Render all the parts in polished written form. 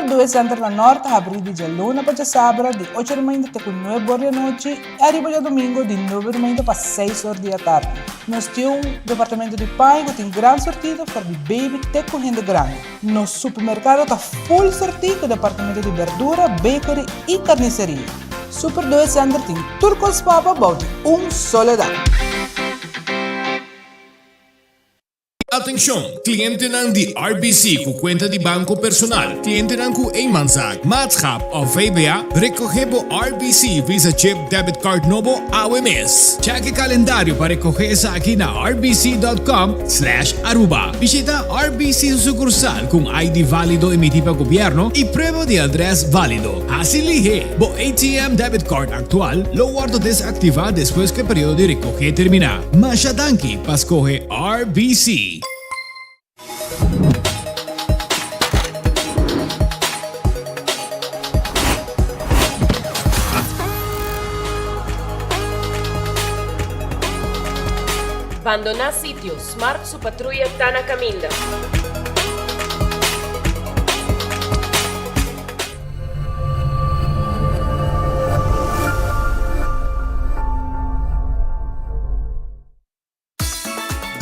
Super Doe Center na Nort ta habrí di djaluna pa djasabra di ocho di mainta te ku nuebe or di anochi i ariba djadumingu di nuebe di mainta pa seis or di atardi. Nos tin un departamento di paña ku tin gran sortido for di baby te ku hende grandi. Nos supermerkado ta full sortí ku departamento di berdura, bakery i karniseria. Super Doe Center tin tur kos pa bo bou di un solo dak. Atencion! Clientenan di RBC cu cuenta di banco personal, clientenan cu eenmanszaak, maatschap of VBA, recoge bo RBC Visa Chip Debit Card nobo awe mes. Check e calendario pa recoge esaki na rbc.com slash aruba. Bishita RBC su sucursal cu un ID valido emiti pa gobierno y prueba di adres valido. Haci lihe! Bo ATM Debit Card actual lo wordo desactiva despues cu e periodo di recoge termina. Masha danki pa scoge RBC. Bandoná sitio, Smart su patruya ta na kaminda.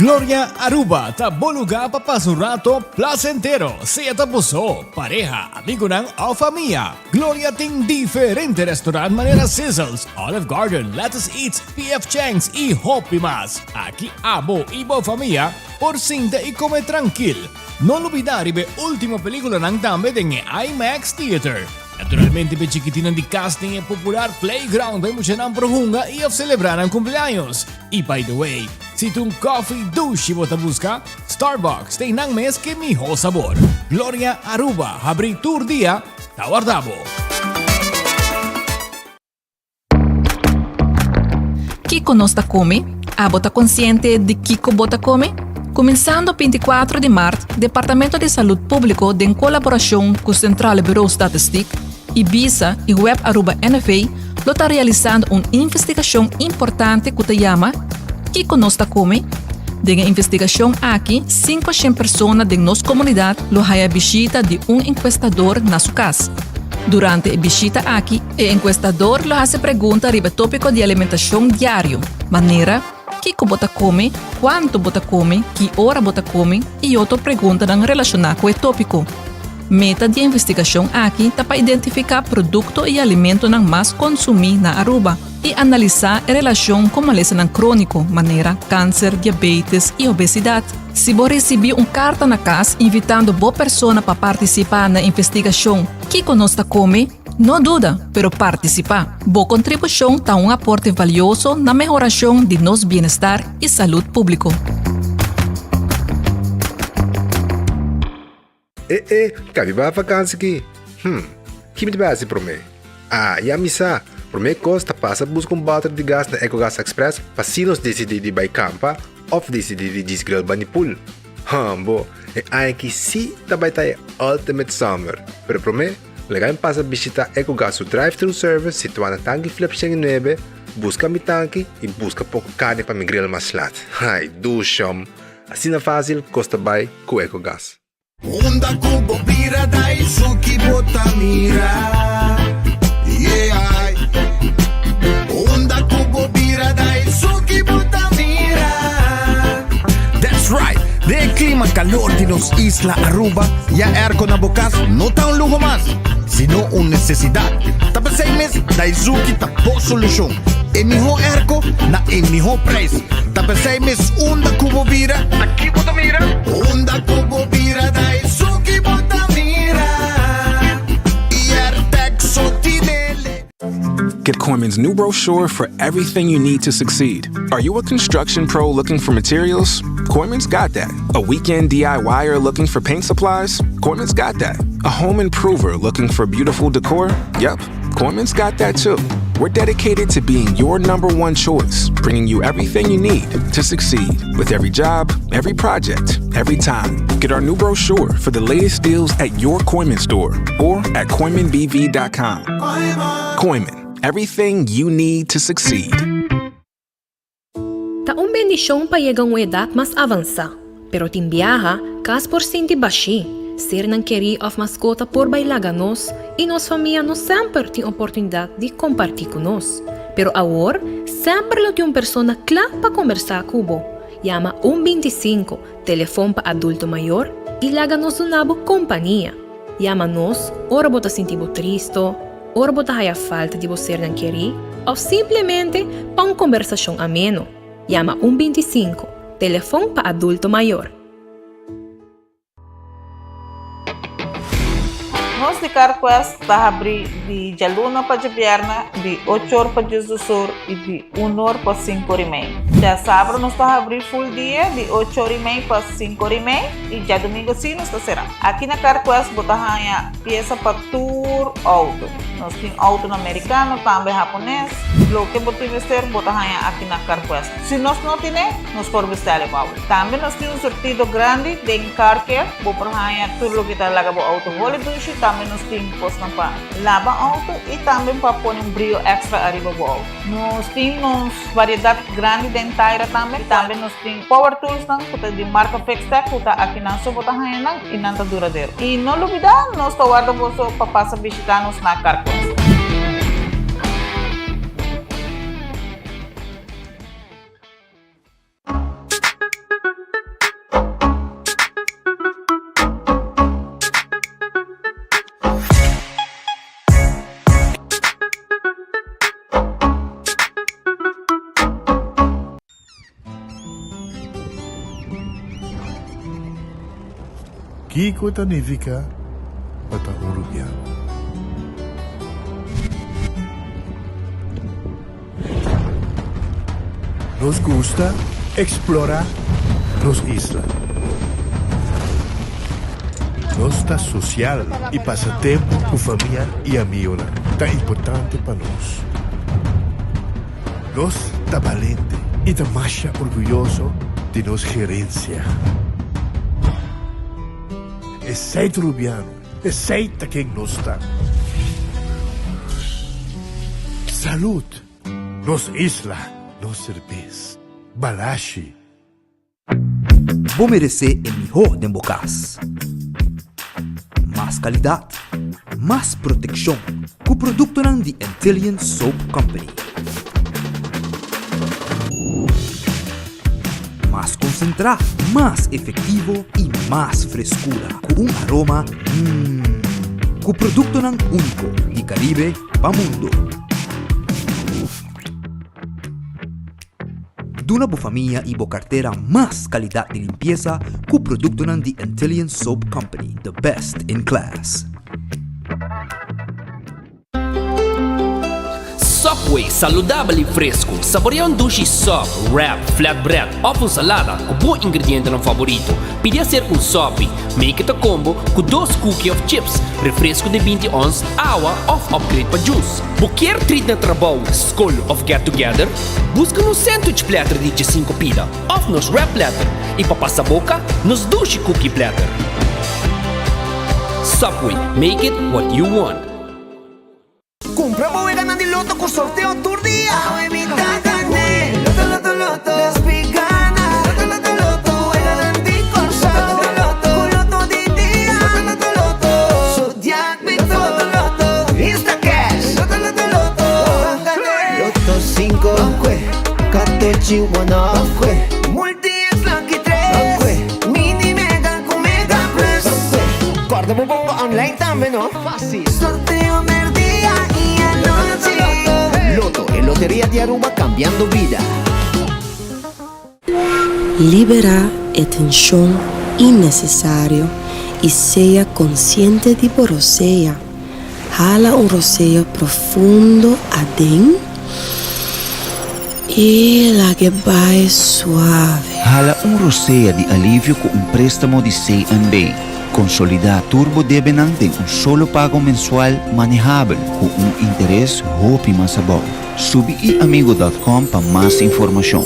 Gloria Aruba ta bo lugar pa pasa un rato placentero, sea ta bo so, pareha, amigonan of famia. Gloria tin diferente restaurant manera Sizzles, Olive Garden, Lettuce Eats, PF Chang's y hopi mas. Aki abo y bo famia por sinta y come trankil. No lubida riba e ultimo peliculanan tambe den e IMAX Theater. Naturalmente p'e chikitinnan di cas den e popular playground pa e muchanan por hunga y of celebra nan cumpleaños. Y by the way, si ta un coffee dushi bo ta busca, Starbucks ta einan mes ke miho sabor. Gloria Aruba habri tur dia ta warda bo. Kiko nos ta kome? Abo ta konsiente di kiko bo ta kome? Kuminsando 24 di mart, Departamento di Salud Públiko den kolaborashon ku Centrale Bureau Statistiek, Ibisa i Web Aruba NV lo ta realisando un investigashon importante ku ta yama Kiko nos ta kome? Den e investigashon aki, 500 persona den nos komunidat lo haya bishita di un enkuestador na su kas. Durante e bishita aki, e enkuestador lo hasi pregunta riba e tópiko di alimentashon diario, manera, kiko bo ta kome, kuantu bo ta kome, ki ora bo ta kome i otro preguntanan relashoná ku e tópiko. Meta di e investigashon aki ta pa identifiká produkto i alimentonan mas konsumí na Aruba i analisá e relashon ku malesanan króniko manera kanser, diabetes i obesidat. Si bo risibí un karta na kas invitando bo persona pa partisipá na investigashon Kiko nos ta kome? No duda, pero partisipá! Bo kontribushon ta un aporte valioso na mehorashon di nos bienestar i salud públiko. E e, ka mi bai vakansi ki? Hm, ki mi ta bai hasi promé? Ah, ya mi sa! Promé kos ta pasa buska un bòter di gas na Ecogas Express pa si nos disidí di bai kampa òf disidí di djis grill bani pool. Hambo, e aña aki sí ta bai ta e ultimate summer! Pero promé, laga mi pasa bishitá Ecogas su drive-thru service situá na Tanki Flip 109, buska mi tanki i buska poko karni pa mi grill mas lat. Ai, dushom! Asina fásil kos ta bai ku Ecogas. Unda ku bo bira Daisuki bo ta mira Yeah Unda ku bo bira Daisuki bo ta mira That's right! Den e klima kalor di nos isla Aruba, ya airco na bo kas no ta un luho mas, sino un nesesidat. Ta p'esei mes Daizuki ta bo solushon. E mihó airco na e mihó prijs. Ta p'esei mes unda ku bo bira, Ta ki bo ta mira? Unda ku bo bira Daizuki bo ta mira Airtec so tinele. Get Kooyman's new brochure for everything you need to succeed. Are you a construction pro looking for materials? Kooyman's got that. A weekend DIYer looking for paint supplies? Kooyman's got that. A home improver looking for beautiful decor? Yep, Kooyman's got that too. We're dedicated to being your number one choice, bringing you everything you need to succeed with every job, every project, every time. Get our new brochure for the latest deals at your Kooyman store or at KooymanBV.com. Kooyman, everything you need to succeed. Ta un bendishon pa yega un edat mas avansá, pero tin biaha kas por sinti bashí. Sernan kerí òf maskota por bai laga nos i nos famia no semper tin oportunidat di kompartí ku nos. Pero awor, semper lo tin un persona kla pa kombersá ku bo. Yama un 25, telefon pa adulto mayor, i laga nos duna bo kompania. Yama nos ora bo ta sinti bo tristo, ora bo ta haya falta di bo sernan kerí òf simplemente pa un kombersashon ameno. Yama un 25, telefon pa adulto mayor. Nos di CarQuest ta habrí di djaluna pa djabièrnè di ocho or pa diesdos or i di un or pa sinku or i mei. Djasabra nos ta habrí full dia di ocho or i mei pa sinku or i mei i djadumingu sí nos ta será. Aki na CarQuest bo ta haña piesa pa tur outo. Nos tin outonan merikano, tambe hapones. Loke bo tin mester bo ta haña aki na CarQuest. Si nos no tine, nos por bestèl e pa bo. Tambe nos tin un surtido grandi den car care, bo por haña tur loke ta laga bo auto hole dushi, tambe nos tin kosnan pa laba auto y tambe pa pone un brio extra ariba bo auto. Nos tin nos variedad grandi den taira tambe, tambe nos tin power toolsnan ku ta di marka Fixtech ku ta akinan so bo ta haña nan y nan ta duradero. Y no lubida nos ta warda boso pa pasa bishita nos na Carquest. Kiko ta nifiká pa ta un rubiano? Nos gusta explora nos isla. Nos ta social y pasa tempo cu famia y amigonan ta importante pa nos. Nos ta balente y ta masha orguyoso di nos gerencia. Esey ta Rubiano, esey ta ken nos ta. Salud! Nos isla, nos serbes. Balashi. Bo meresé e mihó den bo kas. Mas kalidat, mas protekshon ku produktonan di Antillian Soap Company. Mas konsentrá, mas efektivo i mas freskura ku un aroma mmm. Ku produktonan úniko di Karibe pa mundo. Duna bo famia i bo kartera mas kalidat di limpiesa ku produktonan di Antillian Soap Company, the best in class. Subway, saludabel y fresco. Saborea un dushi sub, wrap, flatbread of un salada cu bo ingredientenan favorito. Pidi hacer un sopi. Make it a combo cu dos cookie of chips, refresco di binti ons, awa of upgrade pa juice. Bo kier treat na trabou, scol of get together? Busca nos sandwich platter di diesinco pida of nos wrap platter y pa pasa boca, nos dushi cookie platter. Subway, make it what you want. Cumpra bo weganan di loto cu sorteo tur dia. Awe mi ta gane. Loto, loto, loto. Despi gana. Loto, loto, loto. Weganan di Corsou. Loto, loto, Cu loto di dia. Loto, loto, loto. Zodiac Victor. Loto, loto, loto. Instacash. Loto, loto, loto. Ban gane. Loto cinco. Ban Catochi one off. Multi X Lucky tres. Ban Mini Mega cu Mega Plus. Ban Corda bo bongo online tambe no. Fácil. Sorteo merdia y anochi. Lotto, e loteria di Aruba cambiando bida. Liberá e tenshon innesesario i sea konsiente di bo rosea. Hala un rosea profundo aden i lag'e bai suave. Hala un rosea di alivio ku un préstamo di CNB. Konsolidá tur bo debenan den un solo pago mensual manehabel ku un interes hopi mas abou. Subi iamigo dot com pa mas informashon.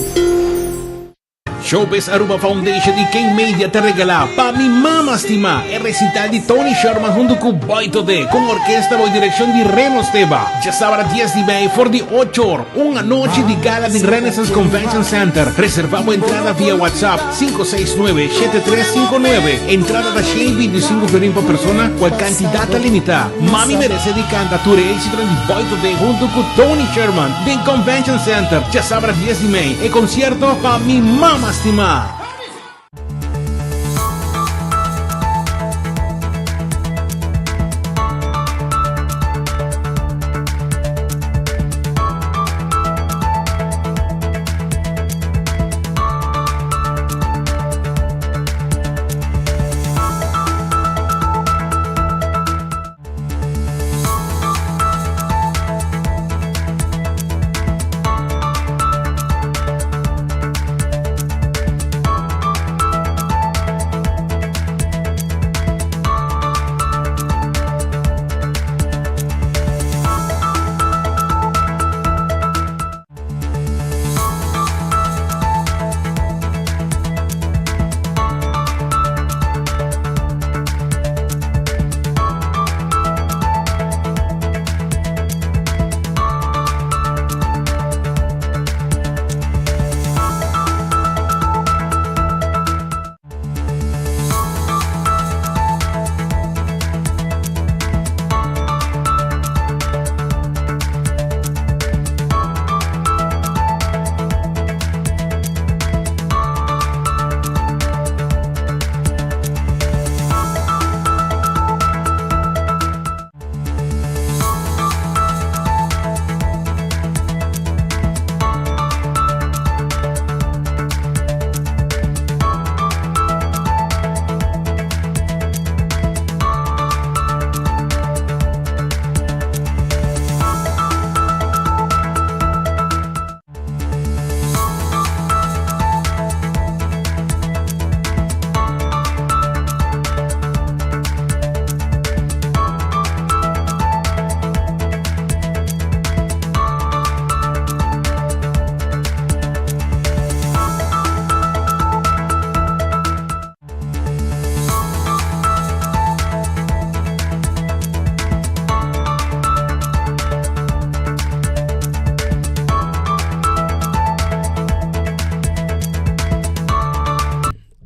Showbiz Aruba Foundation y King Media ta regala Pa Mi Mama Stima, e recital di Tony Sherman hunto cu Boy Todé, con orkesta bou direccion di Reno Steba. Djasabra dies di mei for di ocho or, un anochi di gala den Renaissance Convention Center. Reserva bo entrada via WhatsApp 569 7359. Entrada ta 125 florin pa persona, cual cantidad ta limita. Mami merece di canta tur e éxitonan di Boy Todé hunto cu Tony Sherman den Convention Center, djasabra dies di mei. E concierto Pa Mi Mama Stima.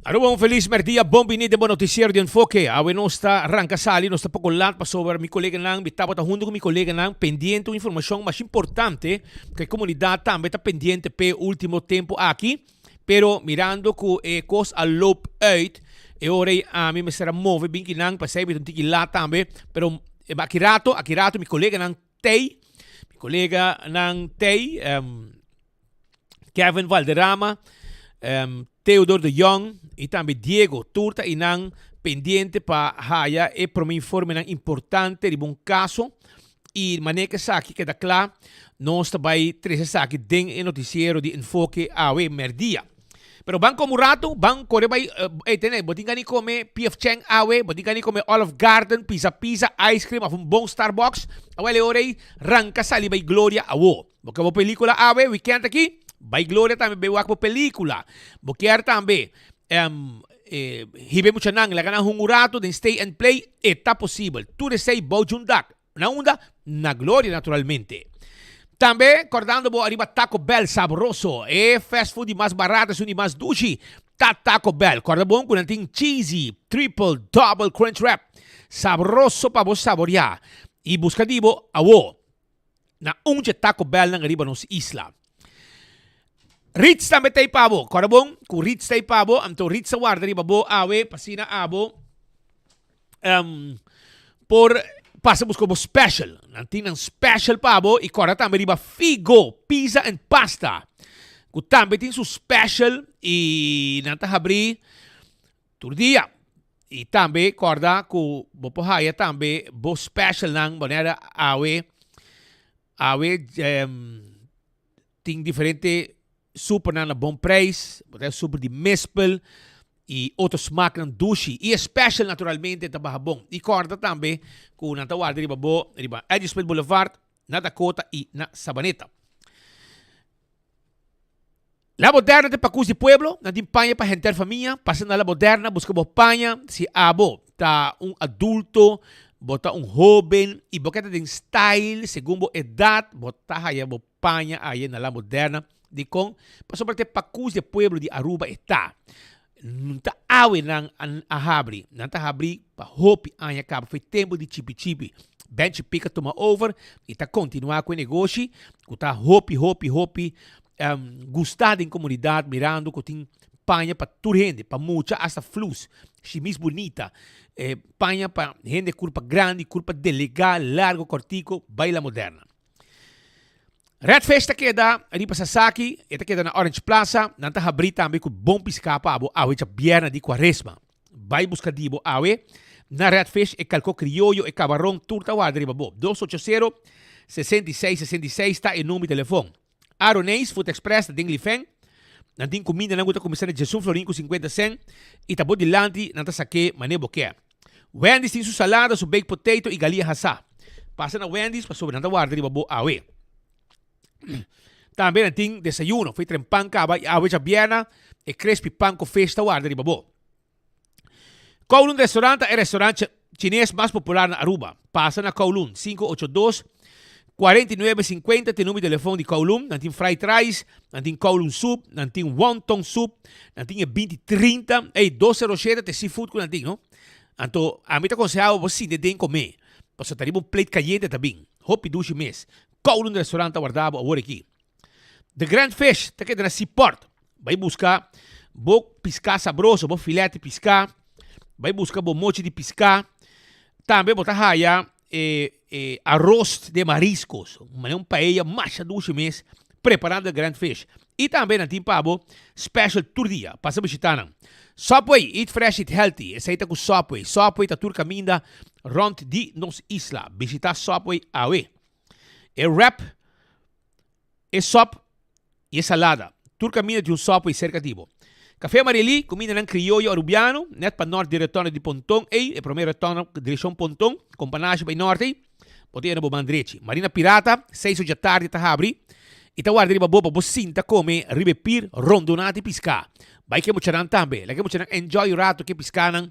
Aruba un feliz merdia, bon bini den bo noticiero di Enfoke. Awe nos ta ranca sali, nos ta poco laat pasobra mi coleganan, mi tabata hunto cu mi coleganan pendiente un informacion mas importante cu e comunidad tambe ta pendiente p'e ultimo tempo aki. Pero mirando cu e cos a loop uit, e ora ei ami mester a move bin kinan, pasei mi ta un tiki laat tambe, pero aki rato, aki rato mi coleganan tei, mi coleganan tei, Kevin Valderrama, Theodor de Jong y tambe Diego, tur ta einan pendiente pa haya e prome informenan importante riba un caso. Y manera cu esaki keda cla, nos ta bay trece esaki den e noticiero di Enfoke awe merdia. Pero ban come un rato, ban core bay, ey tene, bo tin gana di come PF Chang awe, bo tin gana di come Olive Garden, pizza pizza, ice cream of un bon Starbucks, awel e ora ey ranca sali bay Gloria awo. Bo ke bo pelicula awe, weekend aki? Bay Gloria tambe bay wak bo pelicula. Bo kier tambe hiba e muchanan laga nan hunga un rato den stay and play? E ta posibel. Tur esey bou djun dak. Na unda? Na Gloria naturalmente. Tambe kordando bo ariba Taco Bell sabroso. E fast food di mas barato esun di mas dushi ta Taco Bell. Korda bon ku nan tin cheesy, triple, double crunch wrap. Sabroso pa bo saboria. I buska di bo awo na un dje Taco Bellnan ariba nos isla. Ritz tambe ta ei pa bo. Korda bon ku Ritz ta ei pa bo. Anto Ritz ta warda riba bo awe pa asina abo. um, por pasa busca bo special. Nan tin nan special pa bo y corda tambe riba Figo Pizza and Pasta. Cu tambe tin su special y nan ta habri tur dia. Y tambe corda cu bo por haya tambe bo special nan manera awe awe um, Tin diferente supernan na bon prijs, bo ta super di mispel y otro smaaknan dushi. Y e special naturalmente ta baha bon. Y corda tambe cu nan ta warda riba bo riba Eddie Smith Boulevard, na Dakota y na Sabaneta. La Moderna ta e pakus di pueblo, nan tin paña pa henter famia, pasa na La Moderna buska bo paña, si abo ta un adulto, bo ta un hoben y bo ke ta den style segun bo edad, bo ta haya bo paña aye na La Moderna, dikon? Pasobra ta e pakus di e pueblo di Aruba e ta. No ta awe nan a habri, nan ta habri pa hopi aña kaba, for e tempu di Chipi Chipi. Benchi Pik a tuma over y ta continua cu e negoshi cu ta hopi hopi hopi gusta den comunidad mirando cu tin paña pa tur hende, pa mucha hasta flus, shimis bunita, paña pa hende curpa grandi, curpa delega, largo, cortico, bay La Moderna. Red Fish ta keda riba Sasaki, e ta keda na Orange Plaza, nan ta habri tambe cu bon pisca pa abo awe djabièrnè di cuaresma. Bay busca di bo awe na Red Fish, e calco crioyo, e cabaron, tur ta warda riba bo. Dos ocho sero, 66 66 ta e number di telefon. Aroneis Food Express ta den Lifeng, nan tin cumindanan cu ta cuminsa na diesun florin cu cincuenta cent y ta bo dilanti nan ta sake mane bo ke. Wendy's tin su salada, su baked potato y galia hasá. Pasa na Wendy's pasobra nan ta warda riba bo awe. Tambe nan tin desayuno, fo'i tren pan kaba y awe djabièrna e crispy pan cu fish ta warda riba bo. Kowloon Restaurant ta e restaurant chines mas popular na Aruba. Pasa na Kowloon, 582 49 50 ta e numero di telefon di Kowloon. Nan tin fried rice, nan tin Kowloon soup, nan tin wonton soup, nan tin e binti trinta, ey dos sero shete ta e seafood ku nan tin no. Anto ami ta konseha bo bo sinti den kome, pasobra ta riba un plate kayente ta bin. Hopi dushi mes. Kowloon Restaurant ta warda bo awor aki. The Grand Fish ta keda na Seaport. Bai buska bo piská sabroso, bo filet di piská, bai buska bo mochi di piská. Tambe bo ta haya e e arroz de mariscos, manera un paella masha dushi mes, prepara The Grand Fish. I tambe nan tin pa bo special tur dia. Pasa bishita nan. Subway, eat fresh, eat healthy. Esei ta ku Subway. Subway ta tur kaminda rònt di nos isla. Bishita Subway awe. E wrap, e sop y e salada. Tur caminda tin un Subway cerca di bo. Café Marily, cumindanan crioyo Arubiano, net pa nort di retorno di Ponton ey, e prome retorno direccion Ponton, Companashi bay nort ey, bo ta yena bo man drechi. Marina Pirata, seis or djatardi ta habri y ta warda riba bo pa bo sinta come riba e pir rondona di pisca. Bay ke muchanan tambe, laga e muchanan enjoy un rato ke piscanan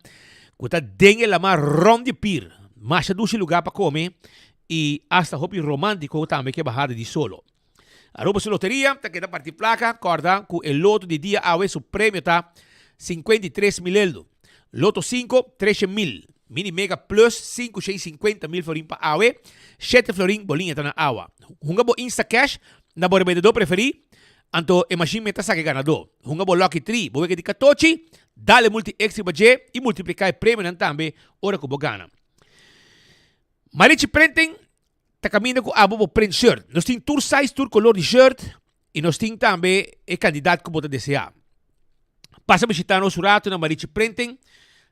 cu ta den e lama rond di e pir. Masha dushi lugar pa come y hasta hopi romantico tambe ke bahada di solo. Aruba su loteria ta keda parti placa, corda cu e loto di dia awe su premio ta 53 mil eldo. Loto 5, 13 mil. Mini Mega Plus 5 650 mil florin pa awe, 7 florin boliña ta na awa. Hunga bo Instacash na bo rebendedor preferi, anto e machine meta saca e ganador. Hunga bo Lucky Tree, bo wega di catochi, dale multi extra riba dje y multiplica e premionan tambe ora cu bo gana. Marichi Printing ta kaminda ku abo bo print shirt. Nos tin tur size, tur kolor di shirt i nos tin tambe e kandidat ku bo ta deseá. Pasa bishitá nos un ratu na Marichi Printing,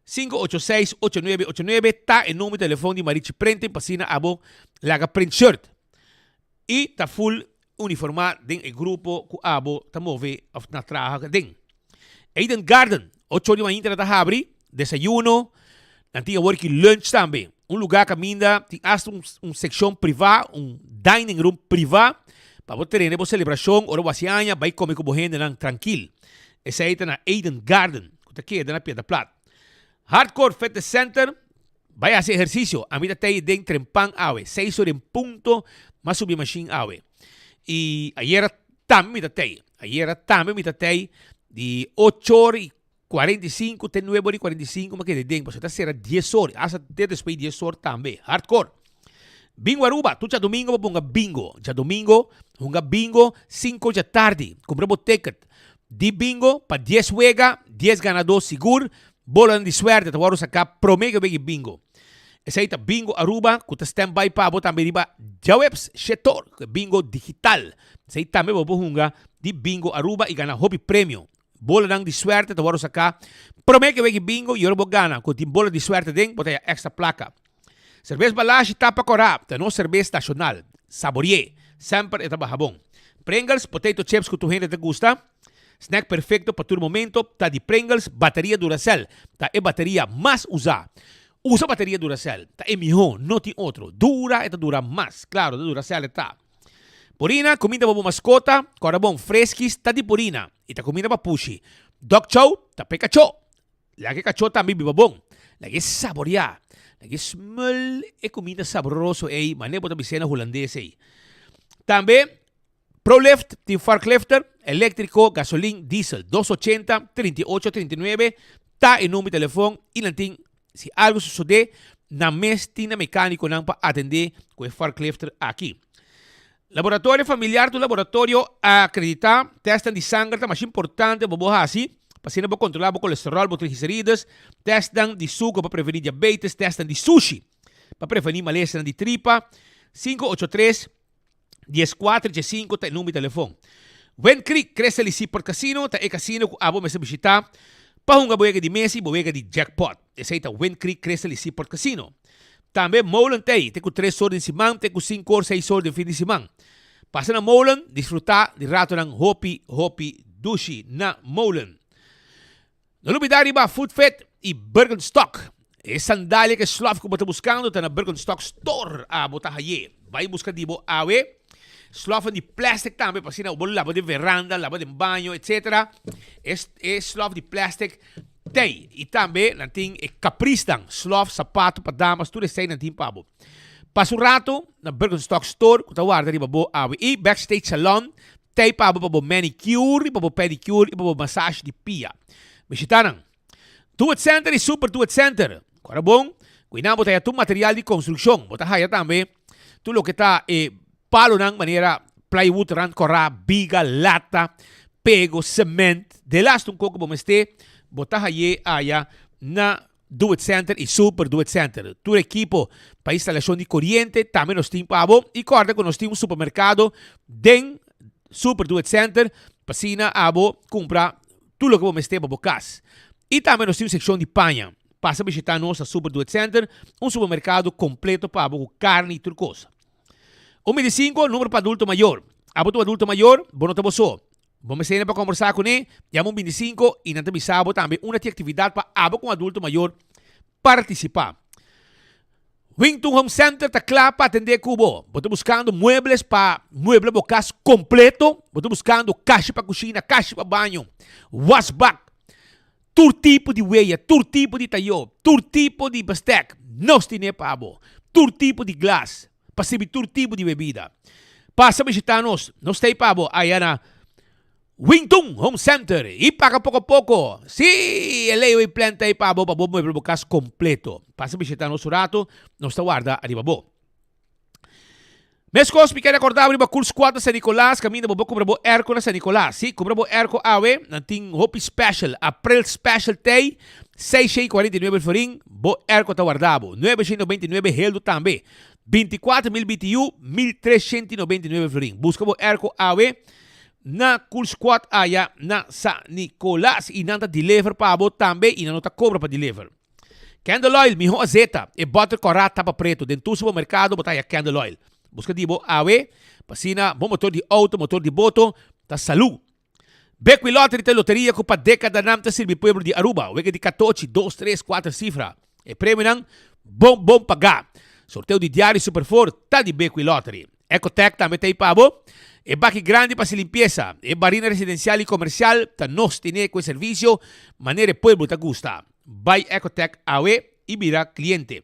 586 8989 ta e numero di telefon di Marichi Printing pa asina abo laga print shirt. I ta full uniformá den e grupo ku abo ta move òf na traha aden. Eden Garden, ocho di mainta nan ta habri, desayuno, nan tin awor ki lunch tambe. Un lugá kaminda tin asta un un sekshon privá, un dining room privá pa bo trene bo selebrashon ora bo hasi aña bai kome ku bo hendenan trankil. Esei ta na Eden Garden ku ta keda na Piedra Plat. Hardcore Fitness Center, Bai hasi ehersisio. Ami ta tei den trempan awe. Seis ora en punto m'a subi mashin awe. I ayera tambe mi ta tei. Ayera tambe mi ta tei di ocho ora i kuarenta i sinku te nuebe ora i kuarenta i sinku m'a keda den pasobra ta sera dies ora. Asta te despues di dies ora tambe. Hardcore. Bingo Aruba, tur djadomingo bo ponga bingo. Djadomingo hunga bingo sinku djatardi. Kumpra bo ticket di bingo pa dies wega, dies ganadó sigur. Bolanan di suerte ta wòrdu saká promé ku e wega bingo. Esei ta Bingo Aruba ku ta stand by pa bo tambe riba djaweps shetor ku e bingo digital. Esei tambe bo por hunga di Bingo Aruba i gana hopi premio. Bolanan di suerte ta wòrdu saká promé ku e wega bingo i ora bo gana ku tin bola di suerte den bo ta haña èkstra plaka. Serbes Balashi tapa kòrá ta nos serbes nashonal. Sabori'é! Semper e ta baha bon. Pringles, potato chips ku tur hende ta gusta. Snack perfecto pa tur momento ta di Pringles bateria Duracell ta e bateria mas usa. Usa bateria Duracell ta e miho, no tin otro. Dura e ta dura mas, claro ta Duracell e ta. Purina, cuminda pa bo mascota, corda bon, Friskies ta di Purina. I ta kuminda pa pushi. Dog chow ta p'e kachó. Laga e kachó tambe biba bon. Laga e saboriá. Laga e smel e kuminda saboroso ei, manera bo ta bis'é na hulandes ei. Tambe Prolift tin forklifter, eléktriko, gasolin, diesel. Dos ochenta, 38, 39 ta e number di telefon i nan tin si algu sosodé nan mes tin nan mekánikonan pa atendé ku e forklifter aki. Laboratorio familiar ta un laboratorio akreditá. Tèstnan di sanger ta masha importante pa bo hasi pa asina bo kontrolá bo kolesteròl, bo trigliserides, tèstnan di suku pa prevení diabetes, tèstnan di sushi pa prevení malesanan di tripa. Sinku ocho tres, 14 15 ta e number di telefon. Wind Creek Crystal y Seaport Casino ta e casino cu abo mester bishita pa hunga bo wega di mesa y bo wega di jackpot. Esey ta Wind Creek Crystal y Seaport Casino. Tambe Molen t'ey te cu tres or den siman te cu cinco or seis or den fin di siman. Pasa na Molen disfruta di ratonan hopi hopi dushi na Molen. No lubida riba Foot Fit y Birkenstock. E sandalia ku e slof ku bo ta buskando ta na Birkenstock Store abo ta haye. Bai buska di bo awe. Slofnan di plastic tambe pa asina bo laba den veranda, laba den baño etc. E e slof di plastic t'ei. Y tambe nan tin e caprisnan, slof, sapato pa damas, tur esei nan tin pa bo. Pasa un rato na Birkenstock Store ku ta warda riba bo awe. Y Backstage Salon Tei pa bo pa bo manicure, pa bo pedicure y pa bo massage di pia. Bishita nan. Do It Center y Super Do It Center. Kora bon, ku einan bo ta haya tur material di construccion. Bo ta haya tambe tur loke ta e palonan manera plywood, rand kora, biga, lata, pego, cement. Delaste un koko bo mester, bo ta haye aya na Do It Center y Super Do It Center. Tur ekipo pa instalacion di coriente tambe nos tin pa abo. Y corda cu nos tin un supermercado den Super Do It Center pa asina abo cumpra tur loke bo mester pa bo cas. Y tambe nos tin un seccion di paña. Pasa bishita nos na Super Do It Center, un supermercado completo pa abo cu carni y tur cos. Un 25, numero pa adulto mayor. Abo ta un adulto mayor, bo no ta bo so. Bo mester pa kombersá kuné, yama un 25 i nan ta bisa bo tambe unda tin aktividat pa abo ku un adulto mayor partisipá. Wington Home Center ta kla pa atendé ku bo. Bo ta buskando muebles pa muebla bo kas kompleto? Bo ta buskando kashi pa kushina, kashi pa baño, wasbak, tur tipo di weya, tur tipo di tayó, tur tipo di bestek, nos tine pa bo. Tur tipo di glas. pa sirbi tur tipo di bebida. Pasa bishita nos, nos ta ei pa bo aya na Wington Home Center y paga poco poco. Sí, e layaway plan ta ei pa bo pa bo muebla bo cas completo. Pasa bishita nos un rato, nos ta warda ariba bo. Mescos mi ker acorda bo riba Cool Squad na San Nicolas, caminda bo por cumpra bo airco na San Nicolas. Sí, cumpra bo airco awe, nan tin hopi special, April special t'ei, 649 florin, Bo airco ta warda bo. 999 heldo tambe. 24 mil BTU, 1399 florin. Busca bo airco awe na Cool Squad aya na San Nicolas. Y nan ta deliver pa bo tambe y nan no ta cobra pa deliver. Candle oil, miho azeta. E boter cora tapa preto. Den tur supermercado bo ta haya candle oil. Busca di bo awe pa asina bo motor di auto, motor di boto ta salu. Bequi Lottery ta e loteria cu pa decadanan ta sirbi pueblo di Aruba. Wega di catochi, dos, tres, cuater cifra. E premionan bon bon pagá. Sorteo di diario Super Four ta di Bequi Lottery. Ecotec tambe ta ei pa bo. E baki grandi pa hasi limpiesa. E barina residencial y comercial ta nos tene cu e servicio manera e pueblo ta gusta. Bay Ecotec awe y bira cliente.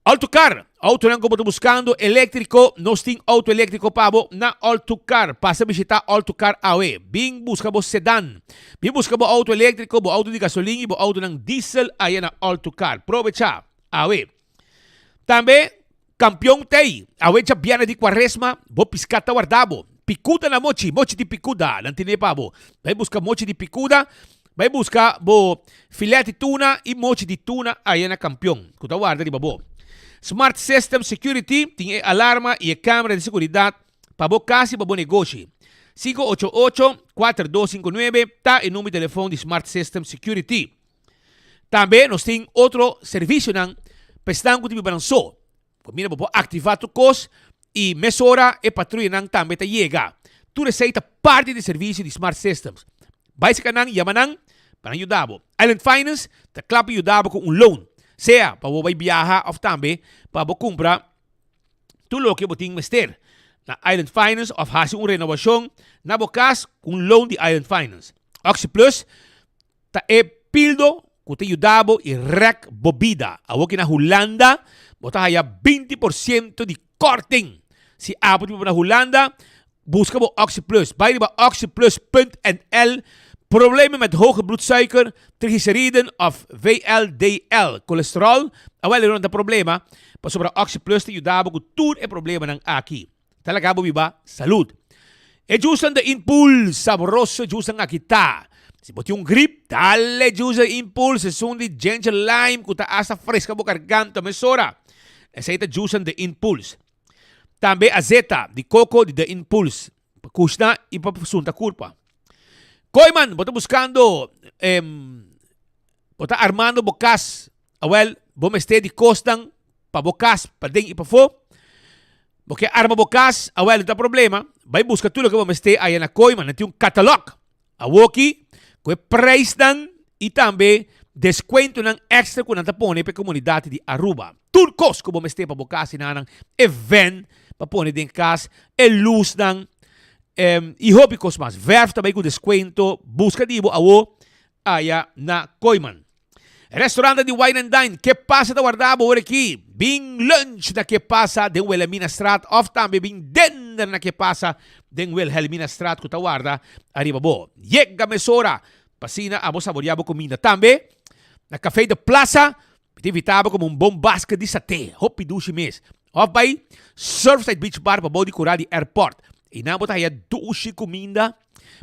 Autocar, Autonan ku bo ta buskando eléktriko, nos tin outo eléktriko pa bo na Autocar. Pasa bishitá Autocar awe. Bin buska bo sedan. Bin buska bo outo eléktriko, bo outo di gasolin i bo outonan diesel aya na Autocar. Probechá awe. Tambe Kampion t'ei. Awe djabièrnè di kuaresma, bo piská ta warda bo. Pikuda na mochi, mochi di pikuda nan tene pa bo. Bai buska mochi di pikuda. Bai buska bo filet di tuna i mochi di tuna aya na Kampion, ku ta warda riba bo. Smart System Security tin e alarma i e kamera di seguridat pa bo kas i pa bo negoshi. 588 4259 ta e number di telefon di Smart System Security. Tambe nos tin otro servisionan pa esnan ku ta biba nan so. Ku mira bo por aktivá tur kos i mesora e patruyanan tambe ta yega. Tur esei ta parti di servisio di Smart Systems. Bai seka nan, yama nan pa nan yuda bo. Island Finance ta kla pa yuda bo ku un loan, sea pa bo bai biaha òf tambe pa bo kumpra tur loke bo tin mester. na Island Finance of hasi un renovacion na bo cas cu un loan di Island Finance. OxyPlus ta e pildo cu ta yuda bo y rek bo bida. Awoki na Hulanda bo ta haya 20% di korting. Si abo ta biba na Hulanda, busca bo OxyPlus. Bay riba oxyplus.nl. Problemen met hoge bloedsuiker, triglyceriden of VLDL, cholesterol, awel e no ta problema, pasobra OxyPlus ta yuda bo cu tur e problemanan aki. Ta laga bo biba salud. E juicenan ta Impuls, saboroso e juicenan aki ta. Si bo tin un grip, dale e juice di Impuls, esun di ginger lime cu ta hasta fresca bo garganta mesora. Esey ta juicenan di Impuls. Tambe azeta di coco di The Impuls pa cushna y pa sunta curpa. Kooyman, bo ta buscando, bo ta armando bo cas, awel bo mester di cosnan pa bo cas, paden y pafó. Bo ke arma bo cas, awel no ta problema, bay busca tur loke bo mester aya na Kooyman, nan tin un catalog. Awoki ku e prijsnan y tambe descuentonan extra ku nan ta pone pa e comunidad di Aruba. Tur cos ku bo mester pa bo cas y nanan, e ven pa pone den cas, e luznan y hopi cos mas. Verf ta bay ku descuento, busca di bo awo aya na Kooyman. Restaurante di Wine and Dine, Ke Pasa ta warda bo ora aki. Bin lunch na Ke Pasa den Wilhelminastraat of tambe bin dinner na Ke Pasa den Wilhelminastraat ku ta warda ariba bo. Yega mesora pa asina abo saborea bo kuminda. Tambe na Café de Plaza mi ta invita bo komo un bon basket di saté, hopi dushi mes. Of bai Surfside Beach Bar pabou di kura di airport. Einan bo ta haya dushi kuminda.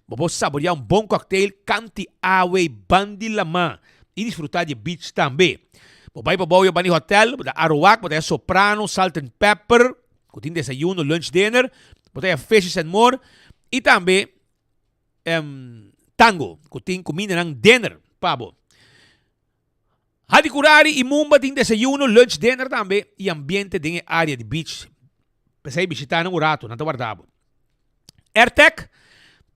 Bo por saboreá un bon cocktail kanti awe i ban di lamá i disfrutá di e beach tambe. Bo bai pabou i bani hotel, bo ta Aruak, bo ta haya Soprano, Salt and Pepper, ku tin desayuno, lunch, dinner, bo ta haya Fishes and More i tambe Tango, ku tin kumindanan dinner pa bo. Hadicurari i Mumba tin desayuno, lunch, dinner tambe i ambiente den e área di beach. P'esei bishitá nan un ratu, nan ta warda bo. Airtec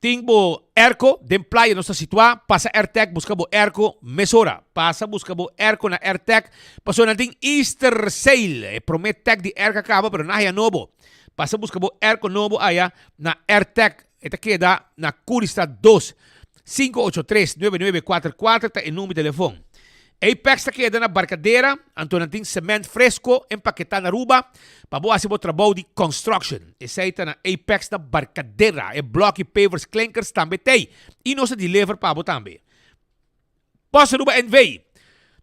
tin bo airco den playa nos ta situá, pasa Airtec buska bo airco mesora. Pasa buska bo airco na Airtec pasobra nan tin Easter sale. E promé tèk di airco a kaba pero nan haya nobo. Pasa buska bo airco nobo aya na Airtec. E ta keda na Curistad 2. 583 9944 ta e number di telefon. Apex ta keda na Barcadera, anto nan tin cement fresco empaketá na Aruba pa bo hasi bo trabou di construction. Esei ta na Apex na Barcadera. E bloki pavers klinkers tambe t'ei i nos ta deliver pa bo tambe. Post Aruba NV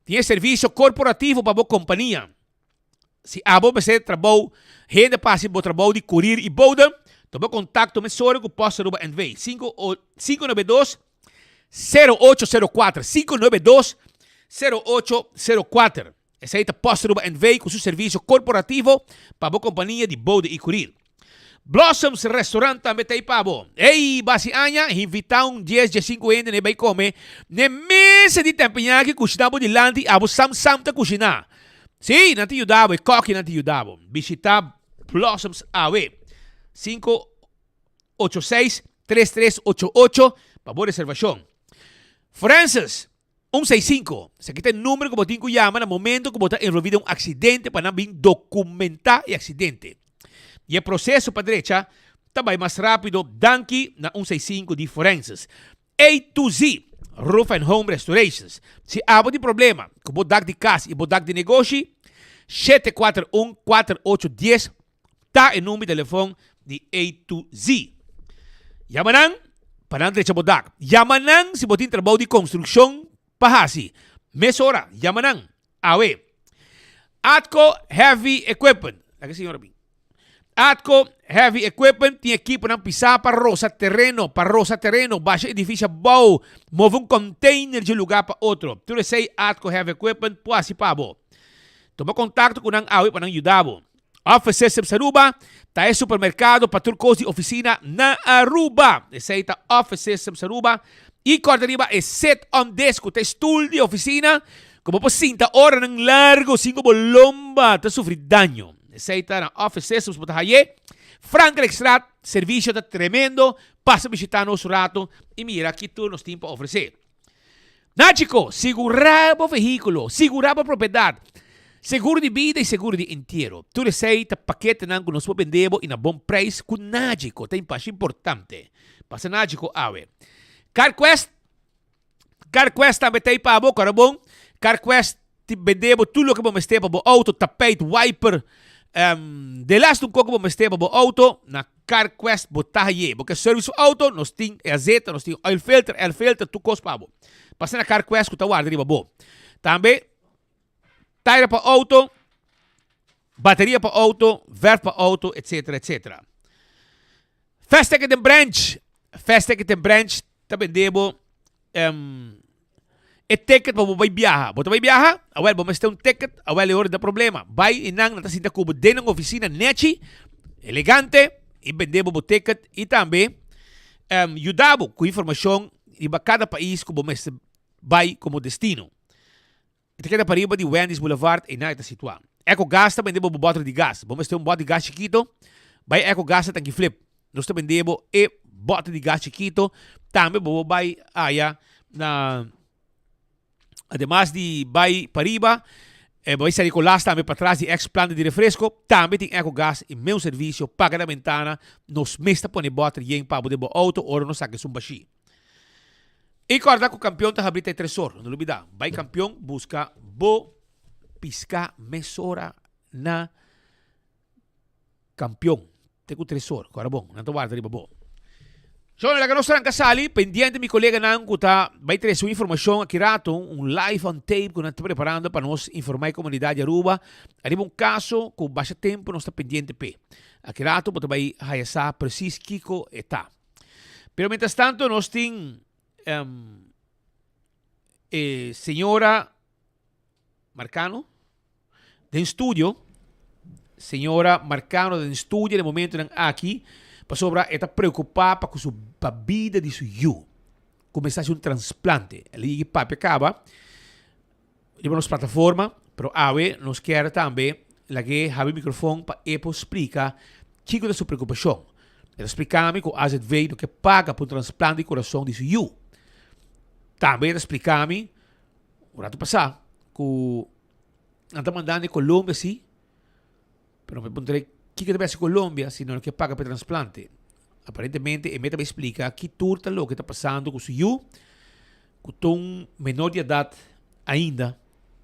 tin e servisio korporativo pa bo kompania. Si abo mester trabou, hende pa hasi bo trabou di kurir i bode, tuma kontakto mesora ku Post Aruba NV. 592 0804, 592 0804. Esei ta Post Aruba NV ku su servisio korporativo pa bo kompania di bode i kurir. Blossoms Restaurant tambe ta ei pa bo. Ey, basi aña, invita un dies, diesinku hende na e bai come n'e mesa di tempeñaki cushina bo dilanti y abo sam sam ta cushina. Sí, nan ta yuda bo, e kokinan ta yuda bo. Bishita Blossoms awe, 586 3388 pa bo reservacion. Francis, Un seis sinku, Esaki ta e number ku bo tin ku yama na momento ku bo ta envolví den un aksidente pa nan bin dokumentá e aksidente. I e proseso pa drecha ta bai mas rápido danki na un seis sinku di Forenses. A to Z, Roof and Home Restorations. Si abo tin problema ku bo dak di kas i bo dak di negoshi, 741 4810 Ta e number di telefon di A to Z. Yama nan pa nan drecha bo dak. Yama nan si bo tin trabou di konstrukshon pa hasi. Mesora yama nan awe. Atco Heavy Equipment. Laga e señora bin. Atco Heavy Equipment tin ekiponan pisá pa rosa tereno, pa rosa tereno, basha edifisio abou, move un container di un lugá pa otro. Tur esei Atco Heavy Equipment por hasi pa bo. Tuma kontakto ku nan awe pa nan yuda bo. Office Systems Aruba ta e supermercado pa tur cos di oficina na Aruba. Esey ta Office Systems Aruba. Y corda riba e sit on desk cu ta e stoel di oficina cu bo por sinta oranan largo sin cu bo lomba ta sufri daño. Esey ta na Office Systems bo ta haye. Frankrijkstraat, servicio ta tremendo. Pasa bishita nos un rato y mira ki tur nos tin pa ofrece. Nachico, sigura bo vehiculo, sigura bo propiedad. Seguro di bida y seguro di entiero. Tur esey ta paketenan cu nos por bende bo y na bon prijs cu Nagico ta impashi importante. Pasa Nagico awe. CarQuest CarQuest tambe ta ey pa bo, kora bon. CarQuest ta bende bo tur loke bo mester pa bo auto, tapijt, wiper, delaste un koko bo mester pa bo auto, na CarQuest bo ta haye. Bo ke service bo auto, nos tin e azeta, nos tin oil filter, air filter, tur kos pa bo. Pasa na CarQuest cu ta warda riba bo. Tambe. Taira pa auto, bateria pa auto, verf pa auto, etc. Etc. Fast Ticket en Branch. Fast Ticket en Branch ta bende bo um, e ticket pa bo bai biaha. Bo ta bai biaha? Awel, bo mester un ticket, awel e ora da problema. Bai y nan, nan ta sinta ku bo den nan oficina nechi, elegante, y bende bo bo ticket y tambe um, yuda bo ku informacion riba kada pais ku bo mester bai komo destino. E ta keda pariba di Wendy's Boulevard einan e ta situá. Eco Gas ta bende bo bo bòter di gas. Bo mester un bòter di gas chikito? Bai Eco Gas na Tanki Flip. Nos ta bende bo e bòter di gas chikito. Tambe bo por bai aya na ademas di bai pariba e bo bai San Nicolas tambe patras di ex planta di refresco. Tambe tin Eco Gas e meun servicio. Paga na bentana. Nos mes ta pone bòter yen pa bo den bo auto ora nos saka esun bashí. I kòrda ku kampion ta habri ta e tresor, no lubidá. Bai kampion buska bo piská mesora na kampion. Te ku tresor, kòrda bon, nan ta warda riba bo. Shon, laga nos tranka sali, pendiente mi koleganan ku ta bai trese un informashon aki rato, un live on tape ku nan ta preparando pa nos informá e komunidat di Aruba ariba un kaso ku basha tempu nos ta pendiente p'e. Aki rato bo ta bai haya sa presis kiko e ta. Pero mientras tanto nos tin um, e señora Marcano den studio. Señora Marcano den studio den momentonan aki pasobra e ta preocupa pa cu su pa bida di su yu. Cuminsa haci un transplante. El a yega papia caba riba nos plataforma, pero awe nos kier tambe lag'é habri microfon pa e por splica kico ta su preocupacion. E ta splica mi cu AZV no ke paga pa un transplante di corazon di su yu. Tambe e ta splica mi un rato pasa cu nan ta mandando e Colombia si, Pero mi puntra kiko ta bai hasi Colombia si no lo ke paga pa e transplante? Aparentemente e meta bai splika ki tur ta loke ta pasando ku su yu, ku ta un menor di edat ainda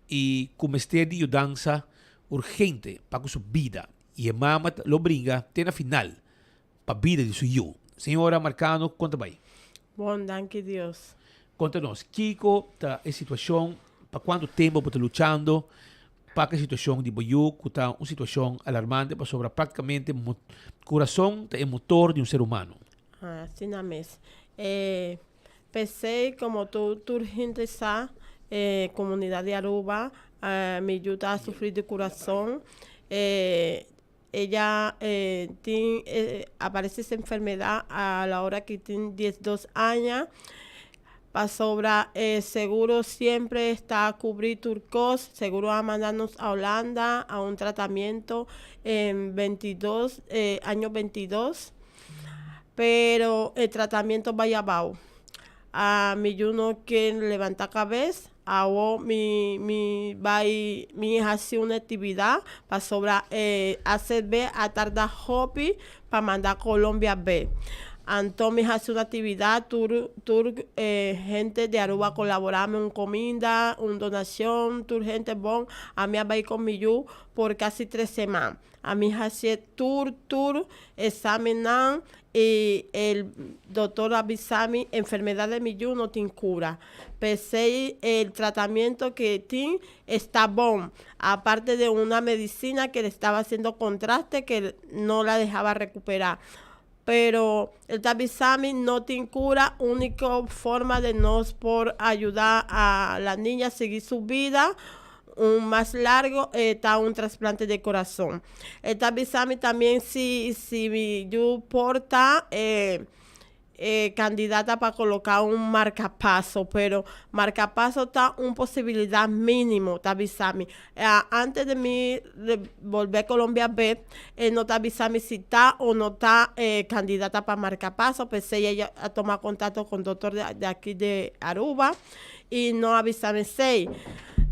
i ku mester di yudansa urgente pa ku su bida. I e mama lo bringa te na final pa bida di su yu. Señora Marcano, kon ta bai? Bon, danki Dios. Konta nos, kiko ta e situashon, pa kuantu tempu bo ta luchando pa ku e situashon di bo yu ku ta un situashon alarmante pasobra praktikamente kurason ta e motor di un ser humano? Asina mes. E p'esei komo tur tur hende sa e komunidat di Aruba mi yu ta sufri di kurason e Ella tin aparece esa enfermedad a la hora que tin diesdos aña pasobra e seguro siempre esta cubri tur cos, seguro a manda nos a Holanda a un tratamiento en veintidos año veintidos pero e tratamiento bay abao a mi yu no ken levanta cabes. Awo mi mi bai mi hasi un actividad pasobra e ACB a tarda hopi pa manda Colombia be. Anto mi hasi un actividad tur tur e hente di Aruba colabora mi un cominda, un donacion, tur hente bon. Ami a bai con mi yu por casi tres seman. Ami hacié tur tur examennan y el doctor a bisa mi enfermedad de mi yu no tin cura. P'esey el tratamiento que tin está bon, aparte de una medicina que le estaba haciendo contraste que no la dejaba recuperar. Pero el ta bisa mi no tin cura, unico forma de nos por ayuda a la niña sigui su vida un mas largo ta un trasplante de corazon. El ta bisa mi tambien si si mi yu por ta candidata pa coloca un marcapaso, pero marcapaso ta un posibilidad minimo, ta bisa mi. Antes de mi bolbe Colombia bek, e no ta bisa mi si ta o no ta candidata pa marcapaso, p'esey ella a toma contacto con doctor de aki de Aruba y no a bisa mi esey.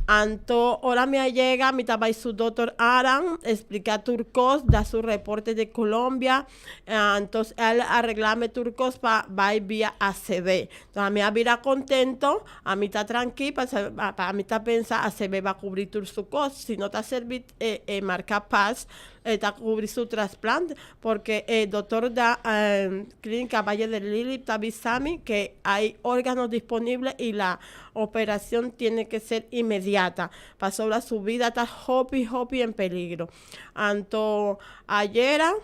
Anto ora mi a yega mi ta bai su Dòkter Aran explica tur cos, da su reporte di Colombia, antos el arregla mi tur cos pa bai via ACV. Enton ami a bira contento, ami ta tranquil pasobra ami ta pensa ACV ba cubri tur su cos, si no ta serbi e marca pas e ta cubri su trasplante porque e doctor da Clínica Valle del Lili ta bisa mi que hay órganos disponibles y la operación tiene que ser inmediata pasobra su vida ta hopi hopi en peligro. Anto ayera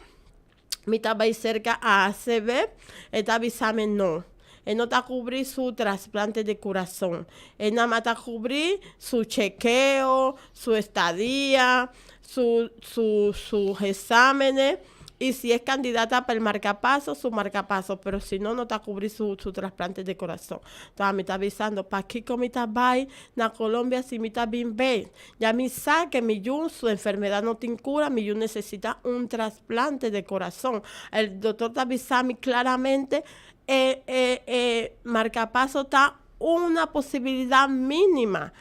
mi ta bay cerca a ACV e ta bisa mi no e no ta cubri su trasplante di curazon e nama ta cubri su chekeo, su estadia, su su su exámenes y si es candidata pa el marcapaso, su marcapaso, pero si no, no ta cubri su su trasplante de corazon. Enton ami ta bisando, pakico mi ta bay na Colombia si mi ta bin bay? Ya mi sa que mi yu su enfermedad no tin cura, mi yu necesita un trasplante de corazon. El doctor ta bisami claramente e e e marcapaso ta una posibilidad minima.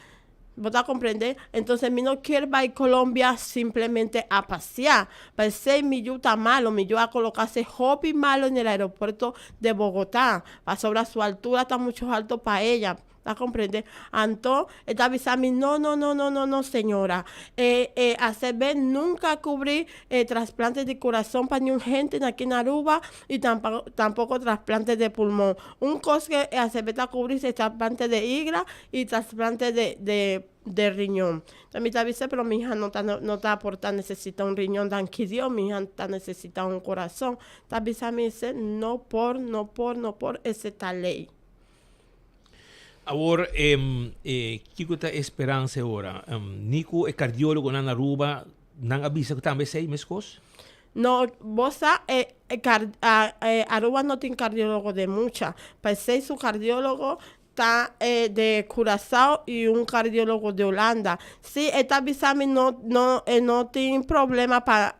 Bo ta comprende? Entonces mi no kier bay Colombia simplemente a pasea. P'esey mi yu ta malo, mi yu a colocase hopi malo en el aeropuerto de Bogota, pasobra su altura ta mucho alto pa ella. Ta comprende? Anto e ta bisa mi, no, no, no, no, no, no señora, e e ACB nunca a cubri e trasplante di curazon pa niun hende aki na Aruba y tampoco trasplante de pulmon. Un cos que e ACB ta cubri es trasplante de higra y trasplante de de de riñon. Ta mi ta bisa pero mi hija no ta no ta por ta necesita un riñon danki Dios mi hija ta necesita un corazon. Ta bisa mi ese no por no por no por ese ta ley. Awor e kiko ta e speransa e ora? Ni ku e kardiologonan na Aruba nan a bisa ku tambe esei meskos? No, bo sa e e Aruba no tin kardiologo de mucha, p'esei su kardiologo ta e de Curacao y un kardiologo de Holanda. Si e ta bisa mi no no e no tin problema pa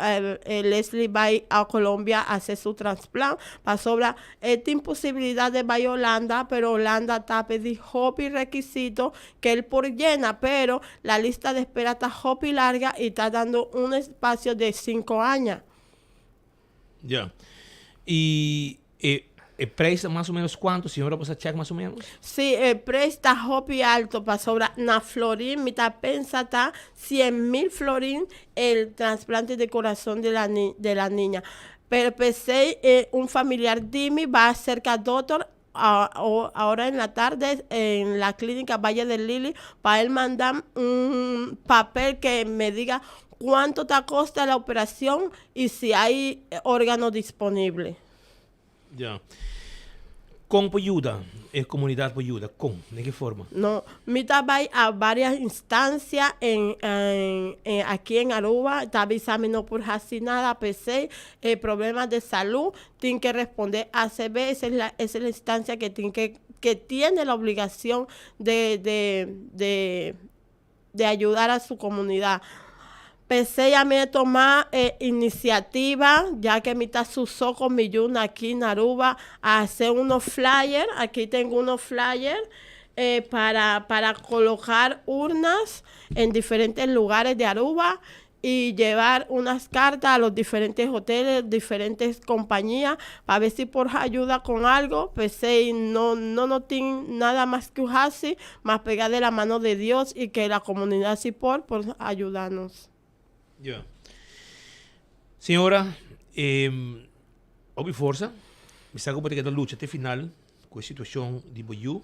Leslie bai a Colombia hace su transplant pasobra E tin posibilidad de bay Holanda, pero Holanda ta pedi hopi requisito que el por llena, pero la lista de espera ta hopi larga y ta dando un espacio de cinco aña. Ya. Y e e prijs ta mas o menos cuanto, señora bo sa check mas o menos? Si, e prijs ta hopi alto pasobra na florin mi ta pensa ta 100 mil florin el trasplante de corazon de la ni de la niña. Pero p'esei e un familiar di mi ba acerca doctor ahora en la tarde en la clínica Valle del Lili pa el manda un papel que me diga cuanto ta costa la operacion y si hay organo disponible. Ya. Kon por yuda? E komunidat por yuda? Kon? Den ki forma? No, mi ta bai a varias instancia en en aki en Aruba, ta bisa mi no por haci nada, p'esey e problema de salud tin ke responde ACB, esa es la esa es la instancia que tin ke que tiene la obligacion de de de de ayudar a su comunidad. P'esey ami a toma e iniciativa, ya que mi ta suso con mi yuna aki na Aruba, a hacer unos flyer, aki tengo unos flyer, para para colocar urnas en diferentes lugares de Aruba y llevar unas cartas a los diferentes hoteles, diferentes compañías, pa ver si por ayuda con algo, p'esey no no no tin nada mas cu haci, mas pega de la mano de Dios y que la comunidad si por por ayudanos. Ya. Señora, eh, hopi forsa. Mi sa cu bo ta keda lucha te final cu e situacion di bo yu.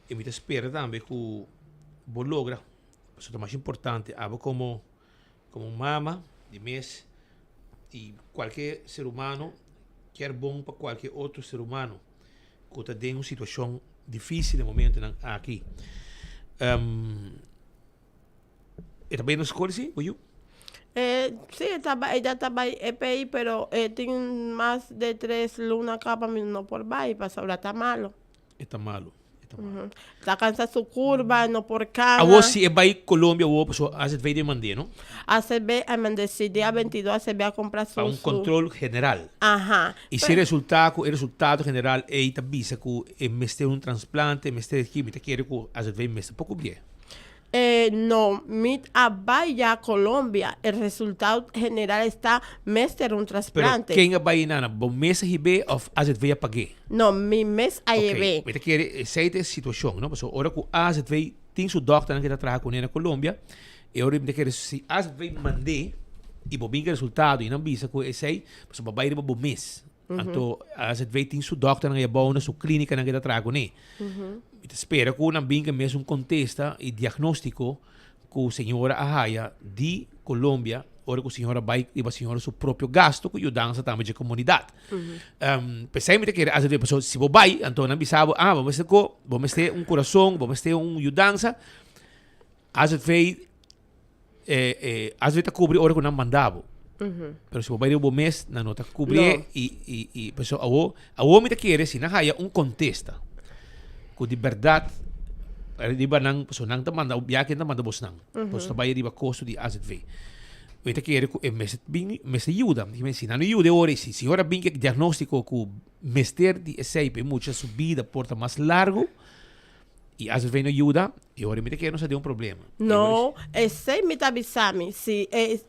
Y mi ta spera tambe cu bo logra. Pasobra ta mas importante abo como como mama di mes y cualke ser humano kier bon pa cualke otro ser humano cu ta den un situacion dificil e momentonan aki. E ta bay na scol si, bo yu? Eh, si, e ta bay, ella ta bay EPI, pero e tin mas de tres luna caba mi no por bay pasobra ta malo. E ta malo. E ta malo. Ta cansa su curva, no por cana. Awor si e bay Colombia awor pasobra AZV den mand'é, no? ACB a mand'é, si dia 22 ACB a compra su. Pa un control general. Aha. Y si resulta cu e resultado general ey ta bisa cu e mester un transplante, mester esaki, mi ta kere cu AZV mester por cubrié. Eh, no, mi a bai ya Colombia, e resultado general esta mester un Pero trasplante. ken a bai nana? Bo mes a hib'é of AZV a pag'é? No, mi mes a Ok, hib'é. mi ta kere esei ta e situacion, no? Pasobra ora cu AZV tin su dokternan cu ta traha cune na Colombia, e ora mi ta kere si AZV mand'é y bo bin cu e resultado y nan bisa cu esei, pasobra bo a bai riba bo mes. Anto AZV tin su dokternan ayabou na su klínikanan ku e ta traha kuné. Mi ta spera ku nan bin ku e mesun kontesta i diagnóstiko ku señora a haya di Colombia ora ku señora bai riba señora su propio gasto ku yudansa tambe dje komunidat. P'esei mi ta kere AZV pasobra si bo bai anto nan bisa bo ah bo mester ko bo mester un kurason bo mester un yudansa AZV AZV ta kubri ora ku nan manda bo. Pero si bo bai riba bo mes, nan no ta kubri No. i, i, i pasobra awo, awo mi ta kere si nan haya un kontesta ku di bèrdat riba nan, pasobra nan ta manda, ya ken ta manda bosnan, bos ta bai riba kosto di AZV. Mi ta kere ku e mester bin, mester yuda. Si nan no yuda e ora, si si ora bin ku e diagnóstiko ku mester di esei pa e mucha su bida por ta mas largu, I AZV no yuda, e ora mi ta kere nos a den un problema. No, esei mi ta bisa mi, si e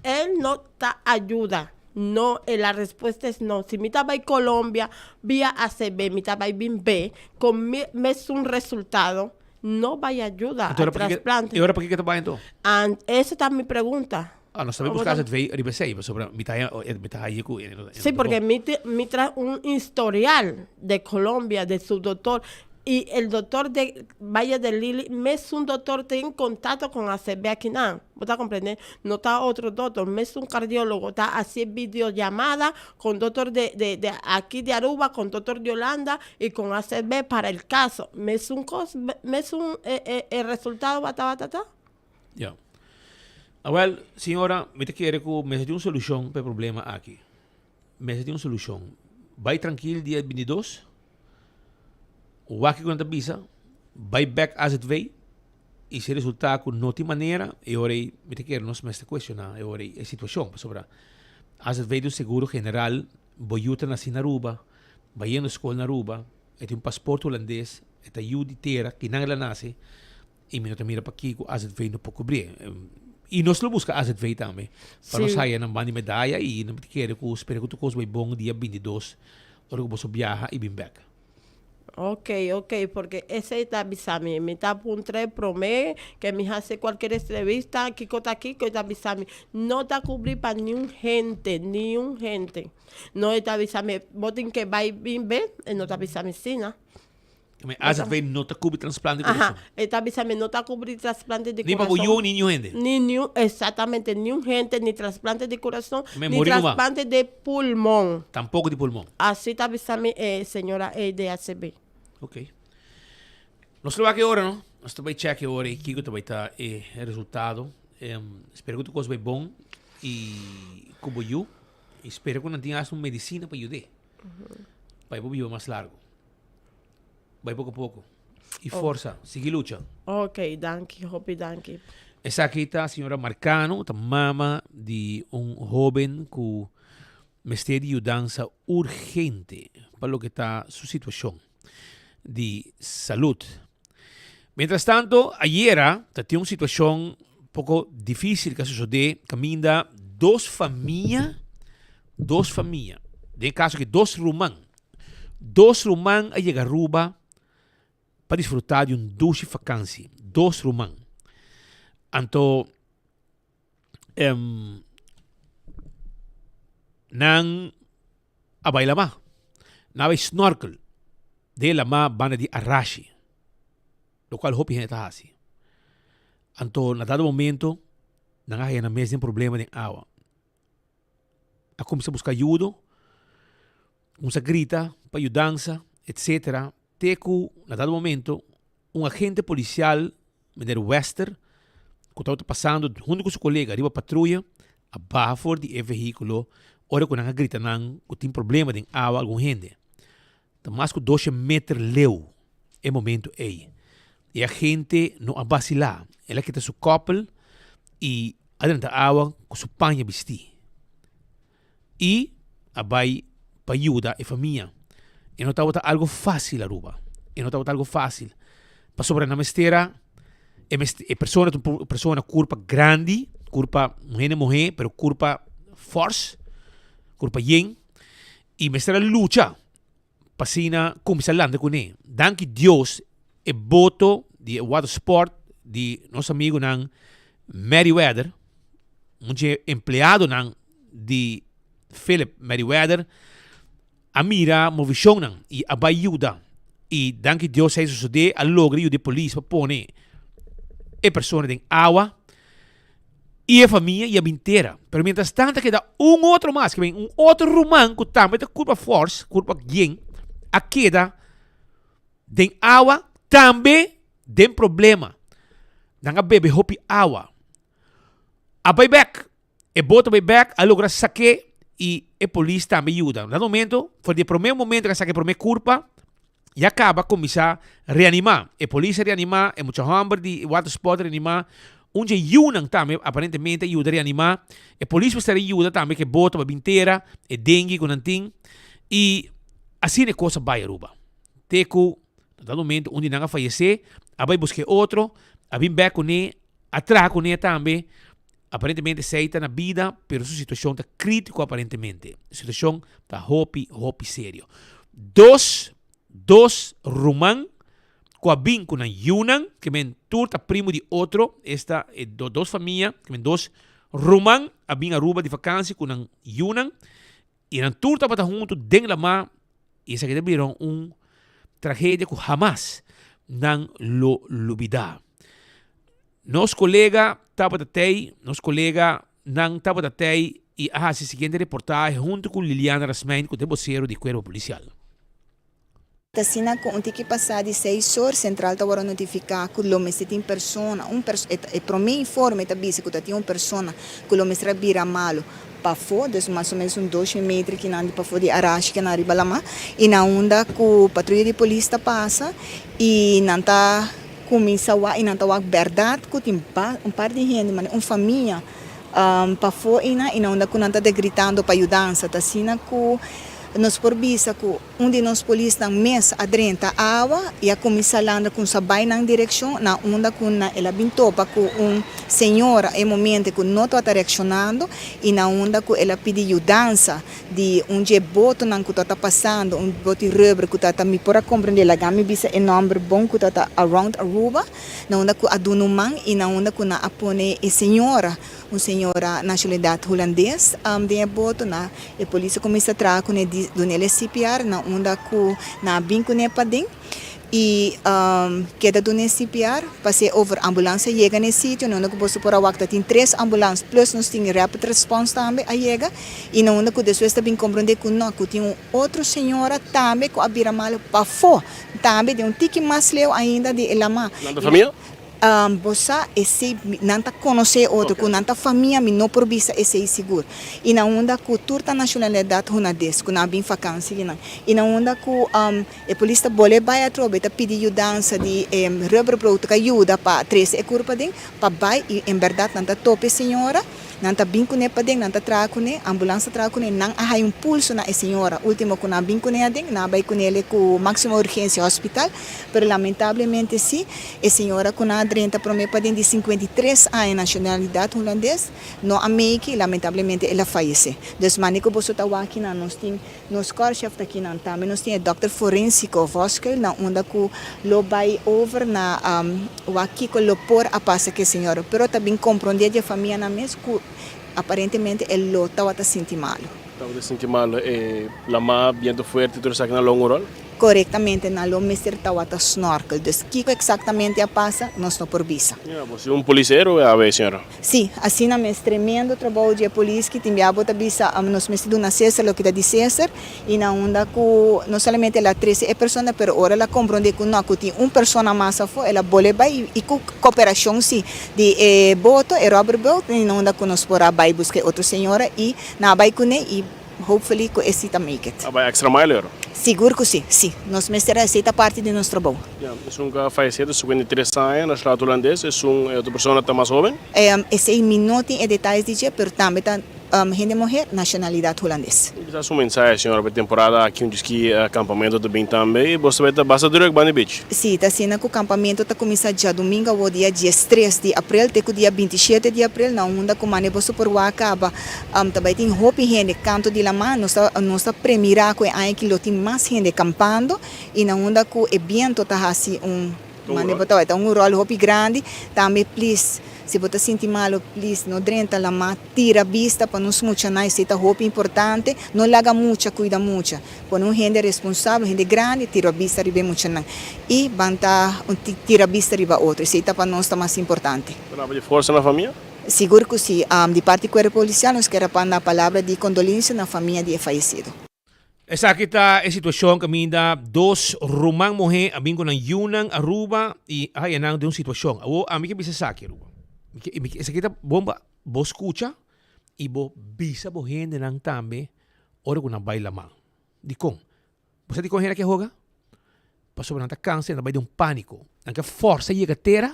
el no ta ayuda, no, e la respuesta es no. Si mi ta bai Colombia via ACB, mi ta bai bin be con mi mesun resultado, no bai ayuda Anto al ora pakiko, trasplante. e ora pakiko ta bai anto? An, esa ta mi pregunta. Ah, nos ta bai busca AZV riba esei, pasobra mi ta haya, mi ta haya cu e no ta Sí, porque bon. mi te, mi trae un historial de Colombia, de su doctor, y el doctor de Valle del Lili mesun doctor tin contacto con ACV akinan, bo ta comprende? No ta otro doctor, mesun cardiologo ta haci videollamada con doctor de, de, de aki de Aruba, con doctor de Holanda y con ACV para el caso. Mesun cos, mesun e, e, e resultado ba tabata ta. Ya. Awel, señora, mi ta kere ku mester tin un solushon pa e problema aki. Mester tin un solushon. Bai trankil dia bintidos, wak kiko nan ta bisa, bai bek AZV i si resultá ku no tin manera, e ora ei mi ta kere nos mester kuestioná e ora ei e situashon. Pasobra AZV ta un seguro general, bo yu ta nasi na Aruba, bayendo skol na Aruba, e tin un pasport hulandes, e ta yu di tera, kinan el a nase. I mi no ta mira pakiko AZV no por kubrié. I nos lo buska AZV tambe. Pa nos haya nan ban di medaya i nan ta kere ku spera ku tur kos bai bon dia bintidos ora ku boso biaha i bin bèk. Ok, ok, porque esei ta bisa mi. Mi ta puntr'é promé ke mi hasi kualkier entrevista, kiko ta kiko, e ta bisa mi, no ta kubrí pa niun hende, niun hende. No e ta bisa mi, bo tin ke bai bin be, e no ta bisa mi asina. Me AZV no ta cubri trasplante di Aha, corazon. e ta bisa mi no ta cubri trasplante di Ni pa bo corazon. yu ni niun hende. Ni niun, exactamente, niun hende, ni trasplante di corazon, Me ni muri numa. trasplante de pulmon. Tampoco di pulmon. Así ta bisa mi e señora ei de ACB. Ok. Nos lo wak e ora, no? Nos ta bai check e ora i kiko ta bai ta e resultado. Em, spera ku tur kos bai bon i ku bo yu. I spera ku nan tin hasta un medicina pa yud'é. Pa e por biba mas largo. Bai poko poko. I forsa. Sigui lucha. Ok, danki, hopi danki. Esaki ta señora Marcano, ta mama di un hoben ku mester di yudansa urgente pa loke ta su situashon di salud. Mientras tanto, ayera ta tin un situashon poko difisil ku a sosodé kaminda dos famia, dos famia, den e kaso aki dos ruman, Dos ruman a yega Aruba pa disfruta di un dushi fakansi. Dos ruman. Anto em, nan a bai lama. Nan a bai snorkel den lama banda di Arashi, lokual hopi hende ta hasi. Anto na dado momento nan a haya nan mes den problema den awa. A kuminsá buska ayudo, kuminsá grita pa yudansa, etcetera, te ku na dado momento un agente polisial, meneer Wester, ku tabata pasando huntu ku su kolega riba patruya, a baha for di e vehíkulo ora ku nan a grita nan ku tin problema den awa algun hende. Ta mas ku doshe meter leu e momento ei. E agente no a basilá. El a kita su kòpel i a drenta awa ku su paña bistí. I a bai pa yuda e famia. E no tabata algu fásil Aruba. E no tabata algu fásil. Pasobra nan mester a. E mester, e persona ta un persona kurpa grandi, kurpa un hende muhé, pero kurpa fòrs, kurpa yen, i mester a lucha pa asina kuminsá landa kuné. Danki Dios e boto di e watersport di nos amigunan Merryweather, un dje empleadonan di Philip Merryweather, a mira movishonnan i a bai yuda. I danki Dios esei sosodé, a logra yuda e polis pa pone e persona den awa i e famia i a bin tera. Pero mientras tanto a keda un otro mas, ke un otro ruman ku tambe ta kurpa fòrs, kurpa yen, a keda den awa tambe den problema. Nan a bebe hopi awa. A bai bek. E boto bai bek, a logra sak'é i e polis tambe yuda. Na momento, for di e promé momento ku a saka e promé kurpa, ya kaba kuminsá reanimá. E polis a reanimá, e mucha hòmber di watersport a reanimá, un dje yunan tambe aparentemente a yuda reanimá. E polis mester a yuda tambe ku e boto pa bin tera, e dengue ku nan tin. I asina e kos a bai Aruba. Te ku na dado momento un di nan a fayesé, a bai buska e otro, a bin bek kuné, a traha kuné tambe. Aparentemente esey ta na bida, pero su situacion ta critico aparentemente. Situacion ta hopi, hopi serio. Dos, dos ruman cu a bin cu nan yiunan, ke men tur ta primo di otro, esta e dos famia, ke men dos ruman a bin Aruba di vakantie cu nan yiunan, y nan tur tabata hunto den lama, y esaki ta bira un tragedia cu hamas nan lo lubida. Nos kolega tabata tei, nos kolega nan tabata tei i a hasi siguiente reportahe huntu ku Liliana Rasmijn ku ta e bosero di Kuerpo Polisial. Ta asina ku un tiki pasá di seis or sentral ta wòrdu notifiká ku lo mester tin persona, un pers e promé informe ta bisa ku ta tin un persona ku lo mester a bira malu pafó, dus mas o menos un 2.000 meter kinan di pafó di Arashi kinan riba lamá i na unda ku patruya di polis ta pasa i nan ta Kuminsá wak i nan ta wak bèrdat ku tin un par di hende, manera un famia, pafó einan i na unda ku nan ta gritando pa yudansa. Ta asina ku nos por bisa ku un di nos polisnan mes a drenta awa i a kuminsá landa kumsa bai nan direkshon na unda ku nan el a bin topa ku un señora e momente ku no tabata reakshonando i na unda ku el a pidi yudansa di un dje botonan ku ta ta pasando, un boti rubber ku ta ta, mi por a komprendé, laga mi bisa e nòmber bon, ku ta ta around Aruba, na unda ku a duna un man i na unda ku nan a pone e señora, un señora nashonalidat hulandes, den e boto, na e polis a kuminsá traha kuné, dun'el e CPR, na unda ku nan a bin kuné paden. Y keda duna e CPR, pas'é over ambulans a yega na e sitio, na unda ku boso por a wak ta tin tres ambulans plus nos tin rapid response tambe a yega y na unda ku despues ta bin komprondé ku no, ku tin un otro señora tambe ku a bira malo pafó tambe den un tiki mas leu ainda di e lama. Nan ta famia? Bo sa esei, nan ta konosé e otro, ku nan ta famia mi no por bisa esei sigur. I na unda ku tur ta nashonalidat hunades ku nan a bin fakansi di nan. I na unda ku e polis ta bole bai atrobe ta pidi yudansa di e rubberboat ku a yuda pa trese e kurpa aden pa bai i en bèrdat nan ta topa e señora. Nan ta bin kuné paden, nan ta traha kuné, ambulans ta traha kuné, nan a haña un pulso na e señora. Último ku nan a bin kuné aden, nan a bai kunele ku máksimo urgensia hospital, pero lamentablemente sí, e señora ku nan a drenta promé paden di 53 aña nashonalidat hulandes, no a make i lamentablemente el a fayesé. Dus mane ku boso ta wak kinan nos tin Nos korpschef ta kinan tambe. Nos tin e dokter forensico Voskuil na unda cu lo bay over na wak kico lo por a pasa cu e señor. Pero ta bin compronde di e famianan mes cu aparentemente e lo tawata sinti malo. Tawata sinti malo, e lama, biento fuerte, tur esaki nan lo un rol? Korektamente nan lo mester tawata snorkel. Dus kiko eksaktamente a pasa, nos no por bisa. Ya, bo si un polis héroe awe, señora. Sí, asina mes. Tremendo trabou di e polis ki tin bia bo ta bisa nos mester duna Cesar loke ta di Cesar i na unda ku no solamente el a trese e persona pero ora el a komprondé ku no, ku tin un persona mas afó el a bole bai i ku koperashon sí di e boto, e rubberboat, i na unda ku nos por a bai buska e otro señora i nan a bai kuné i Hopefully cu e si ta make it. A bai extra mile oro? Sigur cu si, si. Nos mester a esey ta parti di nos trabou. Ya, esun cu a fayece ta 53 aña, nacional hulandes, esun e otro persona ta mas hoben? Esey mi no tin e detayes di dje, pero tambe ta Hende muher, nacionalidad Hulandes. Kisas un mensahe, señora, pa e temporada aki un diski campamento ta bin tambe y bo ta basta druk banda di beach. Si, ta asina cu campamento ta cuminsa djadomingo awo dia diestres di april te cu dia bintishete di april na unda cu mane boso por wak caba ta bay tin hopi hende canto di lama. Nos ta nos ta premira cu e aña aki lo tin mas hende campando y na unda cu e biento ta haci un Mane bo ta bai ta un rol hopi grandi tambe please si bo ta sinti malo please no drenta lama tira bista pa nos muchanan esey ta hopi importante no laga mucha cuida mucha pone un hende responsabel un hende grandi tira bista riba e muchanan y ban ta tira bista riba otro esey ta pa nos ta mas importante. Palabra di forsa na famia? Sigur cu si. Di parti Cuerpo Policial nos kier a panda palabra di condolencia na famia di e fayecido. Esaki ta e situacion caminda dos ruman muhe a bin cu nan yiunan Aruba y a haya nan den un situacion. Awor ami ke bisa esaki Aruba. Mi ke, mi ke, esaki ta bon pa bo scucha y bo bisa bo hendenan tambe ora cu nan bay laman. Dicon? Bo sa dicon hende ke hoga? Pasobra nan ta cansa y nan ta bay den un panico. Nan ke forsa yega tera,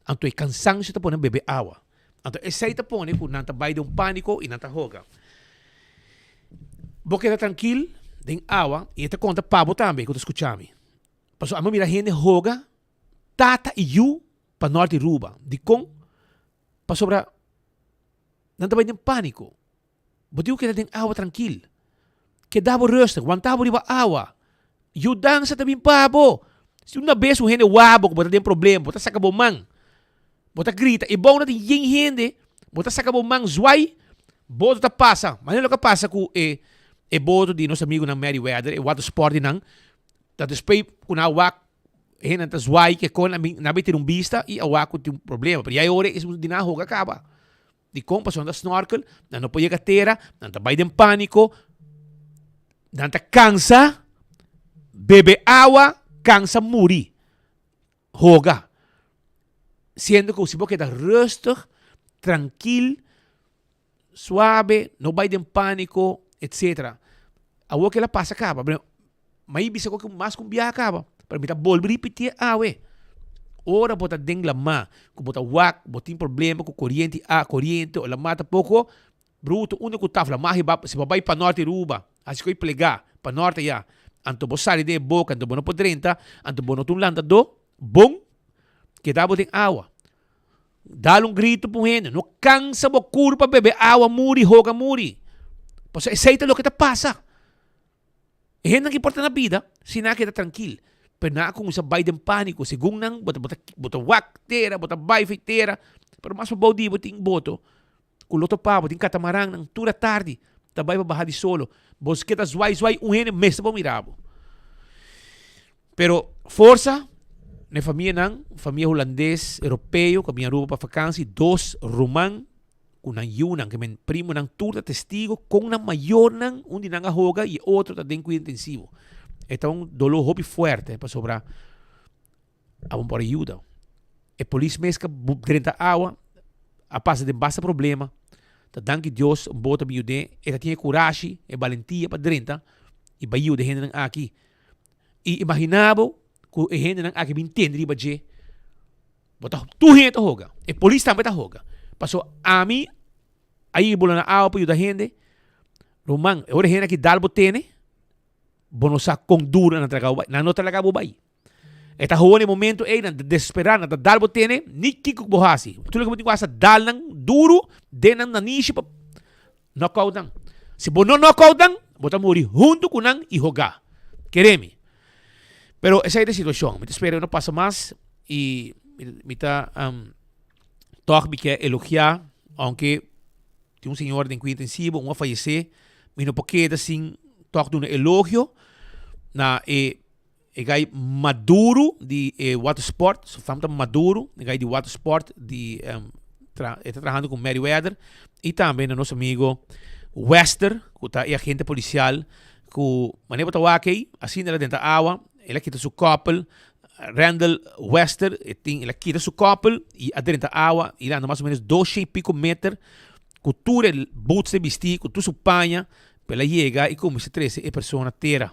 anto e cansancio ta pone nan bebe awa. Anto esei ta pone ku nan ta bai den un pániko i nan ta hoga. Bo keda trankil den awa i e ta konta pa bo tambe ku ta skucha mi. Pasobra ami a mira hende hoga tata i yu pa nòrt di Ruba. Dikon? Pasobra nan ta bai den pániko. Bo tin ku keda den awa trankil. Keda bo rustig, wanta bo riba awa. Yudansa ta bin pa bo. Si una bes un hende wak bo ku bo ta den problema, bo ta saka bo man, bo ta grita, e bou no tin yen hende, bo ta saka bo man zwai, boto ta pasa. Manera loke a pasa ku e e boto di nos amigunan Merryweather, e watersport di nan, ta despues ku nan a wak hende nan ta zwai ke kon, nan a bin tira un bista i a wak ku tin un problema. Pero ya e ora esun di nan a hoga kaba. Dikon? Pasobra nan ta snorkel, nan no por yega tera, nan ta bai den pániko, nan ta kansa, bebe awa, kansa muri, hoga. Siendo ku si bo keda rustig, trankil, suabe, no bai den pániko, etcetera. Awor kila pasa kaba. Ma i bisa ku mas ku un biaha kaba, pero mi ta bolbe ripitié awe. Ora bo ta den lamá, ku bo ta wak, bo tin problema ku koriente a koriente o lamá ta poko, bruto unda ku taf lamá hiba, si bo bai pa norte Aruba, hasi ku e plegá pa norte ayá, anto bo sali den e boka, anto bo no por drenta, anto bo no ta un landadó bon, keda bo den awa. Dal un grito pa un hende, no kansa bo kurpa bebe awa muri, hoga muri. Pasobra esei ta loke ta pasa. E hendenan ki por ta na bida si nan a keda trankil, pero nan a kuminsá bai den pániko. Segun nan, bo ta bo ta bo ta wak tera, bo ta bai fei tera, pero mas pabou di bo tin boto ku lo topa bo, tin katamarannan tur atardi ta bai pa baha di solo. Bo si keda zwai zwai un hende mester por mira bo. Pero forsa na e famianan, famia hulandes, europeo ku a bin Aruba pa fakansi, dos ruman ku nan yunan, ke men primonan tur ta testigo kon nan mayornan, un di nan a hoga i e otro ta den kuido intensivo. E ta un doló hopi fuerte pasobra abo por a yuda. E polis mes ka drenta awa a pasa den basta problema, ta danki Dios un boto a bin yud'é, e ta tin e kurashi, e balentia pa drenta i bai yuda e hendenan aki. I imagina bo ku e hendenan aki bin tende riba dje. Bo ta tur hende ta hoga. E polis tambe ta hoga. Paso ami a yega bula na awa pa yuda hende. Ruman, e ora e hende aki dal bo tene, bo no sa kon duro nan ta laga bo bai. Nan no ta laga bo bai. E ta hoga na e momento ei, nan ta desespera, nan ta dal bo tene, ni kiko ku bo hasi. Tur loke bo tin ku hasi ta dal nan duro den nan nanishi pa Knockout nan. Si bo no knockout nan, bo ta muri huntu ku nan i hogá. Kere mi. Pero esei ta e situashon. Mi ta spera e no pasa mas i mi ta tòg mi ke elogiá, ounke tin un señor den kuido intensivo, un a fayesé, mi no por keda sin tòg duna elogio na e E gai Maduro di e watersport, su fam ta Maduro, e gai di watersport di tra e ta trahando ku Merryweather i tambe na nos amigo Wester ku ta e agente polisial ku manera bo ta wak ei asina el a drenta awa el a kita su koppel Randall Wester e tin el a kita su koppel i a drenta awa i el a anda mas o menos dosha i piko meter ku tur e boots ta bisti ku tur su paña Pa el a yega i kuminsá trese e persona tera.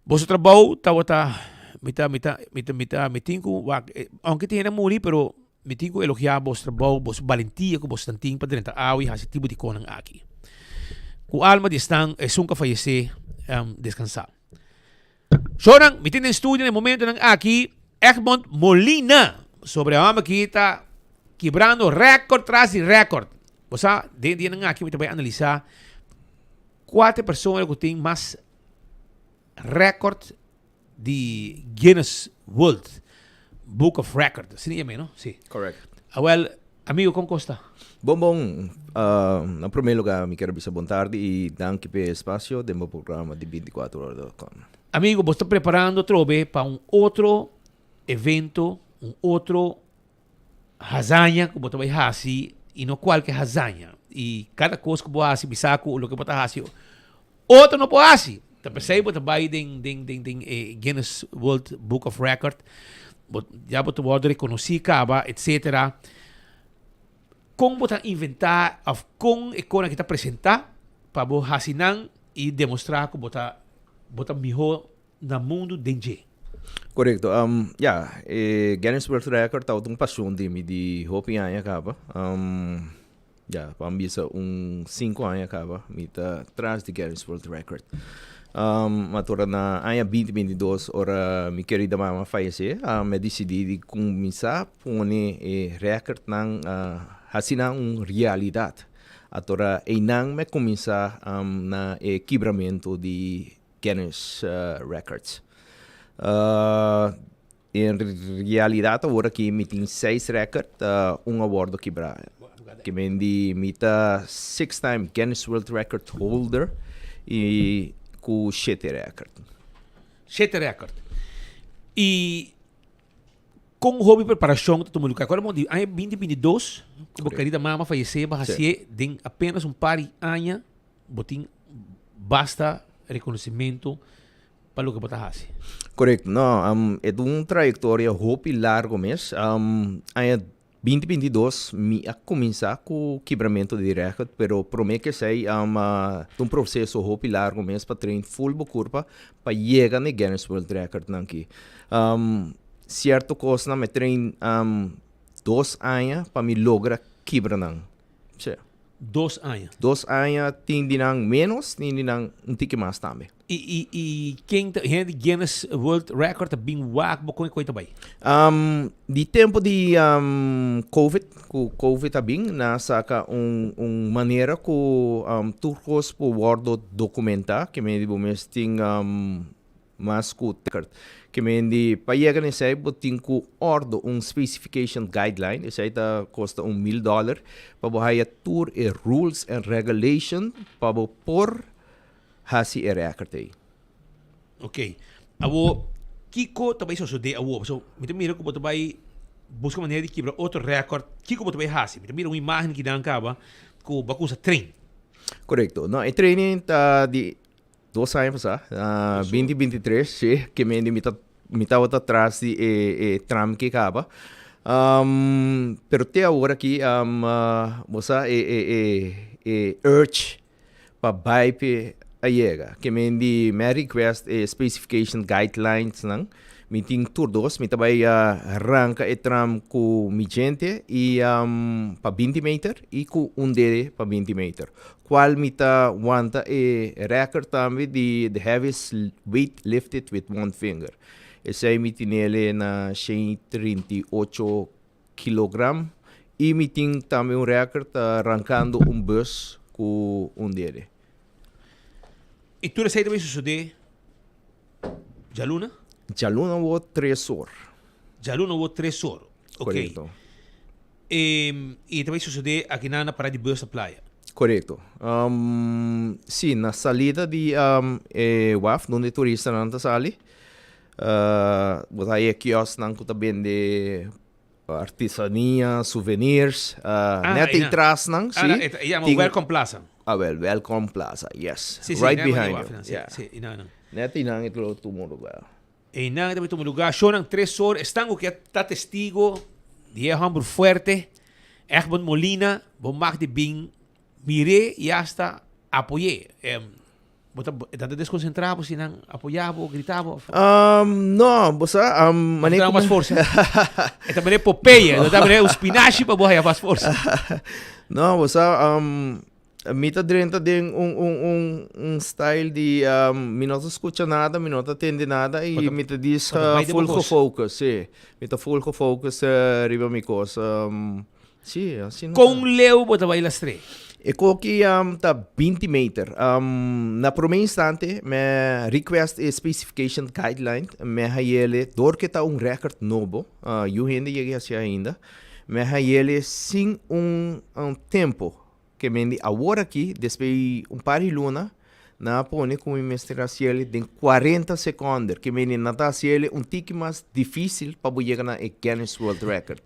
Boso trabou tabata, mi ta, mi ta, mi ta, mi ta, mi tin ku wak, ounke tin hende a muri, pero Mi tin ku elogiá bos trabou, bos balentia ku bos tin pa drenta awa i hasi tipo di konan aki. Ku alma di esnan esun ku a fayesé deskansá. Shownan, mi tin den studio na e momentonan aki Egmond Molina sobre e hòmber ki ta kibrando rèkòrt tras di rèkòrt. Bo sa, den dianan aki mi ta bai analisá kua ta e persona ku tin mas rèkòrt di Guinness World Book of Record. Asina yam'é, no? Sí. Correct. Awel, amigo, kon kos ta? Bon, bon. Na promé lugá mi kier bisa bon tardi i danki p'e espasio den bo programa di bintikuater ora dot com. Amigo, bo ta preparando atrobe pa un otro evento, un otro hazaña ku bo ta bai hasi i no kualke hazaña. I kada kos ku bo hasi bisa ku loke bo ta hasi otro no por hasi. Ta p'esei bo ta bai den den den den e Guinness World Book of Record. Bo ya bo ta wòrdu rekonosí kaba etsetera. Kon bo ta inventá òf kon e kosnan aki ta presentá pa bo hasi nan i demostrá ku bo ta bo ta mihó na mundu den dje. Korekto. Ya, e Guinness World Record tabata un pasion di mi di hopi aña kaba. Ya, pa mi bisa un sinku aña kaba mi ta tras di Guinness World Record. Ma ora na aña binti binti dos ora mi kerida mama a fayesé, mi a disidí di kuminsá pone e rèkòrdnan hasi nan un realidat. Atora einan mi a kuminsá na e kibramentu di Guinness Records. En realidad awor aki mi tin seis record, un a wordo kibra. Ke men di mi ta six time Guinness World Record holder y ku shete record. Shete record. Y kon hopi preparacion ta tuma lugar? Acorda bo di aña binti binti dos ku bo kerida mama fayece, bo hacié den apenas un par di aña. Bo tin basta reconocimento pa loke bo ta haci. Correcto. No, e ta un trayectoria hopi largo mes. Aña binti binti dos mi a cuminsa cu kibramento di record, pero prome cu esey ta un proceso hopi largo mes pa train full bo curpa pa yega na e Guinness World Record nan aki. Cierto cosnan mi a train dos aña pa mi logra kibra nan. Sí. Dos aña. Dos aña tin di nan menos, tin di nan un tiki mas tambe. I, i, i ken ta, hende di Guinness World Record ta bin wak bo kon e koi ta bai? Um, di tempo di um, Covid, ku Covid a bin, nan a saka un, un manera ku um, tur kos por wordo dokumenta, ke men di bo mes tin um, Mas ku tekort. Ke men di pa yega na esei bo tin ku ordo un specification guideline, esei ta kosta un mil dollar, pa bo haya tur e rules and regulation pa bo por hasi e record ei. Ok. Awor, kiko ta bai sosode awor? Pasobra mi ta mira ku bo ta bai buska manera di kibra otro record. Kiko bo ta bai hasi? Mi ta mira un imagen kinan kaba ku bo a kusa train. Korekto. No, e training ta di Dos aña pasá, na binti binti tres, sí, ke mende mi ta mi tabata tras di e e tram ke kaba. Pero te awor aki bo sa e e e e urge pa bai p'e a yega. Ke mende mi a request e specification guidelines nan, mi tin tur dos, mi ta bai ranka e tram ku mi djente i pa binti meter i ku un dede pa binti meter. Cual mi ta wanta e record tambe di the heaviest weight lifted with one finger. Esey mi tinele na 138 kilogram y mi tin tambe un record ta rancando un bus cu un dede. Y tur esey ta bay sucede djaluna? Djaluna wo tres or. Djaluna wo tres or. Ok. Correcto. Y ta bay sucede aki na na parada di bus na playa. Correcto. Si, na salida di e waf donde turistanan ta sali, bo ta haya e kiosknan cu ta bende artesania, souvenirs, net einan. atras nan, Ah, si. na, e ta, e yama Tin Welcome Plaza. Ah, wel, Welcome Plaza, yes. Si, si, Right einan behind waf you, nan, si, yeah. si, einan nan. Net einan e lo tuma lugar. Einan e ta bai tuma lugá. Shownan tres or. Esnan ku ke ta testigo di e hòmber fuerte, Egmond Molina, bo mag di bin mir'é i asta apoy'é. Bo ta e ta desconcentra bo si nan apoya bo, grita bo? Um, no, bo sa, um, mane como... mas forsa. E ta mane Popeye, e ta mane un spinashi pa bo haya mas forsa. No, bo sa, um, mi ta drenta den un, un, un, un style di, um, mi no ta scucha nada, mi no ta tende nada y mi ta dis uh, full gefocus, sí. Mi ta full gefocus uh, riba mi cos. Um, Sí, asina ta. Kon leu bo ta bai lastr'é? E koki ta 20 meter. Na prome instante me request e specification guideline, me hayele dor ke ta un record nobo, yu hende yega haci ainda, me hayele sin un tempo ke men di awor aki despues un par di luna nan a pone ku mi mester haciele den 40 seconde, ke men di nan ta haciele un tiki mas dificil pa bo yega na e Guinness World Record.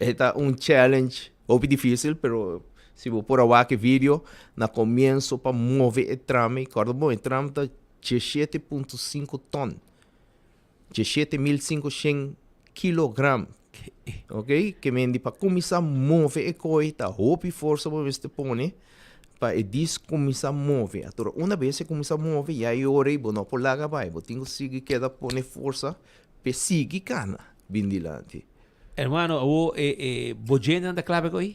E ta un challenge hopi dificil, pero si bo por a wak e video na comienzo pa move e tram ei, corda bon e tram ta 17.5 ton, 17.500 kilogram, ok, ke men di pa cuminsa move e koe ta hopi forsa bo mester pone pa e dis cuminsa move, atora una bes e cuminsa move ya e ora ei bo no por laga bai, bo tin cu sigui keda pone forsa p'e sigui cana bin dilanti. Hermano, awo e e bo djentenan ta klape ko'i?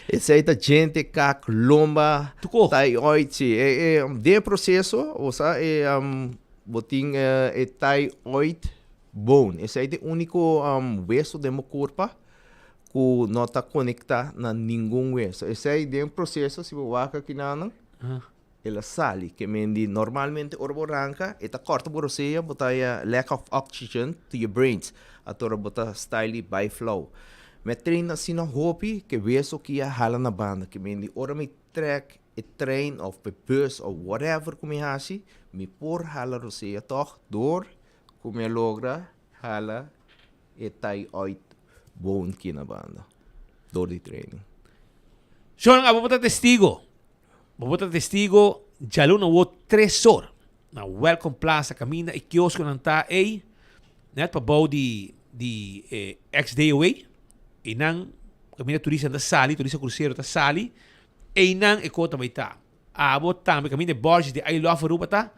Esei ta djente, kak, lomba, Tuko. tai oit, si. E e den e proseso, bo sa e bo tin e tai oit bone. Esei ta e uniko weso den bo kurpa ku no ta konektá na ningun weso. Esei den proseso, si bo wak akinanan, El a sali, ke men di normalmente ora bo ranka e ta kòrta bo rosea, bo ta haya lack of oxygen to your brains, atora bo ta style bai flou. Mi a train asina hopi ke weso ki a hala na banda, ke men di ora mi trek e trein of e bus of whatever ku mi hasi, mi por hala rosea tòg dor ku mi a logra hala e tai oit bone ki na banda dor di training. Shon, abo bo ta testigo. Bo por ta testigo djaluna wo tres or na Welcome Plaza kaminda e kioskonan ta ei net pabou di di e ex DOA einan kaminda turistanan ta sali turista krusero ta sali einan e kos ta bai ta. Abo tambe kaminda e bòrchi di I love Aruba ta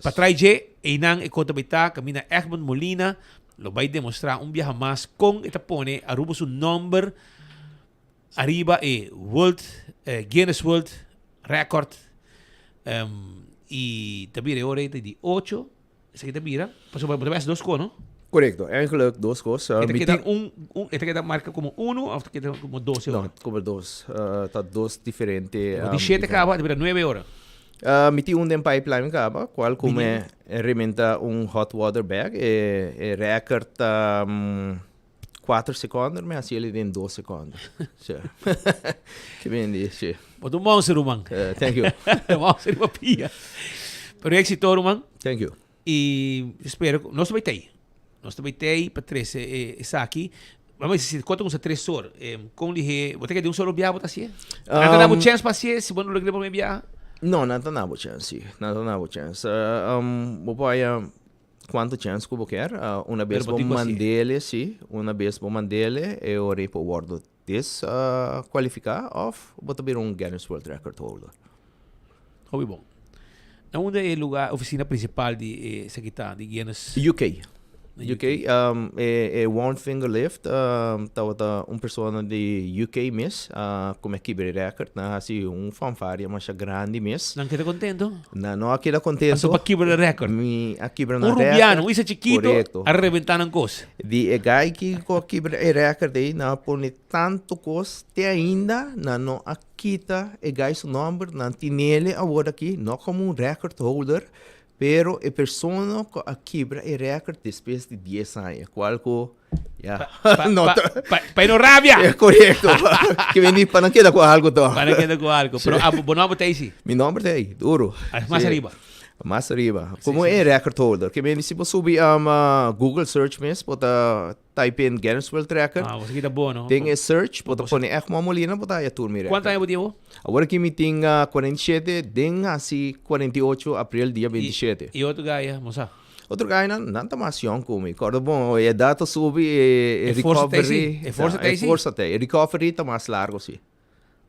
patrai dje einan e kos ta bai ta kaminda Egmond Molina lo bai demostra un biaha mas kon e ta pone Aruba su nòmber Ariba e World Guinness World Record y ta bira e ora ei di ocho, esaki ta bira, pasobra bo ta bay haci dos cos no? Correcto, eigenlijk dos cos. E ta keda un, un, e ta keda marca como uno of ta keda como dos e ora? No, como dos. Ta dos diferente. Di shete caba ta bira nuebe ora. Mi tin un den pipeline caba, cual cu me rementa un hot water bag. E record ta Cuater secondo, mi haci el den dos secondo. Sí. Ke ben di, sí. Bo ta un monster, ruman. Uh, thank you. monster riba pia. Pero éxito, ruman. Thank you. Y espero, nos ta bay tey. Nos ta bay tey pa trece eh, esaki. Vamos a decir, cuánto custa tres or? Eh, con lihe, bo ta keda un solo biaha bo ta hacié? Nan ta dabo chance pa hacié si bo no logra prome biaha? No, nan ta dabo chance, sí. Nan ta dabo chance. Uh, um, bo por haya Cuanto chens cu bo kier. Una bes bo mandele, si, una bes bo mandele e ora ei por wordo descualifica of bo ta bira un Guinness World Record holder. Hopi bon. Na unda e lugar, oficina principal di e esaki ta, di Guinness? UK. UK, e e One Finger Lift tabata un persona di UK mes a come kibra e record. Nan a haci un fanfaria masha grandi mes. Nan keda contento? Nan no a keda contento. Pasobra bo a kibra e record. Mi a kibra nan Un record. rubiano, un isa chikito Correcto. a rebenta nan cos. Di e guy ki cu a kibra e record ey, nan a pone tanto cos te ainda nan no a kita e guy su nomber. Nan tinele awor aki no como un record holder, Pero e persona cu a kibra e record despues di dies aña, cual cu ya no ta. Pa e no rabia! E corecto. Ke bini pa nan keda cu algo toch. Pa nan keda cu algo. Pero abo, bo nomber ta ey si? Mi nomber ta ey, duro. Mas ariba. Mas ariba. Como e record holder. Ke bini si bo subi Google search mes, bo ta Type in Guinness World Record. Ah, esaki ta bon, no? Den e search, bo ta pone Egmond Molina, bo ta haya tur mi record. Cuanto aña bo tin awor? Awor aki mi tin 47, den hasi 48 april dia 27. Y otro gaya, bo sa? Otro gayanan, nan ta mas yong cu mi. Corda bon, e edad ta subi, e E forsa ta recovery. ey si, e forsa ta ey si. E forsa ta ey. E recovery ta mas largo si.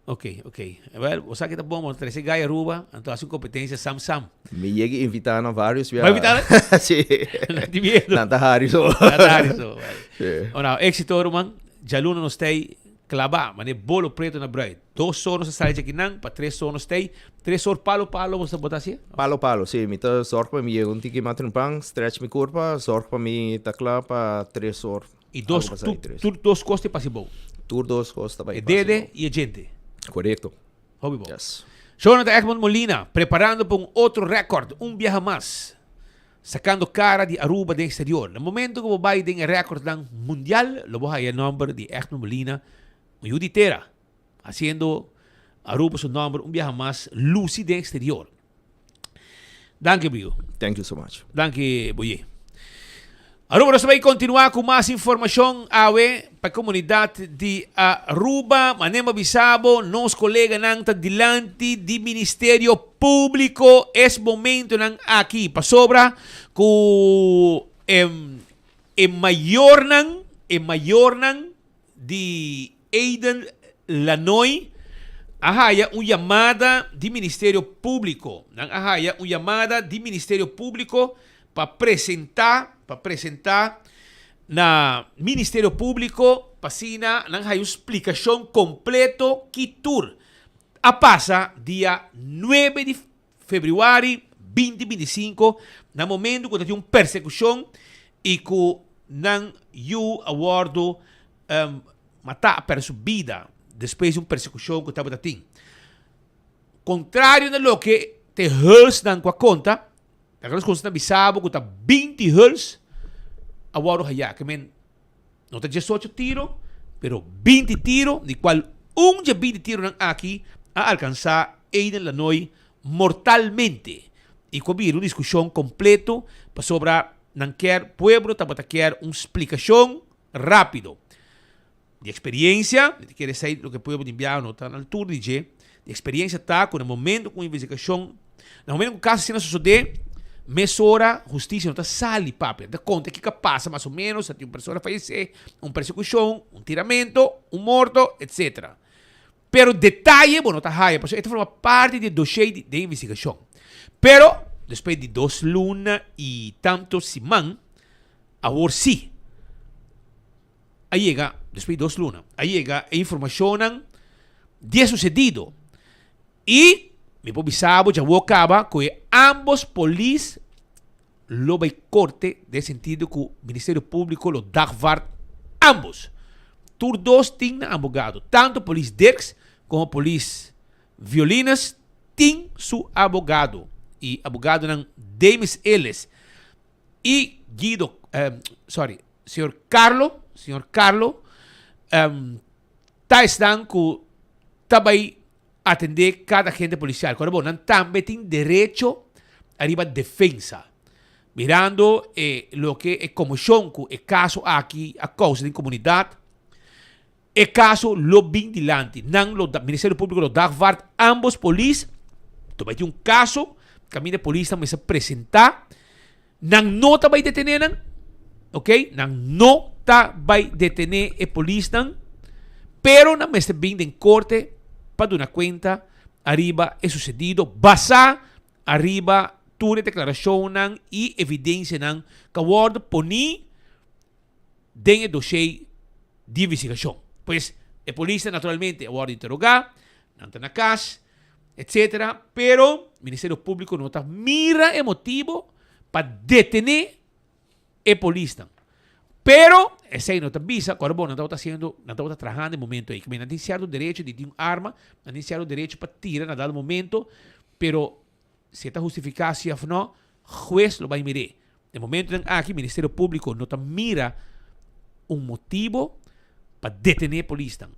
Ok, ok. Wel, bo sa ki ta bon, bo ta trece gai Aruba, anto haci un competencia sam sam. Mi yega invita nan varios bia. Bo invita nan? Si. Nan tin miedo. Nan ta hari so. Nan ta hari so. Si. Bueno, exito ruman. Djaluna nos ta ei claba, mane bolo preto na bruid. Dos or nos ta sali djaki nan, pa tres or nos ta ei. Tres or palo palo bo ta haci? Palo palo, si. Mi ta zorg pa mi yega un tiki mas trempan, stretch mi curpa, zorg pa mi ta cla pa tres or. Y dos, tur, tur dos cos ta pasa bou. Tur dos cos ta pasa bou. E dede y e djente. Correcto. Hopi bou. Yes. Jonathan Egmond Molina, preparando pa un otro record, un biaha mas. Sacando cara di Aruba den exterior. Na momento cu bo bay den e recordnan mundial, lo bo haya e nomber di Egmond Molina, un yu di tera, haciendo Aruba su nomber un biaha mas luci den exterior. Danki Bio. Thank you so much. Danki Boye. Aruba nos ta bay continua cu mas informacion awe pa e comunidad di Aruba. Manera bo bisa bo, nos coleganan ta dilanti di Ministerio Publico es momentonan aki pasobra cu e mayornan, e mayornan di Aiden Lanoy a haya un yamada di Ministerio Publico. Nan a haya un yamada di Ministerio Publico pa presenta, pa presenta na Ministerio Publico pa asina nan haya un splicacion completo ki tur a pasa dia nuebe di Februari 2025 na momento cu ta tin un persecucion y cu nan yu a wordo mata, a perde su bida despues di un persecucion cu tabata tin. Contrario na loke te hulsnan cu a conta, ta nos consta bisa bo cu ta 20 huls a wordo haya, ke men no ta 18 tiro, pero 20 tiro, di cual un dje 20 tironan aki a alcansa Aiden Lanoy mortalmente. Y cu a bira un discusion completo pasobra nan kier, pueblo tabata kier un splicacion rapido. Di experiencia, mi ta kere esey loke pueblo di biaha no ta na altura di dje, di experiencia ta cu na momento cu un investigacion, na momento cu caso asina sosode, mesora husticia no ta sali papia, ta conta kico a pasa mas o menos, sa tin un persona fayece, un persecucion, un tiramento, un morto, etc. Pero detaye bo no ta haya, pasobra e ta forma parti di e dossier di e investigacion. Pero, despues di dos luna y tanto siman, awor si, a yega, despues di dos luna, a yega e informacionnan di e sucedido. Y mi por bisa bo djawo caba cu e ambos polis lo bay corte den sentido cu Ministerio Publico lo dagvaard ambos. Tur dos tin nan abogado, tanto polis Dirks como polis Violines tin su abogado y abogadonan Demis Ellis y Guido, sorry, señor Carlo, señor Carlo, ta esnan cu ta bay atende cada agente policial. Cuando bo, nan tambe tin derecho ariba defensa. Mirando e loke e conmocion cu e caso aki a causa den comunidad, e caso lo bin dilanti. Nan lo da, Ministerio Publico lo dagvaard ambos polis. To bay tin un caso caminda e polisnan mester presenta. Nan no ta bay detene nan, ok, nan no ta bay detene e polisnan, pero nan mester bin den corte pa duna cuenta ariba e sucedido basa ariba tur e declaracionnan y evidencianan cu a wordo poni den e dossier di investigacion. Pues e polisnan naturalmente a wordo interoga, nan ta na cas, etc. Pero Ministerio Publico no ta mira e motibo pa detene e polisnan. Pero esey no ta bisa cu bo nan tabata haciendo, nan tabata trahando e momento ey. Nan tin cierto derecho di tin un arma, nan tin cierto derecho pa tira na dado momento, pero si e ta hustifica si of no, huez lo bay mir'é. E momentonan aki Ministerio Publico no ta mira un motibo pa detene e polisnan.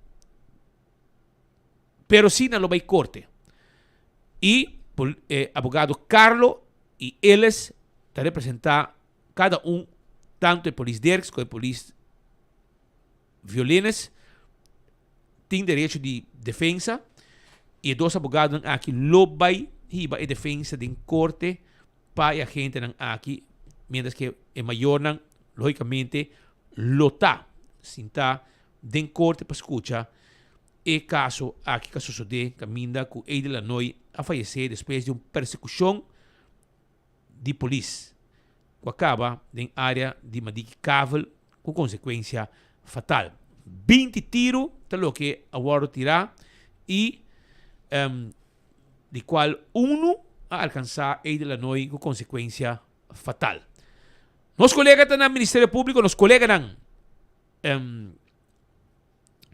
Pero si nan lo bay corte. Y e abogado Carlo y Ellis ta representa cada un tanto e polis Dirks como e polis Violines tin derecho di defensa y e dos abogadonan aki lo bay hiba e defensa den corte pa e agentenan aki mientras que e mayornan logicamente lo ta sinta den corte pa scucha. E kaso aki ka sosodé kaminda ku Eider Lanoy a fayesé despues di un persekushon di polis ku a kaba den área di Madiki Kavel ku konsekuensia fatal. 20 tiru ta loke a wòrdu tirá i di kual unu a alkansá Eider Lanoy ku konsekuensia fatal. Nos kolega ta na Ministerio Públiko, nos koleganan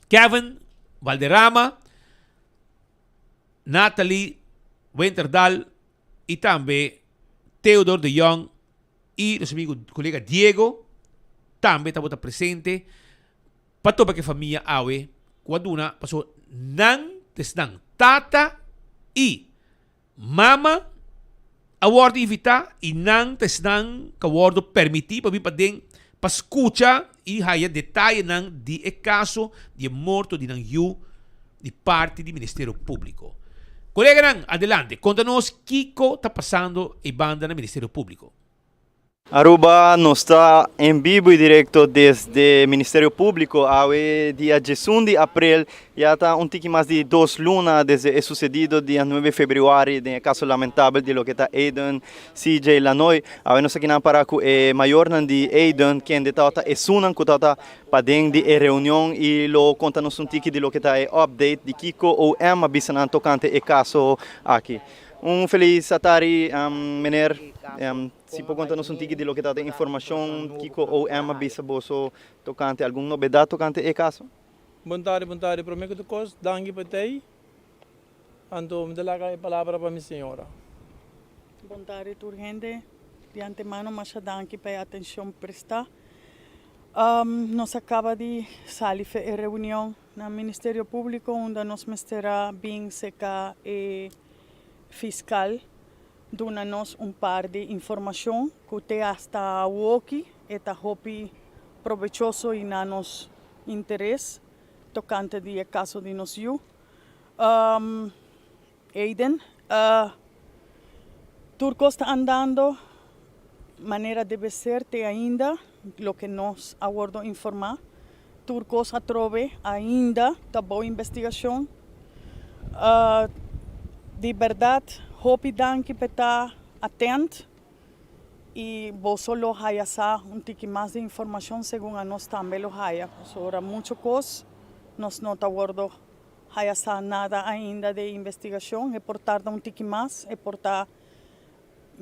Kevin Valderrama, Nathalie Winterdal y tambe Theodor de Jong y nos amigo colega Diego tambe tabata presente pa topa cu e famia awe cu a duna paso nan tesnan tata y Mama a wòrdu invitá i nan ta esnan ku a wòrdu permití pa bin paden pa skucha i haya detayenan di e kaso di e morto di nan yu di parti di Ministerio Públiko. Koleganan, adelante, konta nos kiko ta pasando ei banda na Ministerio Públiko. Aruba, Nos ta en bibo y directo desde Ministerio Publico awe dia diesun di april, ya ta un tiki mas di dos luna desde e sucedido dia nuebe februari den e caso lamentabel di loke ta Aiden CJ Lanoy. Awe nos aki nan para cu e mayornan di Aiden kende tabata esunnan cu tabata paden di e reunion y lo conta nos un tiki di loke ta e update di kico OM a bisa nan tocante e caso aki. Un felis atari meneer. Si por konta nos un tiki di loke ta den informashon, kiko OM a bisa boso tokante algun nobedat tokante e kaso? Bon tardi, bon tardi. Prome ku tur kos, danki pa tei. Anto mi ta laga e palabra pa mi señora. Bon tardi tur hende. Di antemano masha danki pa e atenshon prestá. Nos a kaba di sali fe e reunion na Ministerio Públiko unda nos mester a bin seka e fiskal duna nos un par di informashon ku te hasta awoki e ta hopi probechoso i na nos interes tokante di e kaso di nos yu. Aiden, tur kos ta andando manera debe ser te ainda, loke nos a wordo informá. Tur kos atrobe ainda ta bou investigashon. Di bèrdat hopi danki p'e ta atent i boso lo haya sa un tiki mas di informashon segun anos tambe lo haya. Pasobra mucho kos nos no ta wordo haya sa nada ainda di e investigashon. E por tarda un tiki mas, e por ta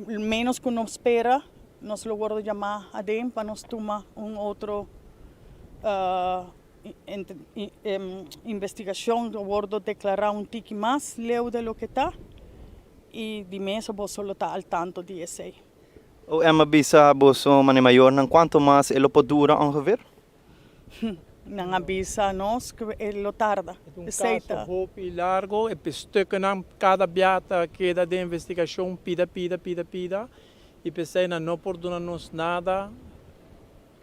Menos ku nos spera, nos lo wordo yamá aden pa nos tuma un otro investigashon, lo wordo deklará un tiki mas leu de loke ta i di mes boso lo ta al tanto di esei. OM a bisa boso mane mayornan kuantu mas e lo por dura ongeveer? Nan a bisa nos ku e lo tarda. E ta un kaso hopi largo, e stuknan kada bia ta keda den investigashon pida pida pida pida i p'esei nan no por duna nos nada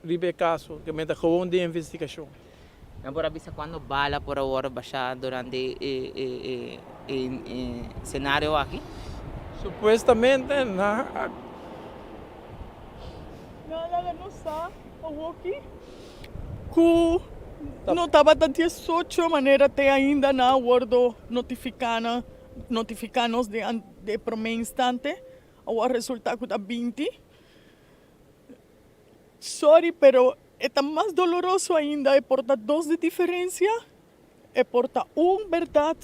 riba e kaso, ke men ta gewoon den investigashon. Nan por a bisa kuando bala por a wòrdu bashá durante e e senario aki? Supuestamente nan a. Nan a laga nos sa awoki ku no tabata diesocho manera te ainda nan a wòrdu notifiká nan notifiká nos den e promé instante awor a resultá ku ta 20. Sorry pero e ta mas doloroso ainda e por ta dos di diferencia e por ta un berdad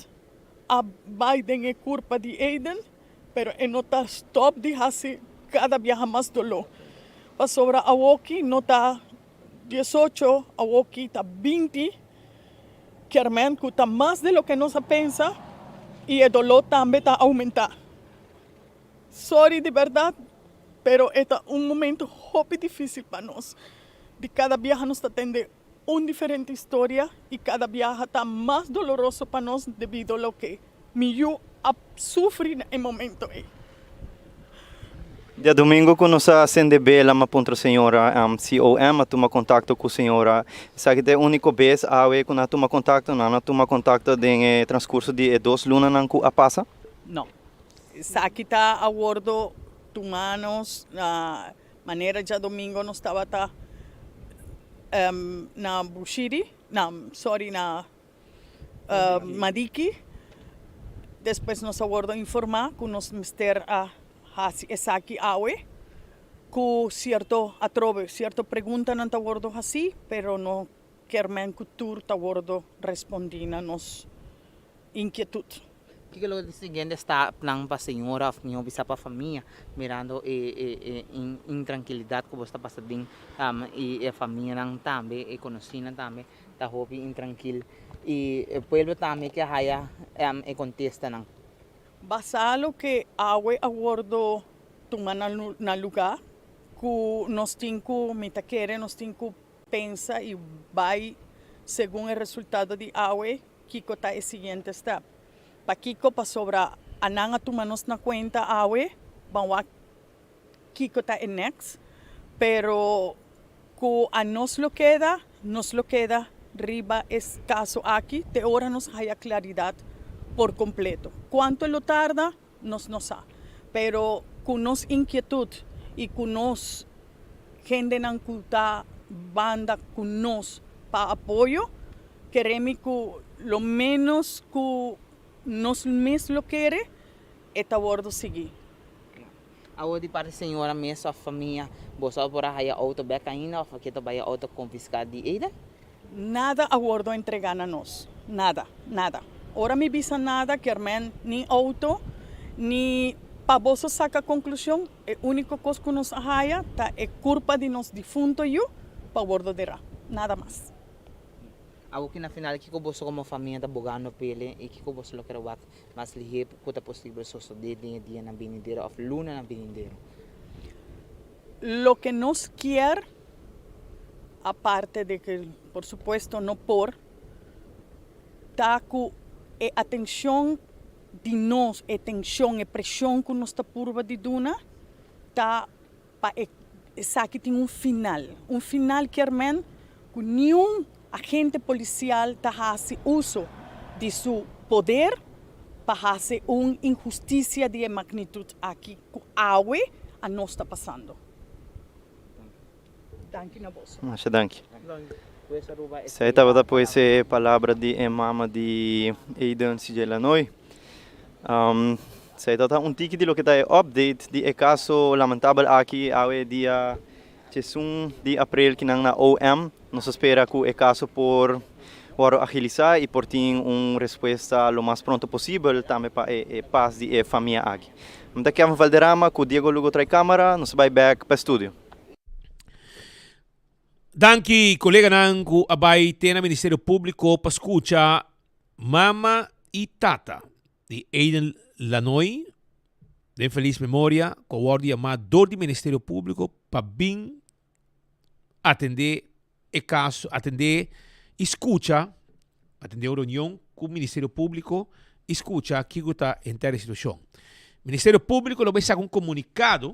a bay den e curpa di Aiden pero e no ta stop di haci cada biaha mas dolor pasobra awoki no ta 18 awoki ta 20 kermen cu ta mas di loke nos a pensa y e dolor tambe ta aumenta. Sorry di berdad, pero e ta un momento hopi dificil pa nos. Di cada biaha nos ta tende un diferente historia y cada biaha ta mas doloroso pa nos debido loke mi yu a sufri na e momento ey. Diadomingo cu nos a cende bela m'a puntra señora si OM a tuma contacto cu señora. Esaki ta e unico bes awe cu nan a tuma contacto? Nan a tuma contacto den e transcurso di e dos lunanan cu a pasa? No. Esaki ta a wordo tuma nos na manera djadomingo nos tabata na Bushiri, na sorry na Madiki. Despues nos a wordo informa cu nos mester a haci esaki awe cu cierto atrobe cierto preguntanan ta wordo haci pero no kier men cu tur ta wordo respondi na nos inkietud. Kiko lo siguiente stapnan pa señora of mihó bisa pa famia mirando e e intrankilidat ku bo sta pasa den i e famianan tambe e konosínan tambe ta hopi intrankil i e pueblo tambe ke haya e kontestanan. Basá loke awe a wordo tuma na lugá ku nos tin ku mi ta kere nos tin ku pensa i bai segun e resultado di awe Kiko ta e siguiente step? Pakiko? Pasobra a nan a tuma nos na kuenta awe, ban wak kiko ta e next, pero ku a nos lo keda, nos lo keda riba e kaso aki te ora nos haya klaridat por kompleto. Kuantu lo tarda, nos no sa. Pero ku nos inkietut i ku nos hendenan ku ta banda ku nos pa apoyo, keremi ku lo ménos ku nos mes lo kere, e ta wòrdu sigui. Awor di parti señora mes òf famia, boso a por a haya outo bèk ainda òf a keda bai e outo konfiská di Eden? Nada a wordo entrega na nos. Nada, nada. Ora mi bisa nada, kier men ni auto, ni pa boso saca conclusion, e unico cos cu nos a haya ta e curpa di nos difunto yu pa wordo dera. Nada mas. Awor ki na final kiko boso como famia ta bogando pele y kiko boso lo kere wak mas lihe cu ta posibel sosode den e dianan binidero of lunanan binidero? Loke nos kier, aparte de ke por supuesto no por, ta ku e atencion di nos, e tension, e presion ku nos ta purba di duna, ta pa e esaki tin un final. Un final kier men ku niun agente polisial ta hasi uso di su poder pa hasi un inhustisia di e magnitud aki ku awe a nos ta pasando. Danki na boso. Masha danki. Esei tabata pues e palabra di e mama di Aiden CJ Lanoy. Esei tabata un tiki di loke ta e update di e kaso lamentabel aki awe dia 11 di april kinan na OM. Nos ta spera ku e kaso por wòrdu agilisá i por tin un respuesta lo mas pronto posibel tambe pa e pas di e famia aki. Mi ta Kevin Valderrama ku Diego Lugo trae kamera, nos ta bai bèk pa e studio. Danki koleganan ku a bai te na Ministerio Públiko pa skucha mama i tata di Aiden Lanoy den felis memoria ku a wòrdu yamá dor di Ministerio Públiko pa bin atendé e kaso, atendé i skucha, atendé un reunion ku Ministerio Públiko i skucha kiko ta henter e situashon. Ministerio Públiko lo bai saka un komunikado,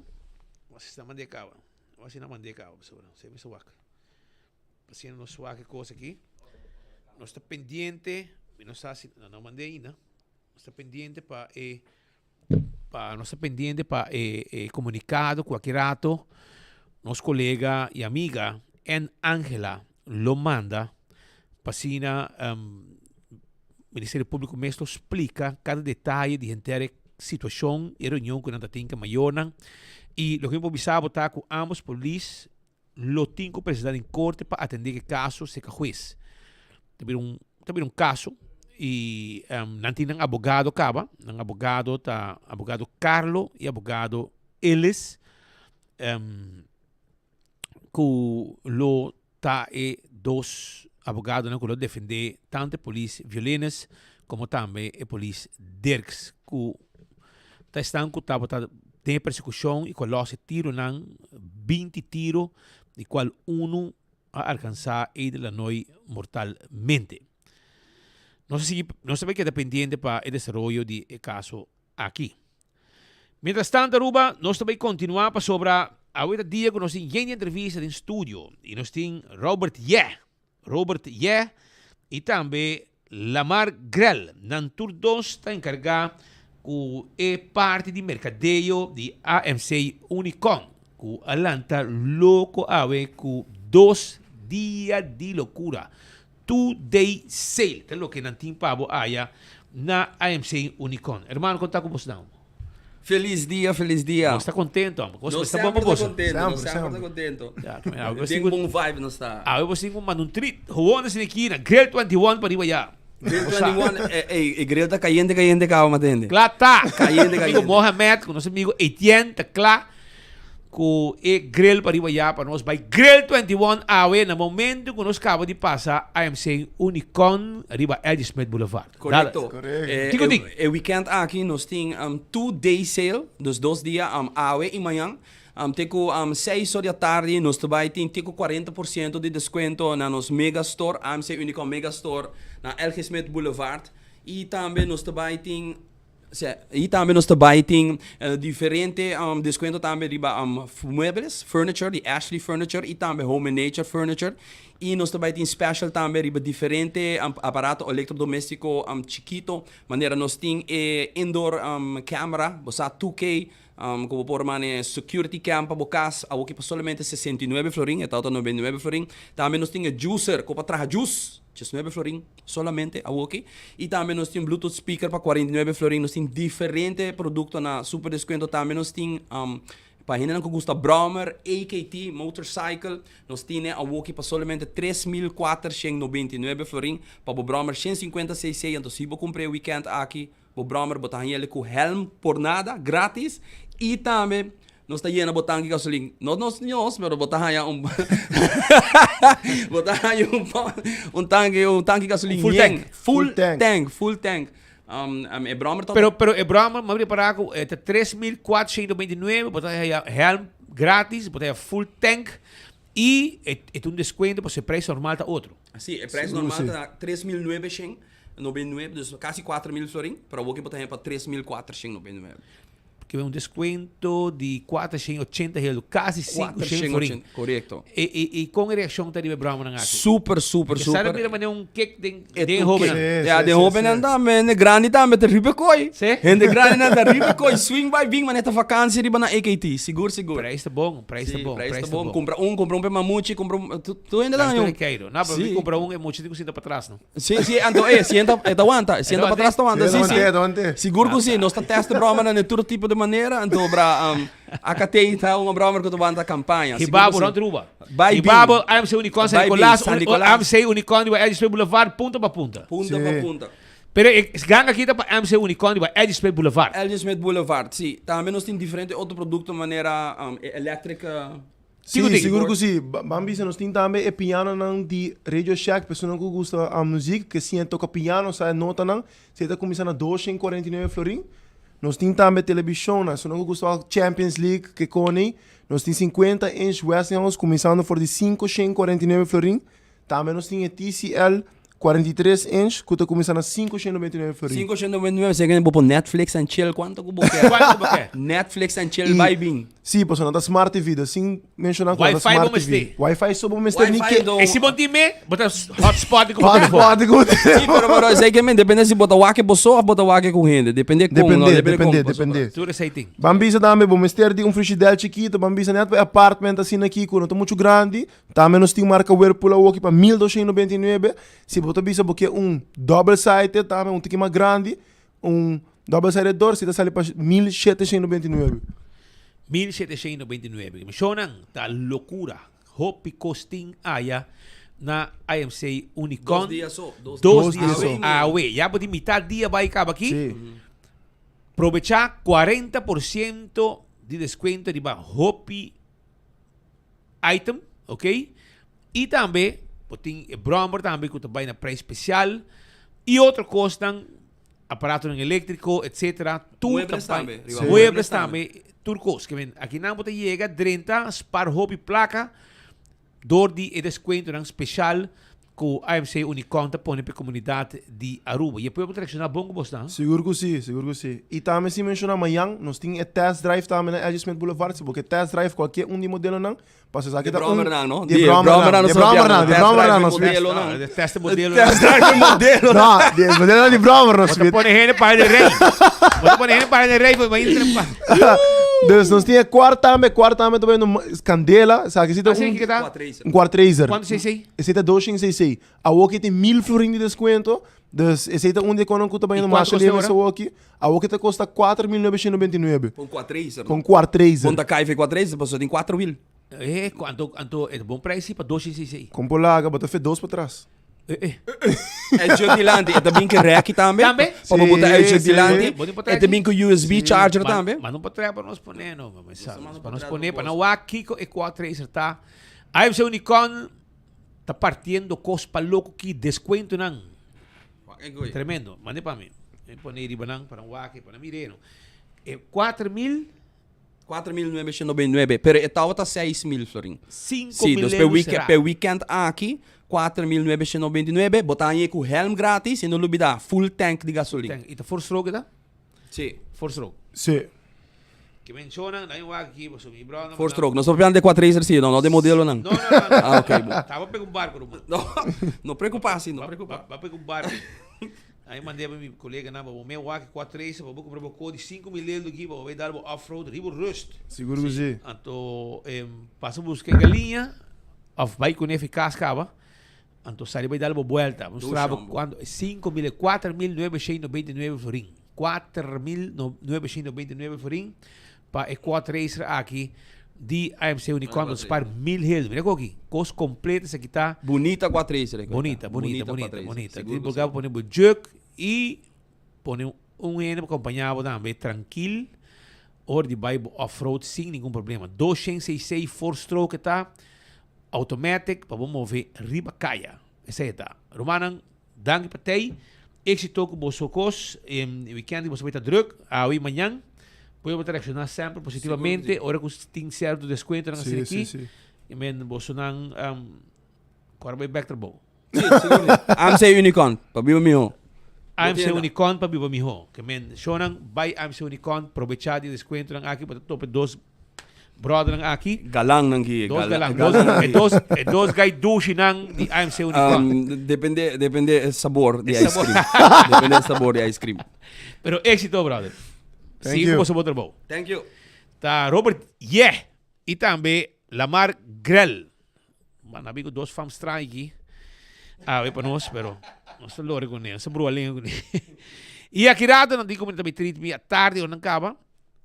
wak si nan mand'é kaba, wak si nan mand'é kaba pasobra si mester wak, pa asina nos wak e kos aki, nos ta pendiente, mi no sa si nan no mand'é ainda, nos ta pendiente pa e Pa nos ta pendiente pa e e comunicado cu aki rato nos colega y amiga Ann Angela lo manda pa asina Ministerio Publico mes lo splica cada detaye di henter e situacion y e reunion cu nan ta tin cu e mayornan y loke mi por bisa bo ta cu ambos polis lo tin cu presenta den corte pa atende e caso cerca huez. Ta bira un, ta bira un caso y nan tin nan abogado caba, nan abogado ta abogado Carlo y abogado Ellis cu lo ta e dos abogadonan cu lo defende tanto e polis Violenes como tambe e polis Dirks cu ta esnan cu tabata den e persecucion y cu a los e tironan, 20 tiro, di cual uno a alcansa Edel Lanoy mortalmente. Nos a sigui, nos ta bay keda pendiente pa e desaroyo di e caso aki. Mientras tanto Aruba, nos ta bay continua pasobra awe ta dia cu nos tin yen di entrevista den studio y nos tin Robert Yeh. Robert Yeh y tambe Lamar Grell. Nan tur dos ta encarga cu e parti di mercadeo di AMC Unicon cu a lanta loco awe cu dos dia di locura. Two day sale ta loke nan tin pa bo aya na AMC Unicon. Hermano con ta cu bos nan? Feliz dia, feliz dia. Nos ta contento amo. Nos ta bon pa semper ta boso. contento, nos semper ta contento. Ya, ta mira, awe Den bon vibe nos ta. Awe bo sin cu manda un treat. Gewoon esaki aki na Grill 21 pariba ya. Grill 21, eh, ey, e grill ta cayente cayente caba matende. Cla ta. Cayente Amigo cayente. Mohamed cu nos amigo Etienne ta cla. Ku e grill pariba ya pa nos bai Grill 21 awe na momento ku nos kaba di pasa AMC Unicon riba Eddie Smith Boulevard. Korekto. Dale. Kiko tin? E weekend aki nos tin two day sale, dus dos dia, awe i mañan. Te ku seis or di atardi nos ta bai tin te ku 40% di deskuento na nos mega store, AMC Unicon Mega Store na LG Smith Boulevard. I tambe nos ta bai tin. I tambe nos ta bai tin diferente descuento tambe riba muebles, furniture, di Ashley Furniture i tambe Home and Nature Furniture. I nos ta bai tin special tambe riba diferente aparato electrodomestico chikito, manera nos tin e indoor camera, bo sa 2K, ku bo por mane security cam pa bo kas, awoki pa solamente 69 florin, e tabata 99 florin. Tambe nos tin e juicer ku pa traha juice. 19 florin solamente awoki. Y tambe nos tin Bluetooth speaker pa 49 florin. Nos tin diferente producto na super descuento. Tambe nos tin um, pa hendenan cu gusta brommer, AKT, motorcycle. Nos tin awoki pa solamente 3.499 florin. Pa bo brommer 150 cc. Anto si bo cumpra e weekend aki, Bo brommer bo ta haña el ku helm por nada, gratis, i tambe nos ta yena bo tanki gasolin. No nos nos, pero bo ta haña un bo ta haña un un tanki un tanki gasolin Full yen. tank. Full tank, full tank. Um, um, e brommer ta Pero pero e brommer, m'a repará ku e ta 3429, bo ta haña helm gratis, bo ta haña full tank i e e ta un deskuento pasobra e prijs normal ta otro. Si, e prijs normal ta 3900. 99, dus casi 4000 florin, pero awor ki bo ta haya pa 3499. Ke un descuento di 480 euro, casi 500 florin. Correcto. E, e, e con e reaccion ta riba e brommernan aki? Super, super, Porque super. Sara mira manera un kick den, E den un hobennan. kick. Ja, den hobennan tambe, hende grandi tambe ta riba e kooi. Sí? Hende grandinan ta riba e kooi. Swing by bin manera ta vakantie riba na AKT. Sigur, sigur. Prijs ta bon, prijs ta Sí, bon, prijs prijs ta ta bon. bon. Cumpra un, cumpra un pa e mamuchi, cumpra un, tu, tu hende ta Nan haña tur un. e keiro. No, pero mi Sí. cumpra un e muchi tin cu sinta patras, no? Sí, sí, anto e, sienta, e ta wanta, sienta pa atras ta wanta, sí, sí. Sigur ku sí, nos ta test brommernan den tur tipo di manera, anto bra um, AKT ta un brommer ku ta wanta kampaña. Sigur Hibabo ku sí. rond Aruba. Bai bin. Hibabo, AMC Unicorn, San Bai bin, Nicolas, San Uni- Nicolas. AMC Unicorn riba Eddie Smith Boulevard, punta pa punta. Punta pa punta. Pero e ganga aki ta pa AMC Unicorn riba Eddie Smith Boulevard. Eddie Smith Boulevard, sí. Tambe nos tin diferente otro produkto manera um, e electric uh, Sí, sigur ku sí. Ban bisa nos tin tambe e pianonan di Radio Shack, personanan ku gusta a muzik, ke siña toka piano, sa e notanan, si e ta kuminsá na 249 florin. Nos tin tambe telebishonnan, esunnan ku gusta wak Champions League, ke koni, nos tin 50 inch Westinghouse kuminsando for di 549 florin. Tambe nos tin e TCL 43 inch ku ta kuminsá na 599 florin. 599, seken bo por Netflix and chill kuantu ku bo ke. Kuantu ku bo ke. Netflix and chill bai bin. Sí, pasobra nan ta smart TV, dus sin menshoná ku nan ta Wi-Fi bo smart mester. TV. Wi-Fi so bo mester ni Wi-Fi ke. do. E si bo tin me, bo ta hotspot di ku bo telefon. Hotspot di ku bo telefon. Sí, pero pero esei ke men depende si bo ta wak bo so of bo ta wak ku hende. Depende kon, no? Depende, Depende kon, depende, pasobra. depende. Tur esei tin. Ban bisa tambe bo mester di un frigidèr chikito, ban bisa nèt pa e apartment asina aki ku no ta muchu grandi. Tambe nos tin marka Whirlpool awoki pa 1299. Si bo ta bisa bo ke un double sided tambe un tiki mas grandi, un double sided door si ta sali pa 1799. 1799. Mishonnan ta lokura. Hopi kos tin aya na IMC Unicon. Dos dia so. Dos, Dos dia dia so. so. Awe. Ya bo tin mitad dia bai kaba aki. Sí. Probecha 40% di descuento riba hopi item, ok? Y tambe bo tin e brommer tambe cu ta bay na prijs special y otro cosnan, aparatonan electrico, etcetera, tur ta Muebles bay, tambe, riba muebles muebles tambe, tur cos. Ke men akinan bo ta yega drenta spar hopi placa door di e descuentonan special Ku AMC Unicon ta pone p'e komunidat di Aruba. I e pueblo ta reakshoná bon ku bosnan? Sigur ku si, sigur ku si. I tambe sin menshoná mañan nos tin e test drive tambe na Edge Smith Boulevard. Si bo ke test drive kualke un di modelonan, pasobra esaki Di ta un brommernan, no? Di brommernan, di brommernan, di brommernan nos Test drive modelonan. De test modelonan. Test drive modelonan. No, di modelonan di brommer nos Bo ta pone hende para den rei. Bo ta pone hende para den rei pa bo intra pa. Dus nos tin e quart tambe, quart tambe ta bayendo candela, esaki si ta Ah, sí, un kiko ta? un quart racer. Cuanto cc? Esey ta 200 cc. Awoki tin 1000 florin di descuento, dus esey ta un di e konan ku ta bayendo I cuanto masha kosta leve ora? awoki. Awoki ta kosta 4999. Pa un quart racer. Pa un quart racer. Bon ta kai fe quart racer pasobra tin cuatro wiel. Eh, anto, anto e ta bon prijs si pa 200 cc. Kon por laga, bo ta fe dos pa tras. Uitje dilanti, e ta bin ku reki tambe. Tambe? Pa bo bota uitje Sí, sí. dilanti. Bo tin E ta bin ku USB charger tambe. Ma no por trae pa nos pone no, ma sa. Pa nos pone, pa no wak kiko e quad racer ta. AMC Unicorn ta partiendo kos pa loko ki descuentonan. Tremendo. Mande pa mi. Mi pone riba nan pa nan wak, pa nan mire no. E 4000 4999, pero e tabata 6000 florin. Cinco Sí, mil dus pe euro weekend, será. pe weekend aki, 4999, bo ta haña ku helm gratis i no lubida full tank di gasolin. Tank. I ta four stroke e ta? Sí. Four stroke. Sí. Ke mencionan, nan wak aki, pasobra mi brother Four stroke. Nos ta papiando de quad racer sí, no, no de modelonan. No, no, no, no. Ah, ok, bo. Taba pega un barco, ruman. No, no preocupa sí, no preocupa. Ba pega un barco. Aí mandei pa mi colega nan, pa bo me wak qua tracer, pa bo compra bo co di 5000 euro aki, pa bo bay dar bo off-road riba rust. Sigur cu si. Anto, pasa busca e galiña, of bay cu nefi cas caba, anto sali bay dar bo buelta. Mustra bo cuando, 5000, 4999 florin. 4999 florin pa e quad racer aki di AMC Unicorn, pa spaar 1000 euro. Mira cu aki, cos completo esaki ta. Bunita quad racer e Bonita, bonita, bonita, bonita. Tin por caba pone bo juk y pone un hende pa acompaña bo tambe trankil ora di bay bo off road sin ningun problema. 266 four stroke ta automatic pa bo move riba caya. Esey e ta. Rumannan, Danki pa tei. Éxito ku boso kos. E weekend boso bai ta druk, awe i mañan. Pueblo ta reakshoná semper positivamente ora ku tin sierto deskuentonan asina aki. I men bosonan ku ora bai bèk trabou. Sí, sigur sí. AMC Unicorn, pa biba mihó. AMC Unicorn pa biba mihó. Ke men shownan bai AMC Unicorn, probechá di deskuentonan aki pa ta topa dos Brothernan aki. Galangnan ki. Dos galang. Dos, e dos, e dos gai dushinan di AMC Unicorn. Um, depende, depende e sabor di E ice sabor. cream. depende e sabor di ice cream. Pero éxito, brother. Thank Sigue you. ku boso bo trabou. Thank you. Ta Robert Yeh y tambe Lamar Grell. Man, abi ku dos fam straño aki. Awe pa nos, pero nos ta lori kuné, nos ta brua lenga kuné. Y aki rato nan di ku mi ta bai treat mi atardi ora nan kaba.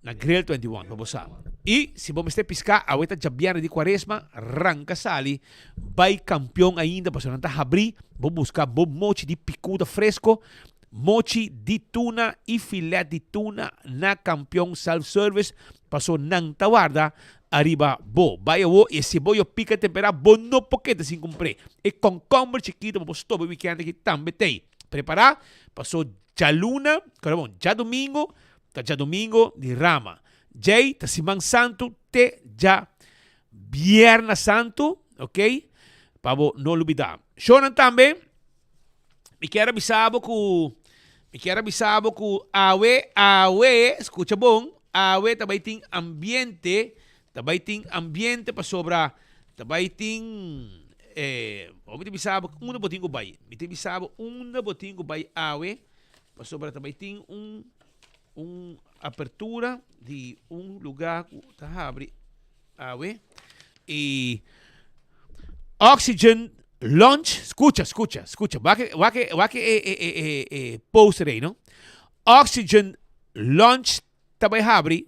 Na Grill 21, pa bo sa. I si bo mester piská, awe ta djabièrnè di Kuaresma, ranka sali bai Kampion ainda pasobra nan ta habrí, bo buska bo mochi di pikuda fresko, mochi di tuna i filèt di tuna na Kampion Self Service paso nan ta warda ariba bo. Bai awo i si bo yo pika temperá bo no por keda sin kumpr'é. E kònkòmber chikito pa bo stoba e wikènt aki tambe t'ei. Prepará paso djaluna, perdon, djadumingu Ta djadomingo di rama. Djei ta siman santu te djabierna santu, ok? Pa bo no lubida. Shownan tambe, mi kier a bisa bo ku, mi kier a bisa bo ku awe, awe, skucha bon, awe ta bai tin ambiente, ta bai tin ambiente pasobra ta bai tin, eh, mi ta bisa bo unda bo tin ku bai. Mi ta bisa bo unda bo tin ku bai awe. Pasobra ta bai tin un un apertura di un lugar ku ta habri awe i Oxygen Lounge, skucha, skucha, skucha, wak e wak e wak e e e e e poster ei no. Oxygen Lounge ta bai habri,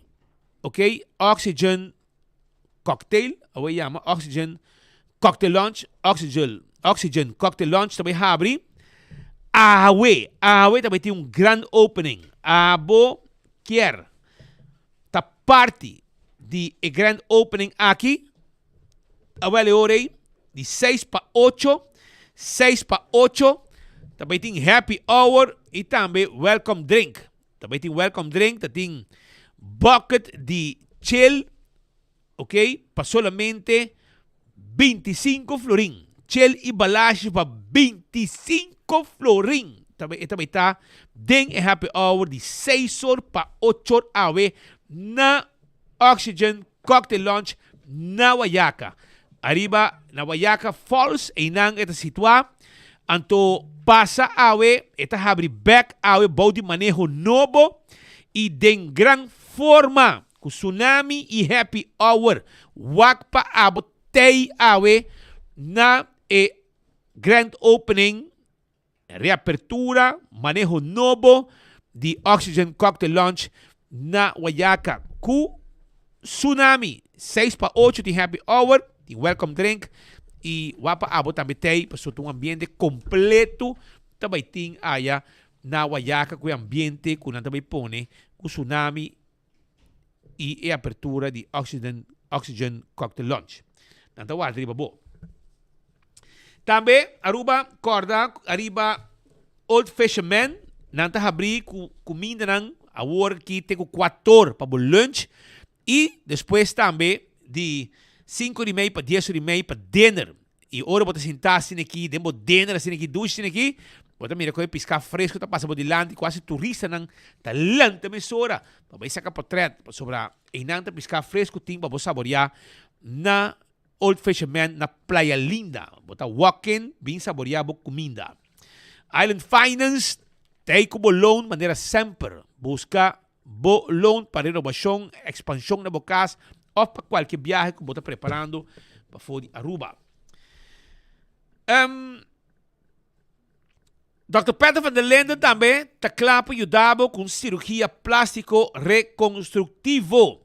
ok, Oxygen Cocktail, awe yama Oxygen Cocktail Lounge, Oxygen, Oxygen Cocktail Lounge ta bai habri awe, awe ta bai tin un grand opening. Abo kier ta parti di e grand opening aki, awel e ora ei di seis pa ocho, seis pa ocho, ta bai tin happy hour i tambe welcome drink. Ta bai tin welcome drink, ta tin bucket di chel, ok, pa solamente 25 florin. Chel y balashi pa 25 florin. Ta bai, e ta bai ta den e happy hour di 6 or pa 8 or awe na Oxygen Cocktail Lounge na Wayaca. Ariba na Wayaca Falls, einan e ta situá. Anto pasa awe e ta habri bek awe bou di maneho nobo i den gran forma. Ku Tsunami i Happy Hour. Wak pa abo tei awe na e Grand Opening, reapertura, maneho nobo di Oxygen Cocktail Lounge na Wayaca. Ku Tsunami, seis pa ocho tin Happy Hour, tin welcome drink i wak pa abo tambe tei pasobra ta un ambiente kompleto ta bai tin aya na Wayaca ku e ambiente ku nan ta bai pone ku Tsunami i e apertura di Oxygen, Oxygen Cocktail Lounge. Nan ta warda riba bo. Tambe Aruba corda ariba Old Fisherman, nan ta habri cu cumindanan awor aki te cu cuator pa bo lunch i despues tambe di cinco di mei pa dies ora di mei pa dinner. I ora bo ta sintá asina aki den bo dinner asina aki dushi asina aki, bo ta mira kon e piská fresku ta pasa bo dilanti, kuasi turistanan ta lanta mesora pa bai saka potrèt, pasobra einan ta piská fresku tin pa bo saboriá na Old Fisherman na Playa Linda. Bo ta walk in bin saboriá bo kuminda. Island Finance ta ei ku bo loan manera semper. Buska bo loan pa renobashon, ekspanshon na bo kas òf pa kualke biahe ku bo ta preparando pafó di Aruba. Um, Dòkter Peter van der Linden tambe ta kla pa yuda bo ku un sirugia plástiko rekonstruktivo.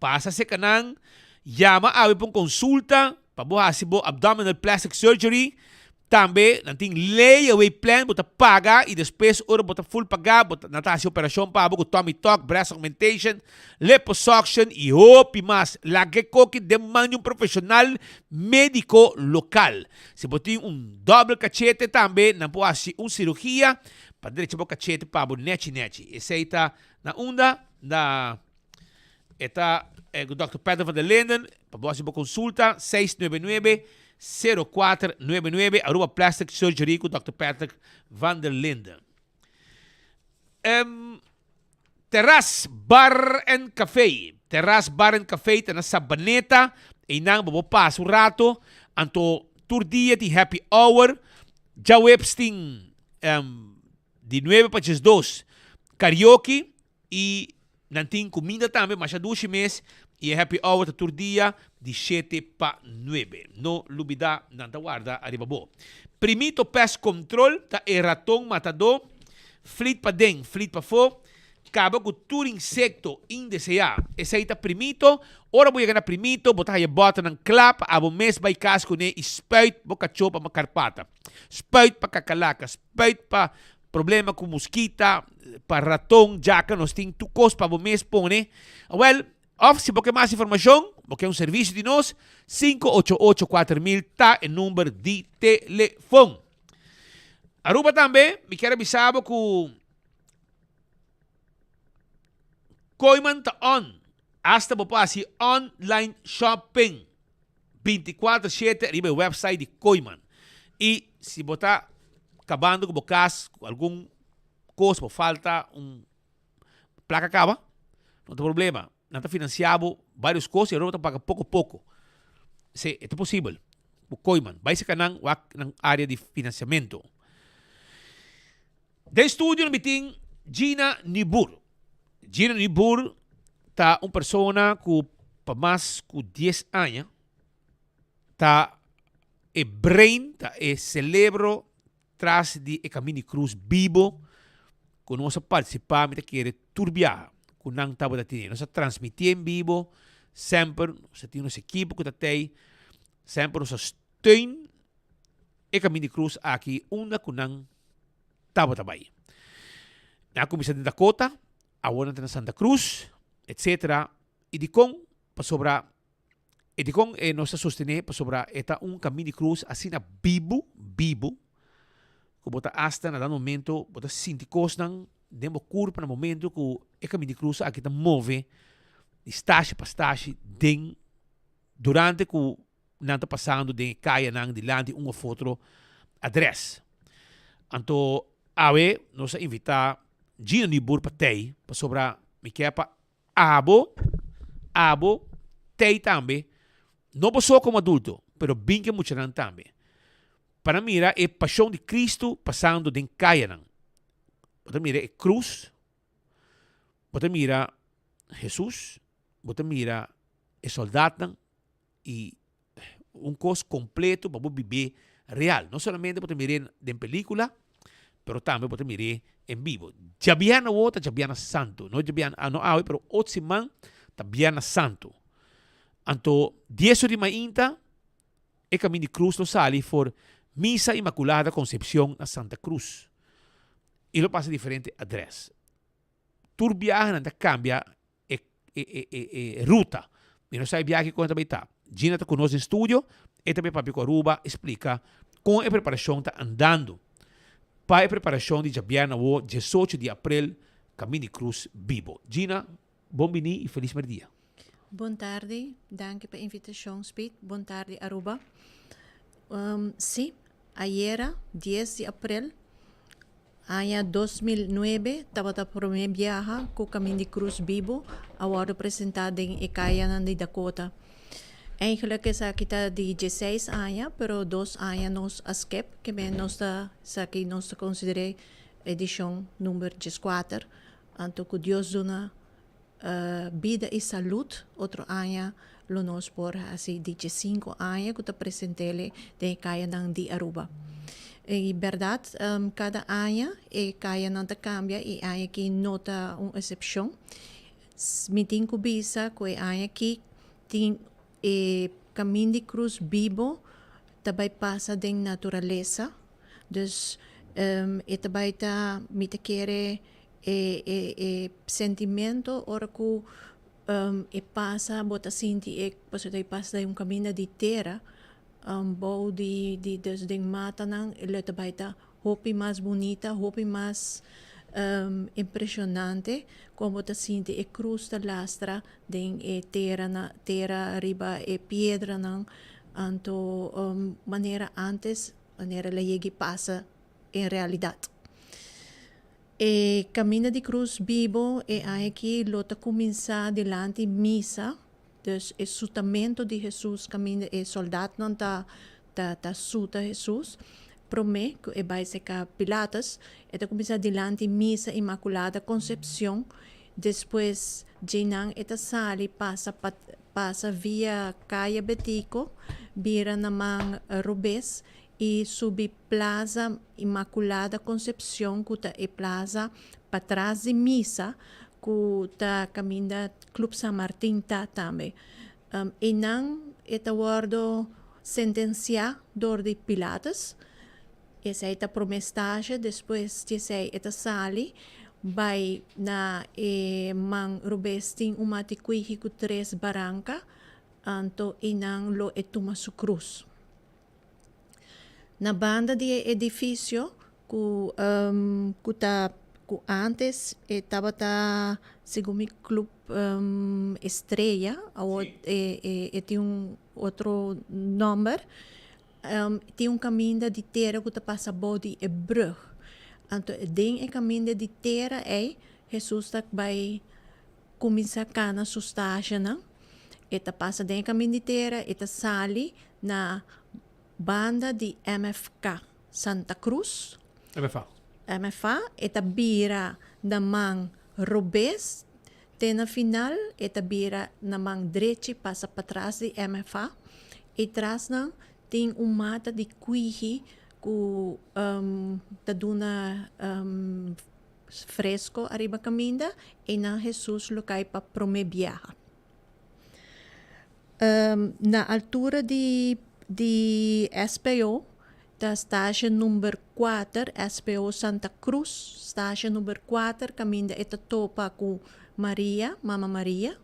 Pasa serka nan, yama awe pa un konsulta pa bo hasi bo abdominal plastic surgery. Tambe nan tin layaway plan, bo ta paga y despues ora bo ta full paga bo ta nan ta haci operacion pa bo cu tummy tuck, breast augmentation, liposuction y hopi mas. Laga e koki den man di un profesional medico local. Si bo tin un dobbel cachete tambe nan por haci un cirugia pa drecha bo cachete pa bo nechi nechi. Esey ta na unda? Na E ta cu Dòkter Peter van der Linden. Pa bo haci bo consulta, seis nuebe nuebe, sero kuater nuebe nuebe, Aruba Plastic Surgery cu Dòkter Patrick van der Linden. Terras Bar and Café. Terras Bar and Café ta na Sabaneta. Einan bo por pasa un rato. Anto tur dia tin happy hour. Djaweps tin di nuebe pa djesdos karaoke. Y nan tin cuminda tambe masha dushi mes y e happy hour ta tur dia di shete pa nuebe. No lubida nan ta warda ariba bo. Primito Pest Control ta e raton matadó, flit paden, flit pafó, caba cu tur insecto indesea. Esey ta Primito. Ora bo yega na Primito bo ta haya boternan cla pa abo mes bay cas cune y spuit bo cacho pa carpata, spuit pa cacalaca, spuit pa Problema ku muskita, pa raton, djaka nos tin tur kos pa bo mes pone. Awel, òf si bo ke mas informashon, bo ke un servisio di nos, 588 4000 ta e number di telefon. Aruba tambe, mi kier a bisa bo ku Kooiman ta on, hasta bo por hasi online shopping. Binticuater shete riba e website di Kooiman. Y si bo ta cabando cu bo cas cu algun cos bo falta un placa caba, no ta problema. Nan ta financia bo varios cos y aruba ta paga poco poco. Si, e ta posibel cu Kooiman. Bay cerca nan wak nan area di financiamento. Den studio mi tin Gina Nieboer. Gina Nieboer ta un persona ku pa mas ku dies aña ta e brain, ta e celebro tras di e Camin di Cruz bibo ku nos a participa, mi ta kere tur biaha ku nan tabata tene. Nos a transmiti en bibo semper, nos a tin nos ekipo ku ta tei, semper nos a steun e Camin di Cruz aki unda ku nan tabata bai. Nan a kuminsá den Dakota, awor nan ta na Santa Cruz, etcetera. I dikon? Pasobra e dikon e nos ta sostené? Pasobra e ta un Kamin di Krus asina bibu, bibu, ku bo ta asta na dado momento bo ta sinti kosnan den bo kurpa na momento ku e Kamin di Krus aki ta move di stashi pa stashi den durante ku nan ta pasando den e kayanan dilanti un of otro adres. Anto awe nos a invita Gino Nieboer pa tei pasobra mi kier pa abo, abo tei tambe, no bo so como adulto, pero bin ke muchanan tambe. Pa nan mira e pasion di Cristo pasando den kayanan. Bo ta mira e cruz, bo ta mira Jesus. bo ta mira e soldatnan i un kos kompleto pa bo bib'é real. No solamente bo ta mir'é den pelikula, pero tambe bo ta mir'é en bibo. Djabièrnè awor ta djabièrnè santu, no djabièrnè, no awe pero otro siman ta bièrnè santu. Anto dies or di mainta e Kamin di Krus lo sali for Misa Inmaculada Concepcion na Santa Cruz i lo pasa diferente adrès. Tur biaha nan ta kambia e e e e e ruta. Mi no sa e biaha kon e ta bai ta. Gina ta ku nos den studio, e ta bai papia ku Aruba i splika kon e preparashon ta andando pa e preparashon di djabièrnè awo diesocho di aprel Kamin di Krus bibo. Gina, bon bini i felis merdia. Bon tardi, danki pa invitashon Speed. Bon tardi Aruba. Si, ayera dies di aprel Aña 2009 tabata promé biaha ku Kamin di Krus bibu a wòrdu presentá den e kayanan di Dakota. Eigenlijk esaki ta di dieseis aña, pero dos aña nos a skep, ke men nos ta esaki nos ta konsider'é edishon number dieskuater. Anto ku Dios duna bida i salud otro aña lo nos por hasi di diesinku aña ku ta present'el den e kayanan di Aruba. I bèrdat kada aña e kayanan ta kambia i e aña aki no ta un esepshon. Mi tin ku bisa ku e aña aki tin e Kamin di Krus bibo ta bai pasa den naturalesa. Dus e ta bai ta mi ta kere E e e sentimento ora ku e pasa bo ta sinti e pasobra ta pasa den un kaminda di tera bou di di dus den matanan lo ta bai ta hopi mas bunita hopi mas impreshonante kon bo ta sinti e krus ta lastra den e tera na tera riba e piedranan anto manera antes manera lo yegi pasa en realidat. E Caminda di Cruz bibo e aña aki lo ta cuminsa dilanti misa, dus e sutamento di Jesus caminda e soldatnan ta ta ta suta Jesus prome cu e bay seca Pilatus, e ta cuminsa dilanti misa Inmaculada Concepcion, despues djeinan e ta sali pasa pa pasa via Caya Betico bira na man robes i subi Plaza Inmaculada Concepcion ku ta e plaza patras di misa ku ta kaminda Club San Martin ta tambe. Einan e ta wòrdu sentensiá dor di Pilatus. Esei ta promé stasje, despues di esei e ta sali bai na e man robes tin un matikwiki ku tres baranka, anto einan lo e tuma su krus. Na banda di e edifisio ku ku ta ku ántes e tabata segun mi Club Estrella awor e e tin un otro nòmber tin un kaminda di tera ku ta pasa bou di e brùg. Anto den e kaminda di tera ei Hesus ta bai kuminsá kana su stashanan. E ta pasa den e kaminda di tera, e ta sali na banda di MFK Santa Cruz. MFA. MFA, e ta bira na man robes te na final e ta bira na man drechi pasa patras di MFA. I tras nan tin un mata di kwihi ku ta duna fresco ariba caminda, einan Hesus lo cay pa prome biaha. Na altura di di SPO ta stashen number kuater, SPO Santa Cruz, stashen number kuater caminda e ta topa cu Maria, Mama Maria.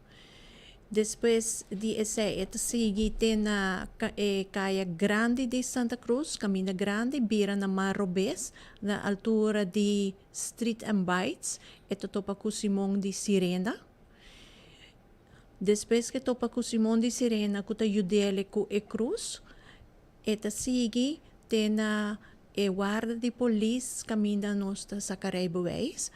Despues di esei e ta sigui te na e kaya grandi di Santa Cruz, kaminda grandi, bira na Mar Robes, na altura di Street and Bites, e ta topa ku Simon di Sirena. Despues ku e topa ku Simon di Sirena ku ta yud'el ku e krus, e ta sigui te na e warda di polis kaminda nos ta saka rijbewijs.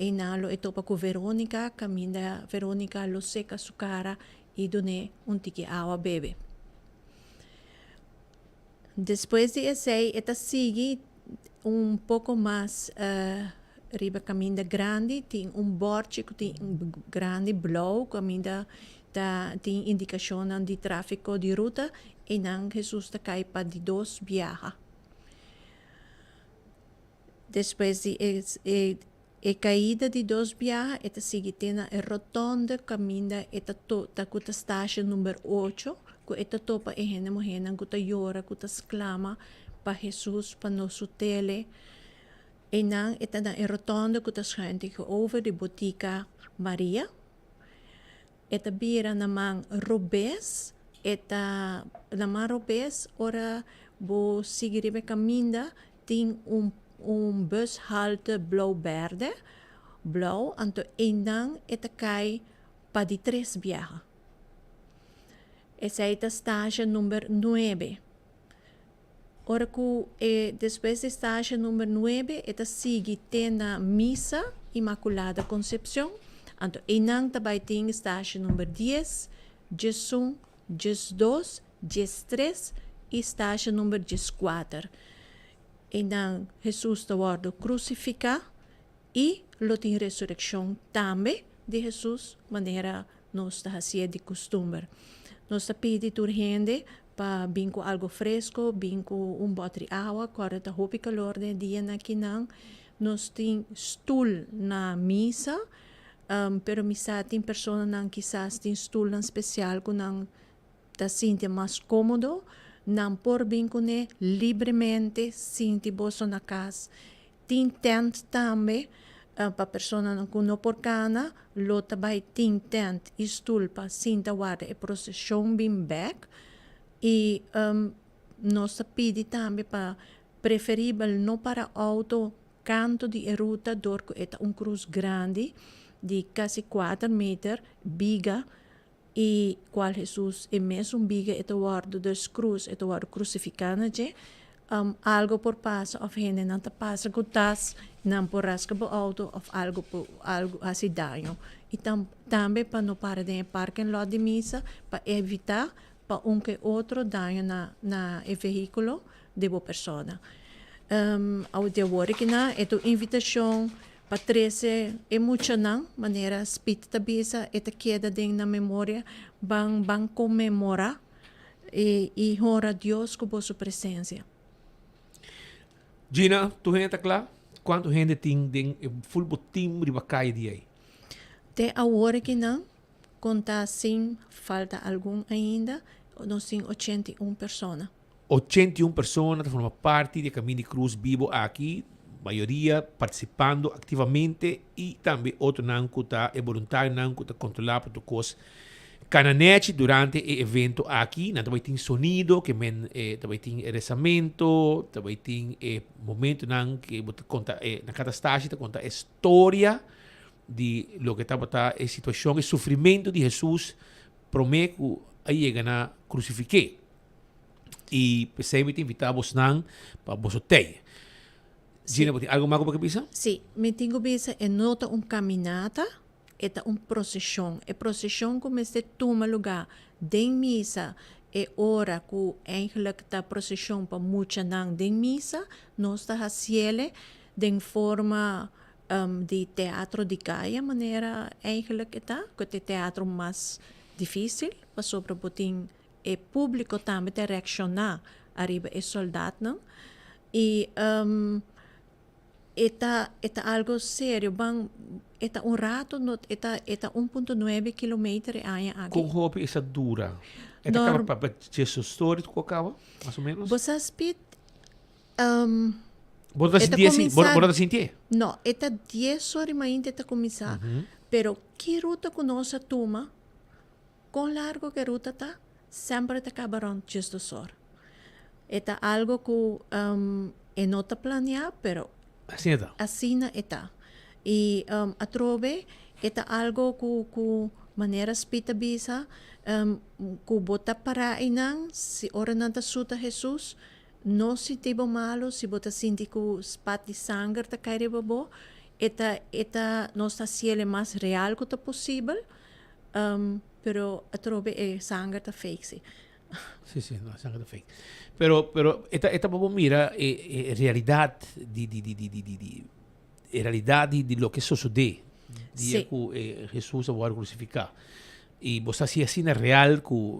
Einan lo e topa ku Veronica, kaminda Veronica lo seka su kara i dun'é un tiki awa bebe. Despues di esei e ta sigui un poko mas riba kaminda grandi, tin un bòrchi ku tin grandi blou kaminda ta tin indikashonnan di tráfiko di ruta, einan Hesus ta kai pa di dos biaha. Despues di e e e kaida di dos biaha e ta sigui te na e rotonde kaminda e ta to ta ku ta stasha number ocho ku e ta topa e hende muhénan ku ta yora ku ta sklama pa Hesus pa no sutele. Einan e ta na e rotonde ku ta schuin tegenover di botika Maria. E ta bira na man robes, e ta na man robes ora bo sigui riba e kaminda tin un un bushalte blou berde, blou, anto einan e ta kai pa di tres biaha. Esei ta stasha number nuebe. Ora ku e despues di stasha number nuebe e ta sigui te na misa Inmaculada Concepcion, anto einan ta bai tin stasha number dies, diesun, diesdos, diestres i stasha number dieskuater. Einan Hesus ta wòrdu krusifiká i lo tin resurekshon tambe di Hesus manera Nos ta hasié di kustumber. Nos ta pidi tur hende pa bin ku algu fresko, bin ku un bòtri awa, kòrda ta hopi kalor den e dianan akinan. Nos tin stul na misa, pero mi sa tin personanan kisas tin stulnan spesial ku nan ta sinti mas kómodo. Nan por bin kuné libremente, sinti boso na kas. Tin tent tambe pa personanan ku no por kana, lo ta bai tin tent i stul pa sinta warda e proseshon bin bek. I nos ta pidi tambe pa preferibel no para outo kantu di e ruta dor ku e ta un krus grandi di kasi kuater meter biga i kual Hesus e mesun biga e ta wòrdu dus krus, e ta wòrdu krusifiká na dje, algu por pasa òf hendenan ta pasa ku tas, nan por raska bo outo òf algu por algu hasi daño. I tambe pa no para den e parking lot di misa pa evitá pa un ke otro daño na na e vehíkulo di bo persona. Di awor kinan e ta un invitashon Pa trese e muchanan, manera Speed ta bisa, e ta keda den nan memoria, ban ban konmemorá i i honra Dios ku boso presensia. Gina, tur hende ta kla? Kuantu hende tin den e ful bo tim riba kaya di ei? Te awor akinan, konta sin falta algun ainda, nos tin 81 persona. 81 persona ta forma parti di e Kamin di Krus bibo aki, mayoria partisipando aktivamente i tambe otronan ku ta e boluntarionan ku ta kontrolá pa tur kos kana nèchi durante e evento aki. Nan ta bai tin sonido, ke men ta bai tin e resamento, ta bai tin e momentonan ke bo ta konta e na kada stashi ta konta e storia di loke tabata e situashon, e sufrimentu di Hesus promé ku a yega na krusifik'é. I p'esei mi ta invitá bosnan pa boso tei. Gina, bo tin algu mas ku bo ke bisa? Sí, mi tin ku bisa e no ta un kaminata, e ta un proseshon. E proseshon ku mester tuma lugá den misa e ora ku eigenlijk ta proseshon pa muchanan den misa, nos ta hasiele den forma di teatro di kaya manera eigenlijk e ta, ku ta e teatro mas difísil pasobra bo tin E públiko tambe ta reakshoná ariba e sòldatnan i e ta e ta algu serio. Ban e ta un ratu no e ta e ta un punto nuebe kilometer e aña aki. Kon hopi esa dura? E ta kaba pa Jesus story ku a kaba mas o menos? Bo sa Speed Bo ta sintié si? Bo ta sintié? No, e ta dies ora mainta e ta kuminsá, pero ki ruta ku nos a tuma? Kon largo ku e ruta ta, semper e ta kaba rònt djes dos or. E ta algo ku e no ta planeá, pero Asina e ta. asina e ta. I atrobe e ta algo ku ku manera Speed ta bisa, ku bo ta pará einan, si ora nan ta suta Hesus, no sinti bo malu, si bo ta sinti ku spat di sanger ta kai riba bo, e ta e ta nos ta hasiel e mas real ku ta posibel. Pero atrobe e sanger ta fake si. Si, si, no, sanger ta fake. Pero, pero, e ta, e ta pa bo mira e, e realidad di, di, di, di, di, di, di, e realidad di, di loke sosode dia ku e Jesus a wòrdu krusifiká. Y bo sa haci asina real cu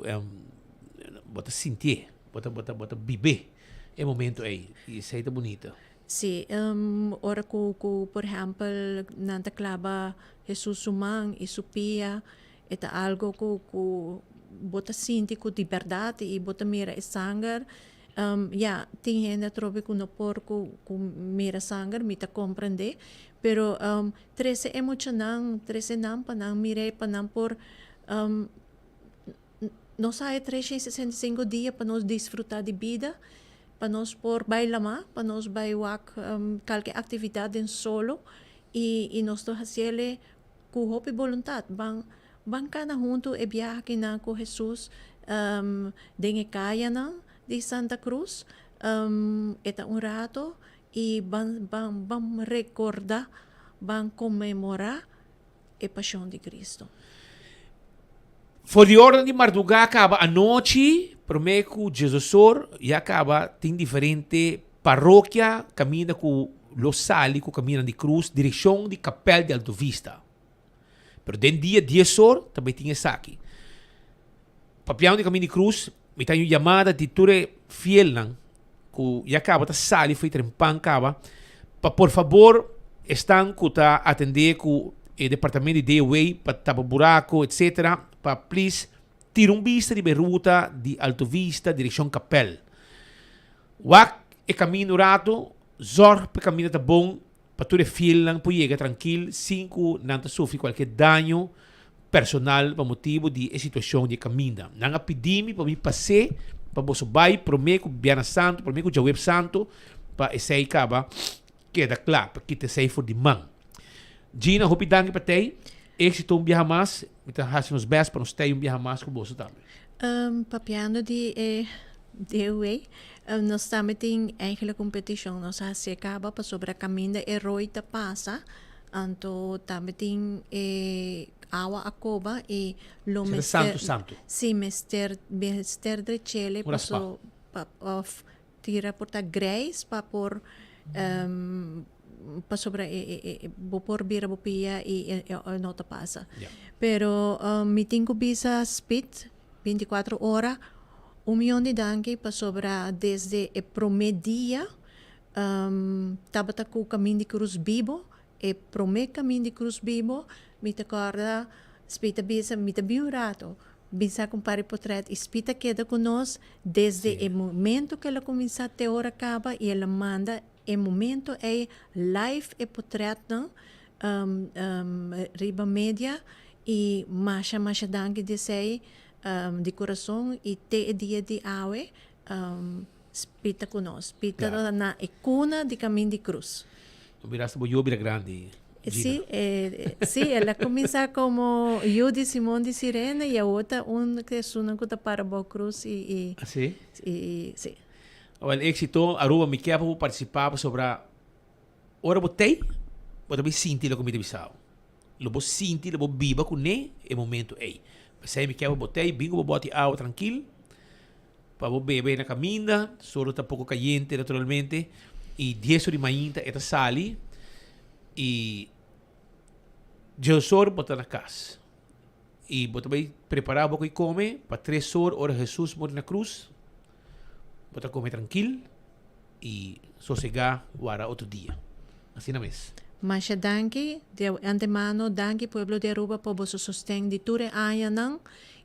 bo ta sintié, bo ta bo ta bo ta bibé e momento ey y esey ta bunita. Sí, ora cu cu por ehempel nan ta claba Jesus su man y su pia, e ta algo cu cu bo ta sinti cu di berdad y bo ta mira e sanger. Ya, tin hende atrobe cu no por cu cu mira sanger, mi ta comprende, pero trece e muchanan, trece nan pa nan mir'é, pa nan por nos haya 365 dia pa nos disfruta di bida, pa nos por bai lama, pa nos bai wak kalke actividad den solo y y nos ta haciele cu hopi boluntad. Ban ban cana hunto e biaha akinan cu Jesus den e cayanan di Santa Cruz, e ta un rato y ban ban ban recorda, ban conmemora e pasion di Cristo. For di ora di mardugá kaba anochi, promé ku Djesosor ya kaba tin diferente parokia kaminda ku lo sali ku kamindanan di krus direkshon di kapèl di Alto Vista. Pero den dia diesor ta bai tin esaki. Papiando di kaminda di krus, mi ta haña un yamada di tur e fielnan ku ya kaba ta sali for di trempan kaba pa por fabor esnan ku ta atendé ku e departamento di DOW pa tapa buraku etcetera pa plis tira un bista riba e ruta di Alto Vista direkshon Kapèl. Wak e kaminda un ratu, zòrg pa e kaminda ta bon pa tur e fielnan por yega trankil sin ku nan ta sufri kualke daño personal pa motibu di e situashon di e kaminda. Nan a pidi mi pa mi pas'é pa boso bai promé ku Bièrnè Santu, promé ku Djaweps Santu, pa esei kaba keda kla, pa kita esei for di man. Gina, hopi danki pa tei. Éksito un biaha mas. Mi ta hasi nos bèst pa nos tei un biaha mas ku boso tambe. Papiando di e DUA, nos tambe tin eigenlijk un petishon. Nos a hasié kaba pasobra kaminda e rooi ta pasa, anto tambe tin e awa a koba i lo mester. Santu santu. Si, mester mester drechele paso pa òf tira por ta grijs pa por pasobra e bo por bira bo pia i e no ta pasa. Pero mi tin ku bisa Speed 24 ora un miyon di danki pasobra desde e prome dia tabata ku Kamin di Krus Bibo, e prome Kamin di Krus Bibo mi ta kòrda Speed ta bisa mi ta bin un rato bin saka un par di potret i Speed a keda ku nos desde e momento ku el a kuminsá te ora kaba i el a manda e momento ei live e potretnan riba media i masha masha danki di esei di kurason i te e dia di awe Speed ta ku nos. Speed ta na e kuna di Kamin di Krus. Bo mira hasta bo yu a bira grandi, Gina. Sí, sí, el a kuminsá komo yu di Simon di Sirene i awor ta un di esunnan ku ta para bou krus i i. Ah, sí? I sí. Awel, éksito. Aruba, mi ke pa bo partisipá pasobra ora bo t'ei, bo ta bin sinti loke mi ta bisa bo. Lo bo sinti, lo bo biba kuné e momento ei. P'esei mi ke pa bo t'ei, bin ku bo bòti awa trankil. Pa bo bebe na caminda, solo ta poco cayente naturalmente, y dies or di mainta e ta sali y dies or bo ta na cas. Y bo ta bay prepara bo coy come pa tres or ora Jesus muri na cruz, bo ta come trankil y sosega wara otro dia. Asina mes. Masha danki di antemano, danki pueblo di Aruba pa boso sosten di tur e añanan.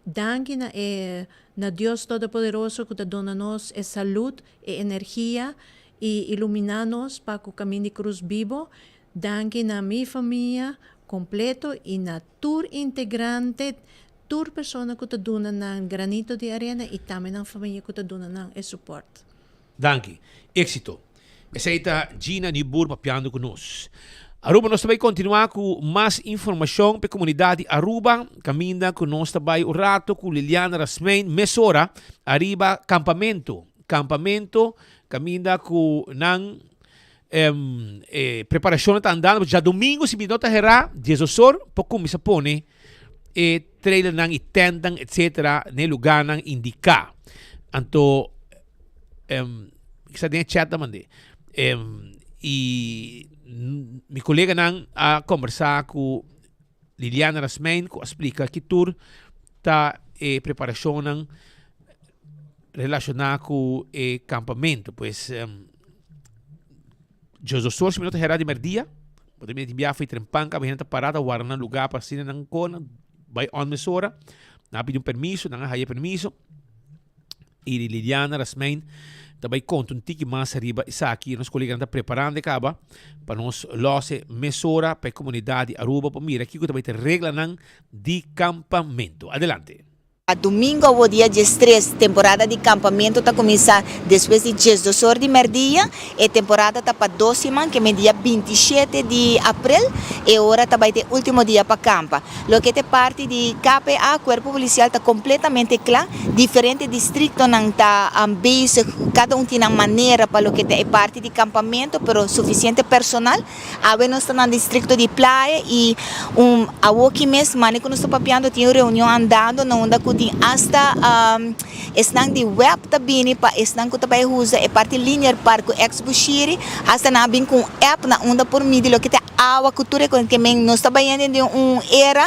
Danki na e Na Dios Todopoderoso ku ta duna nos e salud, e energia i iluminá nos pa ku Kamin di Krus bibo. Danki na mi famia kompleto i na tur integrante, tur persona ku ta duna nan granito di arena i tambe nan famia ku ta duna nan e suport. Danki. Éxito. Esei ta Gina Nieuwboer papiando ku nos. Aruba nos ta bai kontinuá ku mas informashon pa e komunidat di Aruba kaminda ku nos ta bai un rato ku Liliana Rasmijn mesora ariba kampamentu. Kampamentu kaminda ku nan e preparashonnan ta andando djadumingu si mi no ta herá diesosor por kuminsá pone e trailernan i tèntnan etsetera na e lugánan indiká. Anto Kisa den e chat ta mand'é. I mi koleganan a kombersá ku Liliana Rasmijn ku a splika ki tur ta e preparashonnan relashoná ku e kampamentu. Pues djosdosor si mi no ta hera di mèrdia, bo ta mira tin biaha for di trempan kaba hende ta pará ta warda nan lugá pa asina nan kona bai on mesora. Nan a pidi un permiso, nan a haya e permiso. I Liliana Rasmijn ta bai konta un tiki mas riba esaki. Nos koleganan ta preparando e kaba pa nos lòs e mesora pa e komunidat di Aruba pa mira kiko ta bai ta reglanan di kampamentu. Adelante. Domingo awo dia diestres, temporada di kampamentu ta kuminsá despues di diesdos or di mèrdia. E temporada ta pa dos siman, ke men dia 27 di aprel e ora ta bai ta e último dia pa kampa. Loke ta e parti di KPA, Kuerpo Polisial, ta kompletamente kla. Diferente distriktonan ta bezig, kada un tin nan manera pa loke ta e parti di kampamentu, pero sufisiente personal. Awe nos ta na districto di Playa y un awoki mes mane cu nos ta papiando tin un reunion andando na unda cu tin hasta esnan di web ta bini pa esnan cu ta bay usa e parti linear park cu ex Bushiri hasta nan a bin cu un app na unda por midi loke ta awa cu tur e cos ke men nos ta bayendo den un era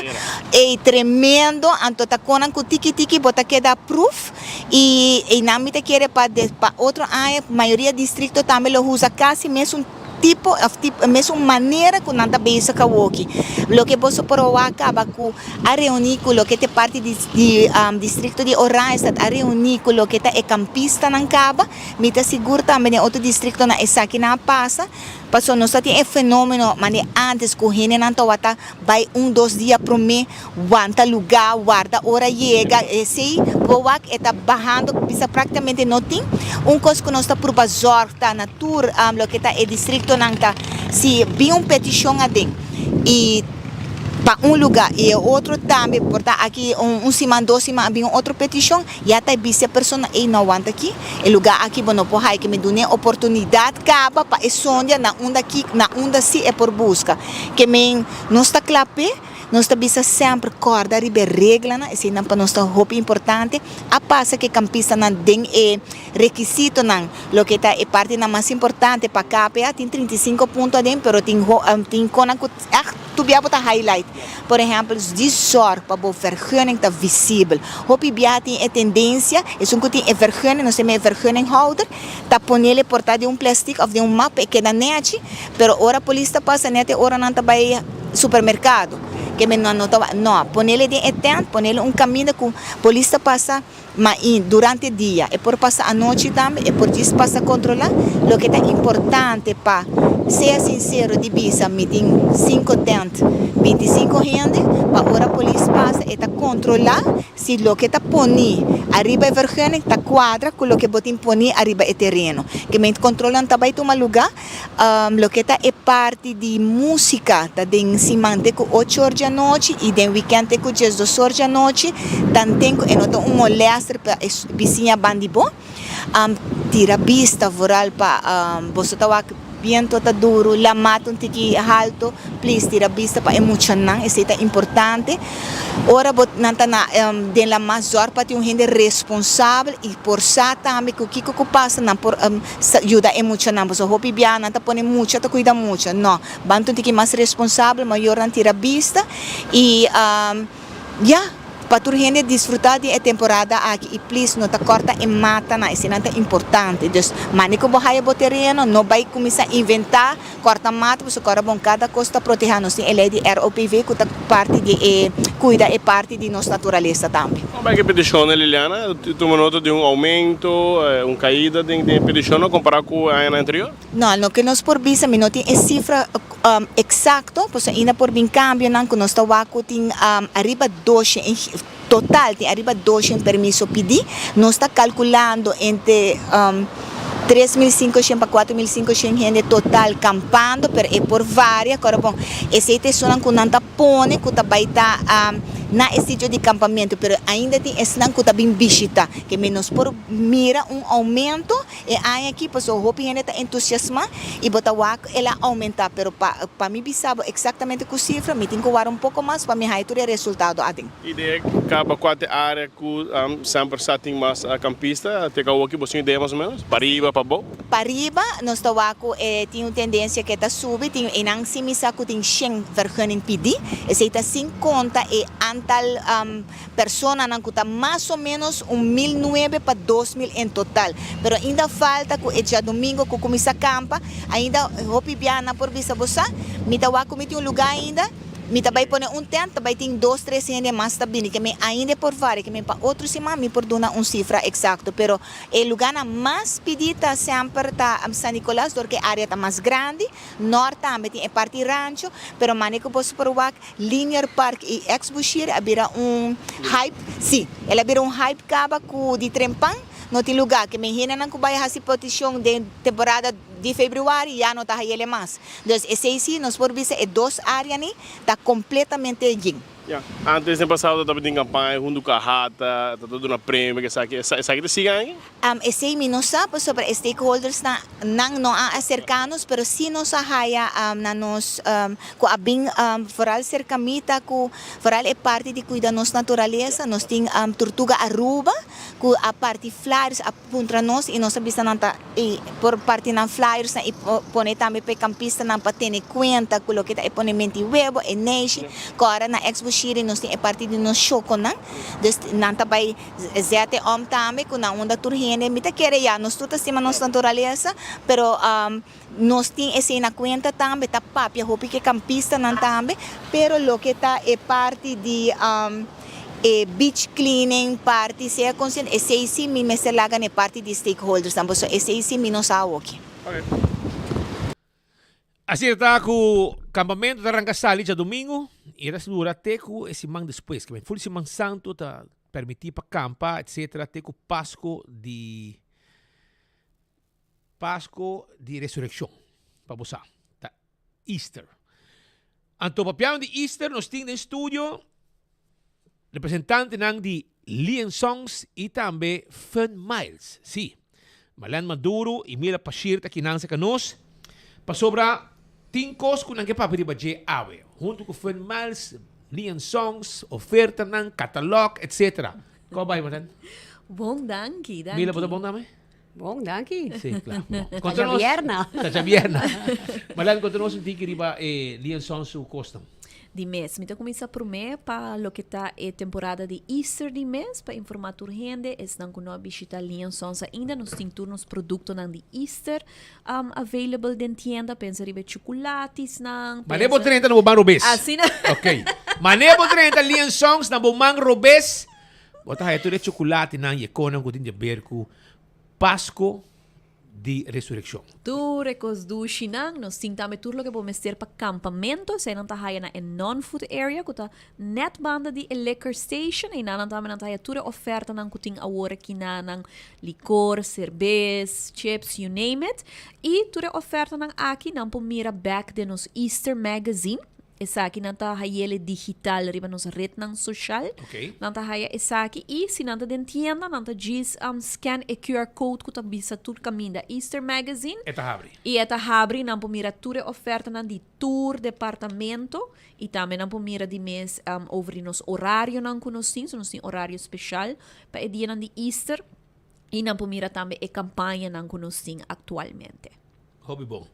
ey tremendo anto ta conan cu tiki tiki bo ta keda proof y eynan mi ta kere pa pa otro aña mayoria districto tambe lo usa casi mesun tipo of tipo e mesun manera ku nan ta bezig awoki. Loke boso por wak kaba ku a reuní ku loke ta e parti di di distrikto di Oranjestad a reuní ku loke ta e kampistanan kaba, mi ta sigur tambe den otro distriktonan esakinan a pasa, pasobra nos ta tin e fenómeno manera ántes ku hendenan tawata bai un dos dia promé wanta lugá, warda ora yega, esei bo wak e ta bahando bisa práktikamente no tin. Un kos ku nos ta purba zòrg ta na tur loke ta e distriktonan ta si bin un petishon aden i pa un lugá i e otro tambe por ta aki un siman dos siman a bin un otro petishon ya ta bisa e persona ey no wanta aki e lugá aki bo no por haña ke mi dun'é oportunidat kaba pa e sondia na unda ki na unda si e por buska ke men nos ta kla p'e. Nos ta bisa semper kòrda riba e reglanan, eseinan pa nos ta hopi importante. A pasa ku e kampistanan den e rekisitonan, loke ta e partinan mas importante pa KPA, tin 35 punto aden, pero tin tin konan ku ègt tur bia bo ta highlight. Por ehèmpel, di zòrg pa bo vergunning ta visibel. Hopi bia tin e tendensia, esun ku tin e vergunning, nos ta yama e vergunninghouder, ta ponele por ta den un plèstik òf den un map pa e keda nèchi, pero ora polis ta pasa nèt e ora nan ta bai supermerkado, ke men nan no ta wak, no, ponele den e tènt, ponele un kaminda ku polis ta pasa ma i durante dia, e por pasa anochi tambe, e por djis pasa kontrolá, loke ta importante pa sea sinsero di bisa mi tin sinku tènt, 25 hende, pa ora polis pasa e ta kontrolá Si loke ta poni ariba e vergunning ta cuadra cu loke bo tin poni ariba e tereno. Gemeente controlnan ta bay tuma luga. Loke ta e parti di musica ta den siman te cu ocho or djanochi y den weekend te cu diesdos or djanochi. Tanten cu e no ta un molester pa e bisiña ban di bo. Tira bista vooral pa boso ta wak biento ta duro, lama ta un tiki halto, please tira bista pa e muchanan, esei ta importante. Ora bo nan ta na den lama zorg pa tin un hende responsabel y por sa tambe cu kico cu pasa nan por yuda e muchanan, pasobra hopi bia nan ta pone mucha ta cuida mucha, no, ban ta un tiki mas responsabel, mayornan tira bista y ya. Pa tur hende disfruta di e temporada aki y please no ta corta e matanan, eseinan ta importante. Dus mane cu bo haya bo tereno no bay cuminsa inventa corta mata pasobra cora bon cada cos ta proteha nos tin e ley di ROPV cu ta parti di e cuida e parti di nos naturalesa tambe. Con bay cu e peticionnan Liliana? Tuma nota di un aumento, un caida den e peticionnan compara cu e añanan anterior? No, loke nos por bisa mi no tin e cifra Exacto, pasobra ainda por bin cambionan cu nos ta wak cu tin ariba doshen en total tin ariba doshen permiso pidi. Nos ta calculando entre 3500 pa 4500 hende total campando, pero e por varia, kora bon, esey ta esunnan cu nan ta pone cu ta bay ta na e sitio di campamento, pero ainda tin esnan cu ta bin bishita, ke men nos por mira un aumento. E aña aki pasobra hopi hende ta entusiasmá i bo ta wak el a oumentá, pero pa pa mi bisa bo eksaktamente ku sifra mi tin ku wara un poko mas pa mi haña tur e resultado aden. Idea kaba kua ta e área ku semper sa tin mas kampista? Te awoki bo sin idea mas o ménos? Pariba, pabou? Pariba nos ta wak ku e tin un tendensia ku e ta subi, tin einan si mi sa ku tin shen vergunning pidí, esei ta sin konta e. aantal personanan ku ta mas o ménos un 1009 pa 2000 en total. Pero ainda falta ku e djadumingo ku kuminsá kampa, ainda hopi biaha nan por bisa bo sa, mi ta wak ku mi tin un lugá ainda, mi ta bai pone un tènt, ta bai tin dos tres hende mas ta bini, ke mi ainda e por varia, ke mi pa otro siman mi por duna un sifra eksakto. Pero e lugánan mas pidí ta semper ta San Nicolas dor ku e área ta mas grandi. Nort tambe tin e parti rancho, pero mane ku boso por wak Linear Park i ex Bushiri a bira un hype, si, el a bira un hype kaba ku di trempan no tin lugá, ke men hendenan ku bai hasi petishon den temporada di februari ya no ta hayele mas. Dus esei si nos por bisa e dos áreanan ta kompletamente yen. Ya, antes den pasado tabatin campaña hunto cu AHATA, ta ta duna premio, esaki, esaki ta sigui aña? Esey mi no sa pasobra e stakeholders nan nan no a acerca nos, pero si nos a haya na nos cu a bin vooral cerca mi ta cu vooral e parti di cuida nos naturaleza, nos tin Tortuga Aruba cu a parti flyers a puntra nos y nos a bisa nan ta y por parti nan flyersnan y pone tambe pa e campistanan pa tene cuenta cu loke ta e ponemento di webo, e neishi, cu ora na Ex Bushiri nos tin e parti di nos shoconan, dus nan ta bay zet e om tambe cu nan unda tur hende, mi ta kere ya nos tur ta stima nos naturalesa, pero nos tin esey na cuenta tambe, ta papia hopi cu e campistanan tambe, pero loke ta e parti di. E beach cleaning parti sea consciente esey si mi mester laga na e parti di stakeholders nan pasobra esey si mi no sa awoki. Asina ta ku kampamentu ta ranka sali djadumingu i e ta dura te ku e siman despues. Kimen ful siman santu ta permití pa kampa etsetera te ku Pasko di Pasko di Resurekshon pa bo sa ta Easter. Anto papiando di Easter nos tin den studio representantenan di Lee and Songs y tambe Fun Miles. Sí, Marlene Maduro y Mila Pashir ta kinan cerca nos pasobra tin cos cu nan ke papia riba dje awe. Hunto cu Fun Miles, Lee and Songs, ofertanan, catalog, etc. Como bai Marlene? Bon danki, danki. Mila, bo ta bon tambe? Bon, danki. Sí, claro. Bon. Ta Conta nos. djabierna. Ta djabierna. Marlene, conta nos un tiki riba e Lienson su cosnan. Di mes. Mi ta cuminsa prome pa loke ta e temporada di Easter di mes, pa informa tur hende, esnan cu no a bishita Liensons ainda, nos tin tur nos productonan di Easter um, available den tienda. Pensa riba e chocolatisnan, Mane bo pensa. drenta na bo man robes. Asina. Ok. Mane bo drenta Liensons na bo man robes, Bo ta haya tur e chocolatenan y e conan cu tin di haber cu Pasco di Resureccion. Tur e cos dushinan. Nos tin tambe tur loke bo mester pa campamento. Eseinan ta haya na e non-food area cu ta net banda di e liquor station. Einan nan tambe nan ta haya tur e ofertanan cu tin awor aki na nan licor, cerbes, chips, you name it. Y tur e ofertanan aki nan por mira bek den nos Easter magazine. Esaki nan ta hayele digital riba nos rednan social. Okay. Nan ta haya esaki y si nan ta den tienda nan ta djis um, scan e QR code cu ta bisa tur caminda Easter Magazine. E ta habri. Y e ta habri nan por mira tur e ofertanan di tur departamento y tambe nan por mira di mes um, over di nos horarionan cu nos tin. So nos tin horario special pa e dianan di Easter y nan por mira tambe e campañanan cu nos tin actualmente. Hopi bon.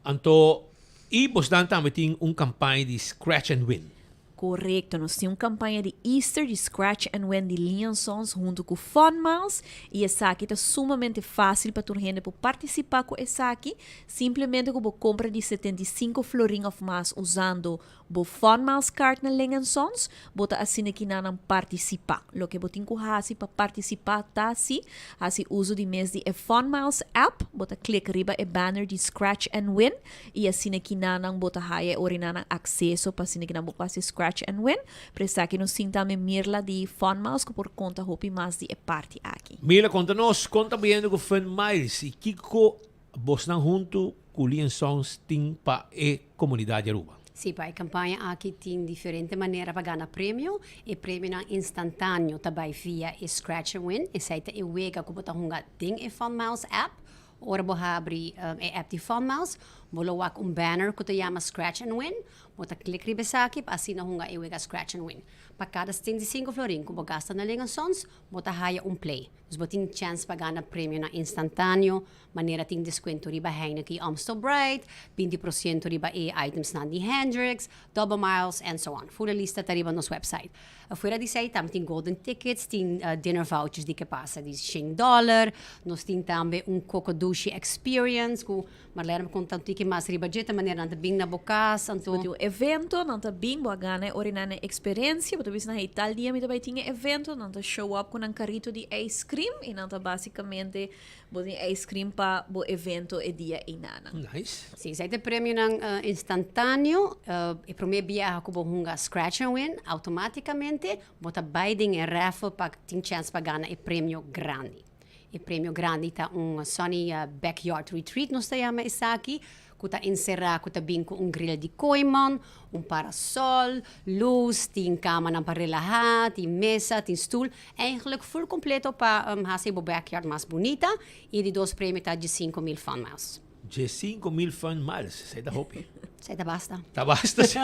Anto y bosnan tambe tin un campaña di Scratch and Win. Correcto, nos tin un campaña di Easter di Scratch and Win di Leon Sons hunto cu Fun Miles y esaki ta sumamente facil pa tur hende por participa cu esaki, simplemente cu bo compra di 75 florin of mas usando Bo Fun Miles Card na Ling and Sons, bo ta asina ki nan nan partisipá. Loke bo tin ku hasi pa partisipá ta si, hasi uso di mes di e Fun Miles app, bo ta klik riba e banner di Scratch and Win i asina ki nan nan bo ta haya e ora nan nan akseso pa asina ki nan bo por hasi Scratch and Win. Pero esaki nos tin tambe Mirla di Fun Miles ku por konta hopi mas di e parti aki. Mirla, konta nos kon ta bayendo ku Fun Miles i kiko Bosnan huntu ku Lee and Sons tin pa e komunidat di Aruba. Sí, pa e kampaña aki tin diferente manera pa gana premio. E premionan instantáneo ta bai via e Scratch and Win. Esei ta e wega ku bo ta hunga den e Fun Miles app. Ora bo habri e app di Fun Miles, Bo lo wak un banner ku ta yama Scratch and Win. Bo ta klik riba esaki pa asina hunga e wega Scratch and Win. Pa kada 75 florin ku bo gasta na Ling Sons, bo ta haya un play. Dus bo tin chèns pa gana premionan instantáneo, manera tin deskuento riba Heineken i Amstel Bright, 20% riba e itemsnan di Hendrick's, Double Miles, and so on. Ful e lista ta riba nos website. Fuera di esei tambe tin golden tickets, tin dinner vouchers di ke pasa di shen dòler. Nos tin tambe un Coco Dushi Experience ku Marlene por konta un tiki mas riba dje, ta manera nan ta bin na bo kas, anto. Bo tin un evento, nan ta bin, bo a gana e ora i nan e eksperensia, bo ta bisa nan hey tal dia mi ta bai tin e evento, nan ta show up ku nan karito di ice cream i nan ta basikamente bo tin ice cream pa bo evento e dia einanan. Nice. Si, esei ta e premionan instantáneo. E promé biaha ku bo hunga Scratch and Win, outomátikamente bo ta bai den e raffle pa tin chèns pa gana e premio grandi. E premio grandi ta un Sunny Backyard Retreat nos ta yama esaki, ku ta enserá ku ta bin ku un grill di kooiman, un parasol, lus, tin kamanan pa relahá, tin mesa, tin stul. Eigenlijk full kompleto pa hasi bo backyard mas bunita. I di dos premio ta 15,000 fun miles. 15,000 fun miles, esei ta hopi. Esei ta basta. Ta basta, si.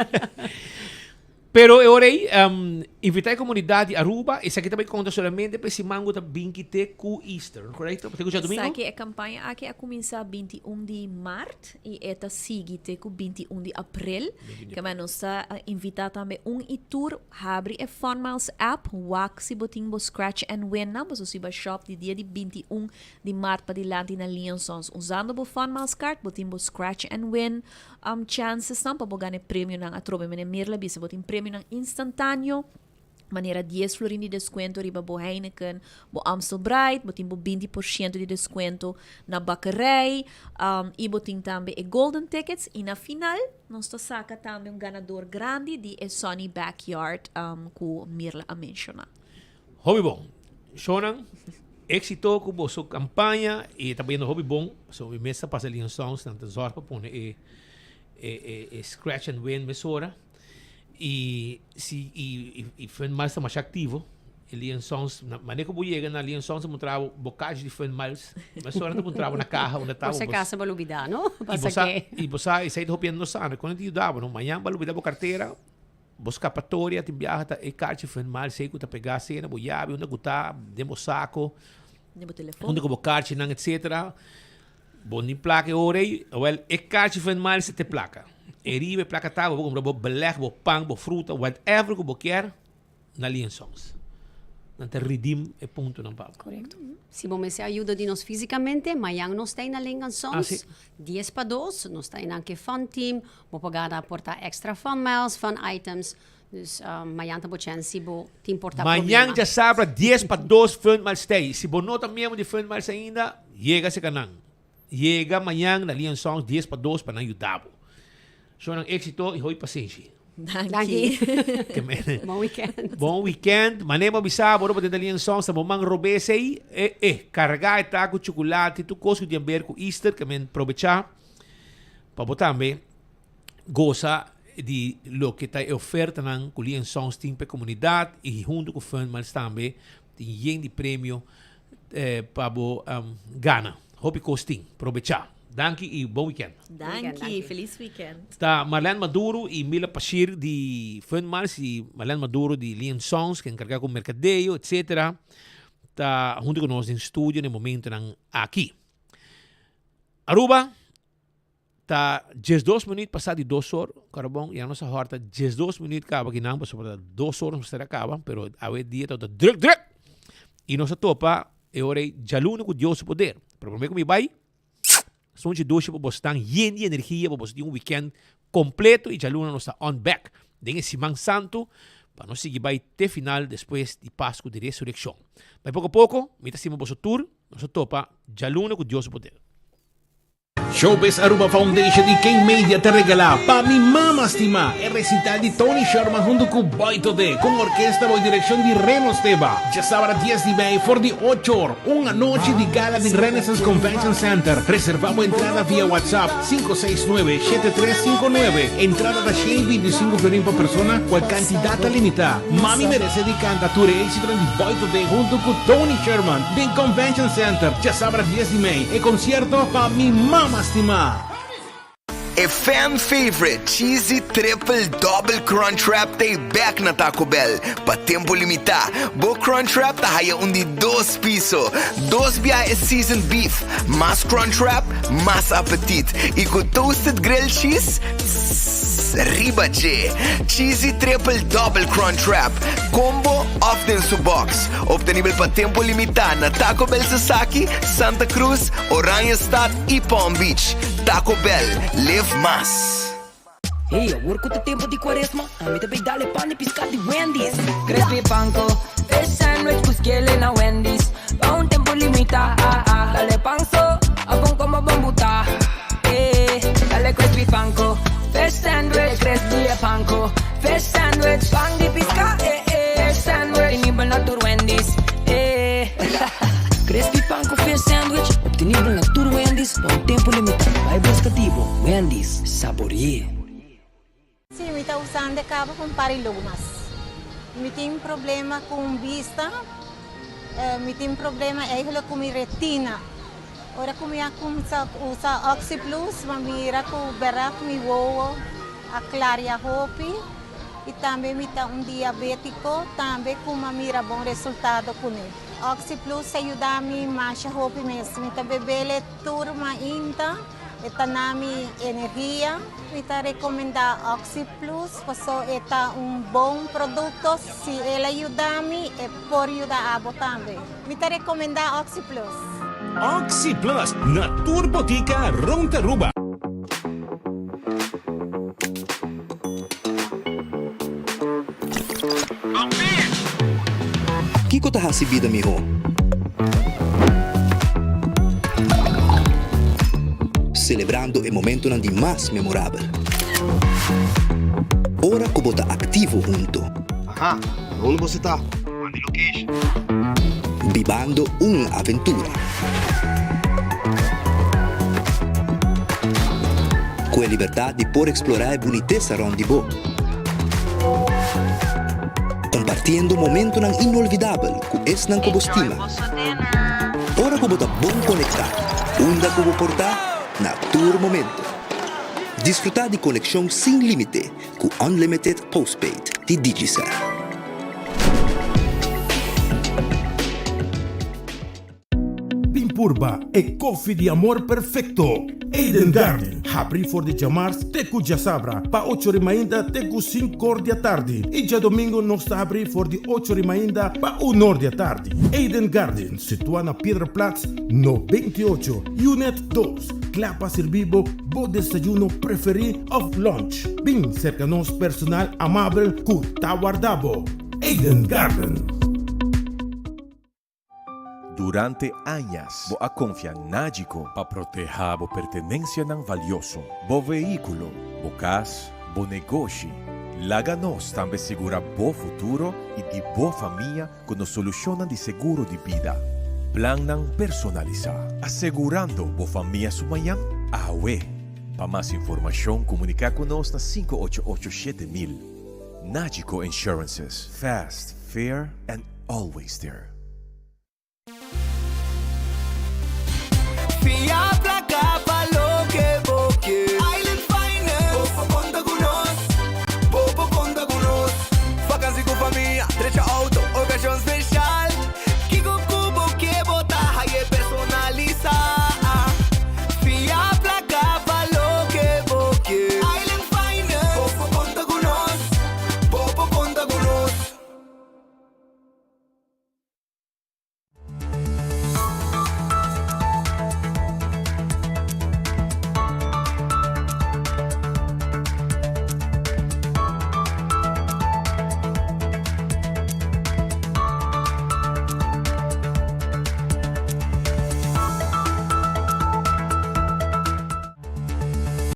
Pero e ora ei, invitá e komunidat di Aruba, esaki ta bai konta solamente pa e siman ku ta binti te ku Easter, korekto? Te ku djadumingu? Esaki, e kampaña aki a kuminsá 21 di mart i e ta sigui te ku 21 di aprel. Kema nos ta invitá tambe un i tur habri e Fun Miles app, wak si bo tin bo scratch and win nan, pasobra si bo a shop di dia di 21 di mart padilanti na Lionsons usando bo Fun Miles card, bo tin bo scratch and win. Chansesnan pa bo gana e premionan atrobe. Meneer Mirla bisa bo tin premionan instantáneo, manera dies florin di deskuento riba bo Heineken, bo Amstel Bright, bo tin bo 20% di deskuento na bakkerij, i bo tin tambe e golden tickets i na final nos ta saka tambe un ganador grandi di e Sunny Backyard ku Mirla a menshoná. Hopi bon. Shownan, éxito ku boso kampaña i e ta bayendo hopi bon. So mi mes ta pasa Leon Songs nan ta zòrg pa pone e e e e scratch and win mesora. I si i i Fun Miles ta masha aktivo. E Leon Songs na manera ku bo yega na Leon Songs ta muntra bo bo kashi di Fun Miles. Mesora nan ta muntra bo na kaha unda ta Por si acaso bo lubida no? I bo sa i bo sa esei ta hopi hende no sa no. Kon e ta yuda bo no? Mañan bo a lubida bo kartera. Bo skapatoria tin biaha ta e karchi fen mal sei ku ta pegá sena bo yabi unda ku ta den bo sako Den bo telefon. unda ku bo karchinan etsetera bo ni plaka e ora ei awel e karchi fen mal se te plaka e riba e plaka ta bo por kumpra bo beleg bo pan bo fruta whatever ku bo kier na Lee Sons nan ta redeem e puntonan pa bo. Korekto. Si bo mester ayuda di nos físikamente, mañan nos ta ei na Lee Sons, Ah, si. dies pa dos, nos ta ei nan ke fun team, Bo por gana por ta extra fun miles, fun items. Dus mañan ta bo chens si bo tin por ta Mañan problema. djasabra dies pa dos Fun Miles Day. Si bo no ta miembro di Fun Miles ainda, yega serka nan. Yega mañan na Lion Songs dies pa dos pa nan yuda bo. Show nan éxito y hopi pasenshi. Danki. Bon weekend. Bon weekend. Mane bo bisa bo ora bo den Lion Songs ta bo man robes ei. Eh eh, carga e ta cu chocolate, tur cos cu tin ber cu Easter, ke men probecha. Pa bo tambe gosa di loke ta e ofertanan ku Lee Sons tin pa e komunidat i huntu ku Funmiles tambe tin yen di premio pa bo gana. Hopi kos tin. Probechá. Danki i bon wikènt. Danki. Felis wikènt. Ta Marlene Maduro i Mila Pashir di Funmiles i Marlene Maduro di Lee Sons ku enkargá ku merkadeo etsetera ta huntu ku nos den studio na e momentonan aki. Aruba ta 12 minuut pasá di dos or, Carabon, ya nos a hòrta 12 minuut kaba kinan pasobra ta dos or nos mester a kaba, pero awe dia tabata druk druk! I nos a topa e ora ei djaluna ku Dios su poder. Pero promé ku mi bai, sunchi dushi pa bos tan yen di energia pa bos tin un weekend kompleto i djaluna nos ta on bèk den e siman santu pa nos sigui bai te final despues di Pasku di Resurekshon. Bai poko poko, mi ta stima boso tur. Nos a topa djaluna ku Dios su poder. Showbiz Aruba Foundation y King Media ta regala Pa Mi Mama Stima e recital di Tony Sherman hunto cu Boy Todé con orkesta boy direccion di Reno Steba. Djasabra dies di mei for di ocho or, un anochi di gala den Renaissance Convention Center. Reserva bo entrada via WhatsApp 569 7359. Entrada ta 125 florin pa persona, cual cantidad ta limita. Mami merece di canta tur e éxitonan di Boy Todé hunto cu Tony Sherman den Convention Center, djasabra dies di mei, e concierto Pa Mi Mama Stima. E fan favorite Cheesy Triple Double Crunch Wrap ta e bek na Taco Bell pa tempo limita. Bo Crunch Wrap ta haya un di dos piso. Dos biaha e seasoned beef, mas Crunch Wrap, mas apetit. Y cu toasted grilled cheese, tss, riba dje. Cheesy Triple Double Crunch Wrap, combo of den su box. Obtenibel pa tempo limita na Taco Bell Sasaki, Santa Cruz, Oranjestad y Palm Beach. Taco Bell, live mas. Hey, awor ku ta tempu di kuaresma, ami ta bay dale pan di piská di Wendy's. Crispy panko, fish sandwich ku skele na Wendy's. Pa un tempu limitá, dale pan so, abon komo bon butá. Eh, dale crispy panko, fish sandwich, crispy e panko, fish sandwich, pan di piská, eh eh, fish sandwich, obtenibel na tur Wendy's, eh. Crispy panko fish sandwich, obtenibel na tur Wendy's pa un tempu limitá. Bai buska di bo, Wendy's. Sabore'é. Sí, mi ta usando e caba pa un par di lunas. Mi tin problema cu un bista, mi tin problema eigenlijk cu mi retina. Ora cu mi a cuminsa usa OxyPlus, mi a mira cu berdad mi wowo a claria hopi y tambe mi ta un diabetico tambe cu mi a mira bon resultado cune. OxyPlus a yuda mi masha hopi mes. Mi ta bebele tur mainta. E ta na mi energia. Mi ta recomenda OxyPlus paso e ta un bon producto. Si el a yuda mi, e por yuda abo tambe. Mi ta recomenda OxyPlus. OxyPlus na tur botica rond Aruba. Kiko ta hasi bida mihó? Selebrando e momentonan di mas memorabel. Ora ku bo ta aktivo hunto. Aha, unda boso ta? Manda e location. Bibando un aventura. Ku e libertat di por eksplorá e bunitesa rònt di bo. Kompartiendo momentonan inolvidabel ku esnan ku bo stima. Ora ku bo ta bon konektá, unda ku bo por ta, na tur momento. Disfrutá di konekshon sin límite ku Unlimited Postpaid di Digicel. Bin purba e koffie di amor perfecto! Eden Garden, habri for di djamars te ku djasabra pa ocho ri mainta te ku sinkor di atardi i djadomingo nos ta habri for di ocho ri mainta pa unor di atardi. Eden Garden, situa na Piedraplaats no 28, Unit dos, kla pa sirbi bo bo desayuno preferi of lunch. Bin serka nos personal amabel ku ta warda bo. Eden Garden. Durante añas bo a konfia Nagico pa protehá bo pertenensianan valioso, bo vehíkulo, bo kas, bo negoshi. Laga nos tambe sigurá bo futuro i di bo famia ku nos solushonnan di seguro di bida. Plannan personalisá, asegurando bo famia su mañan awe. Pa mas informashon komuniká ku nos na 588 7000. Nagico Insurances, fast, fair and always there. Fia.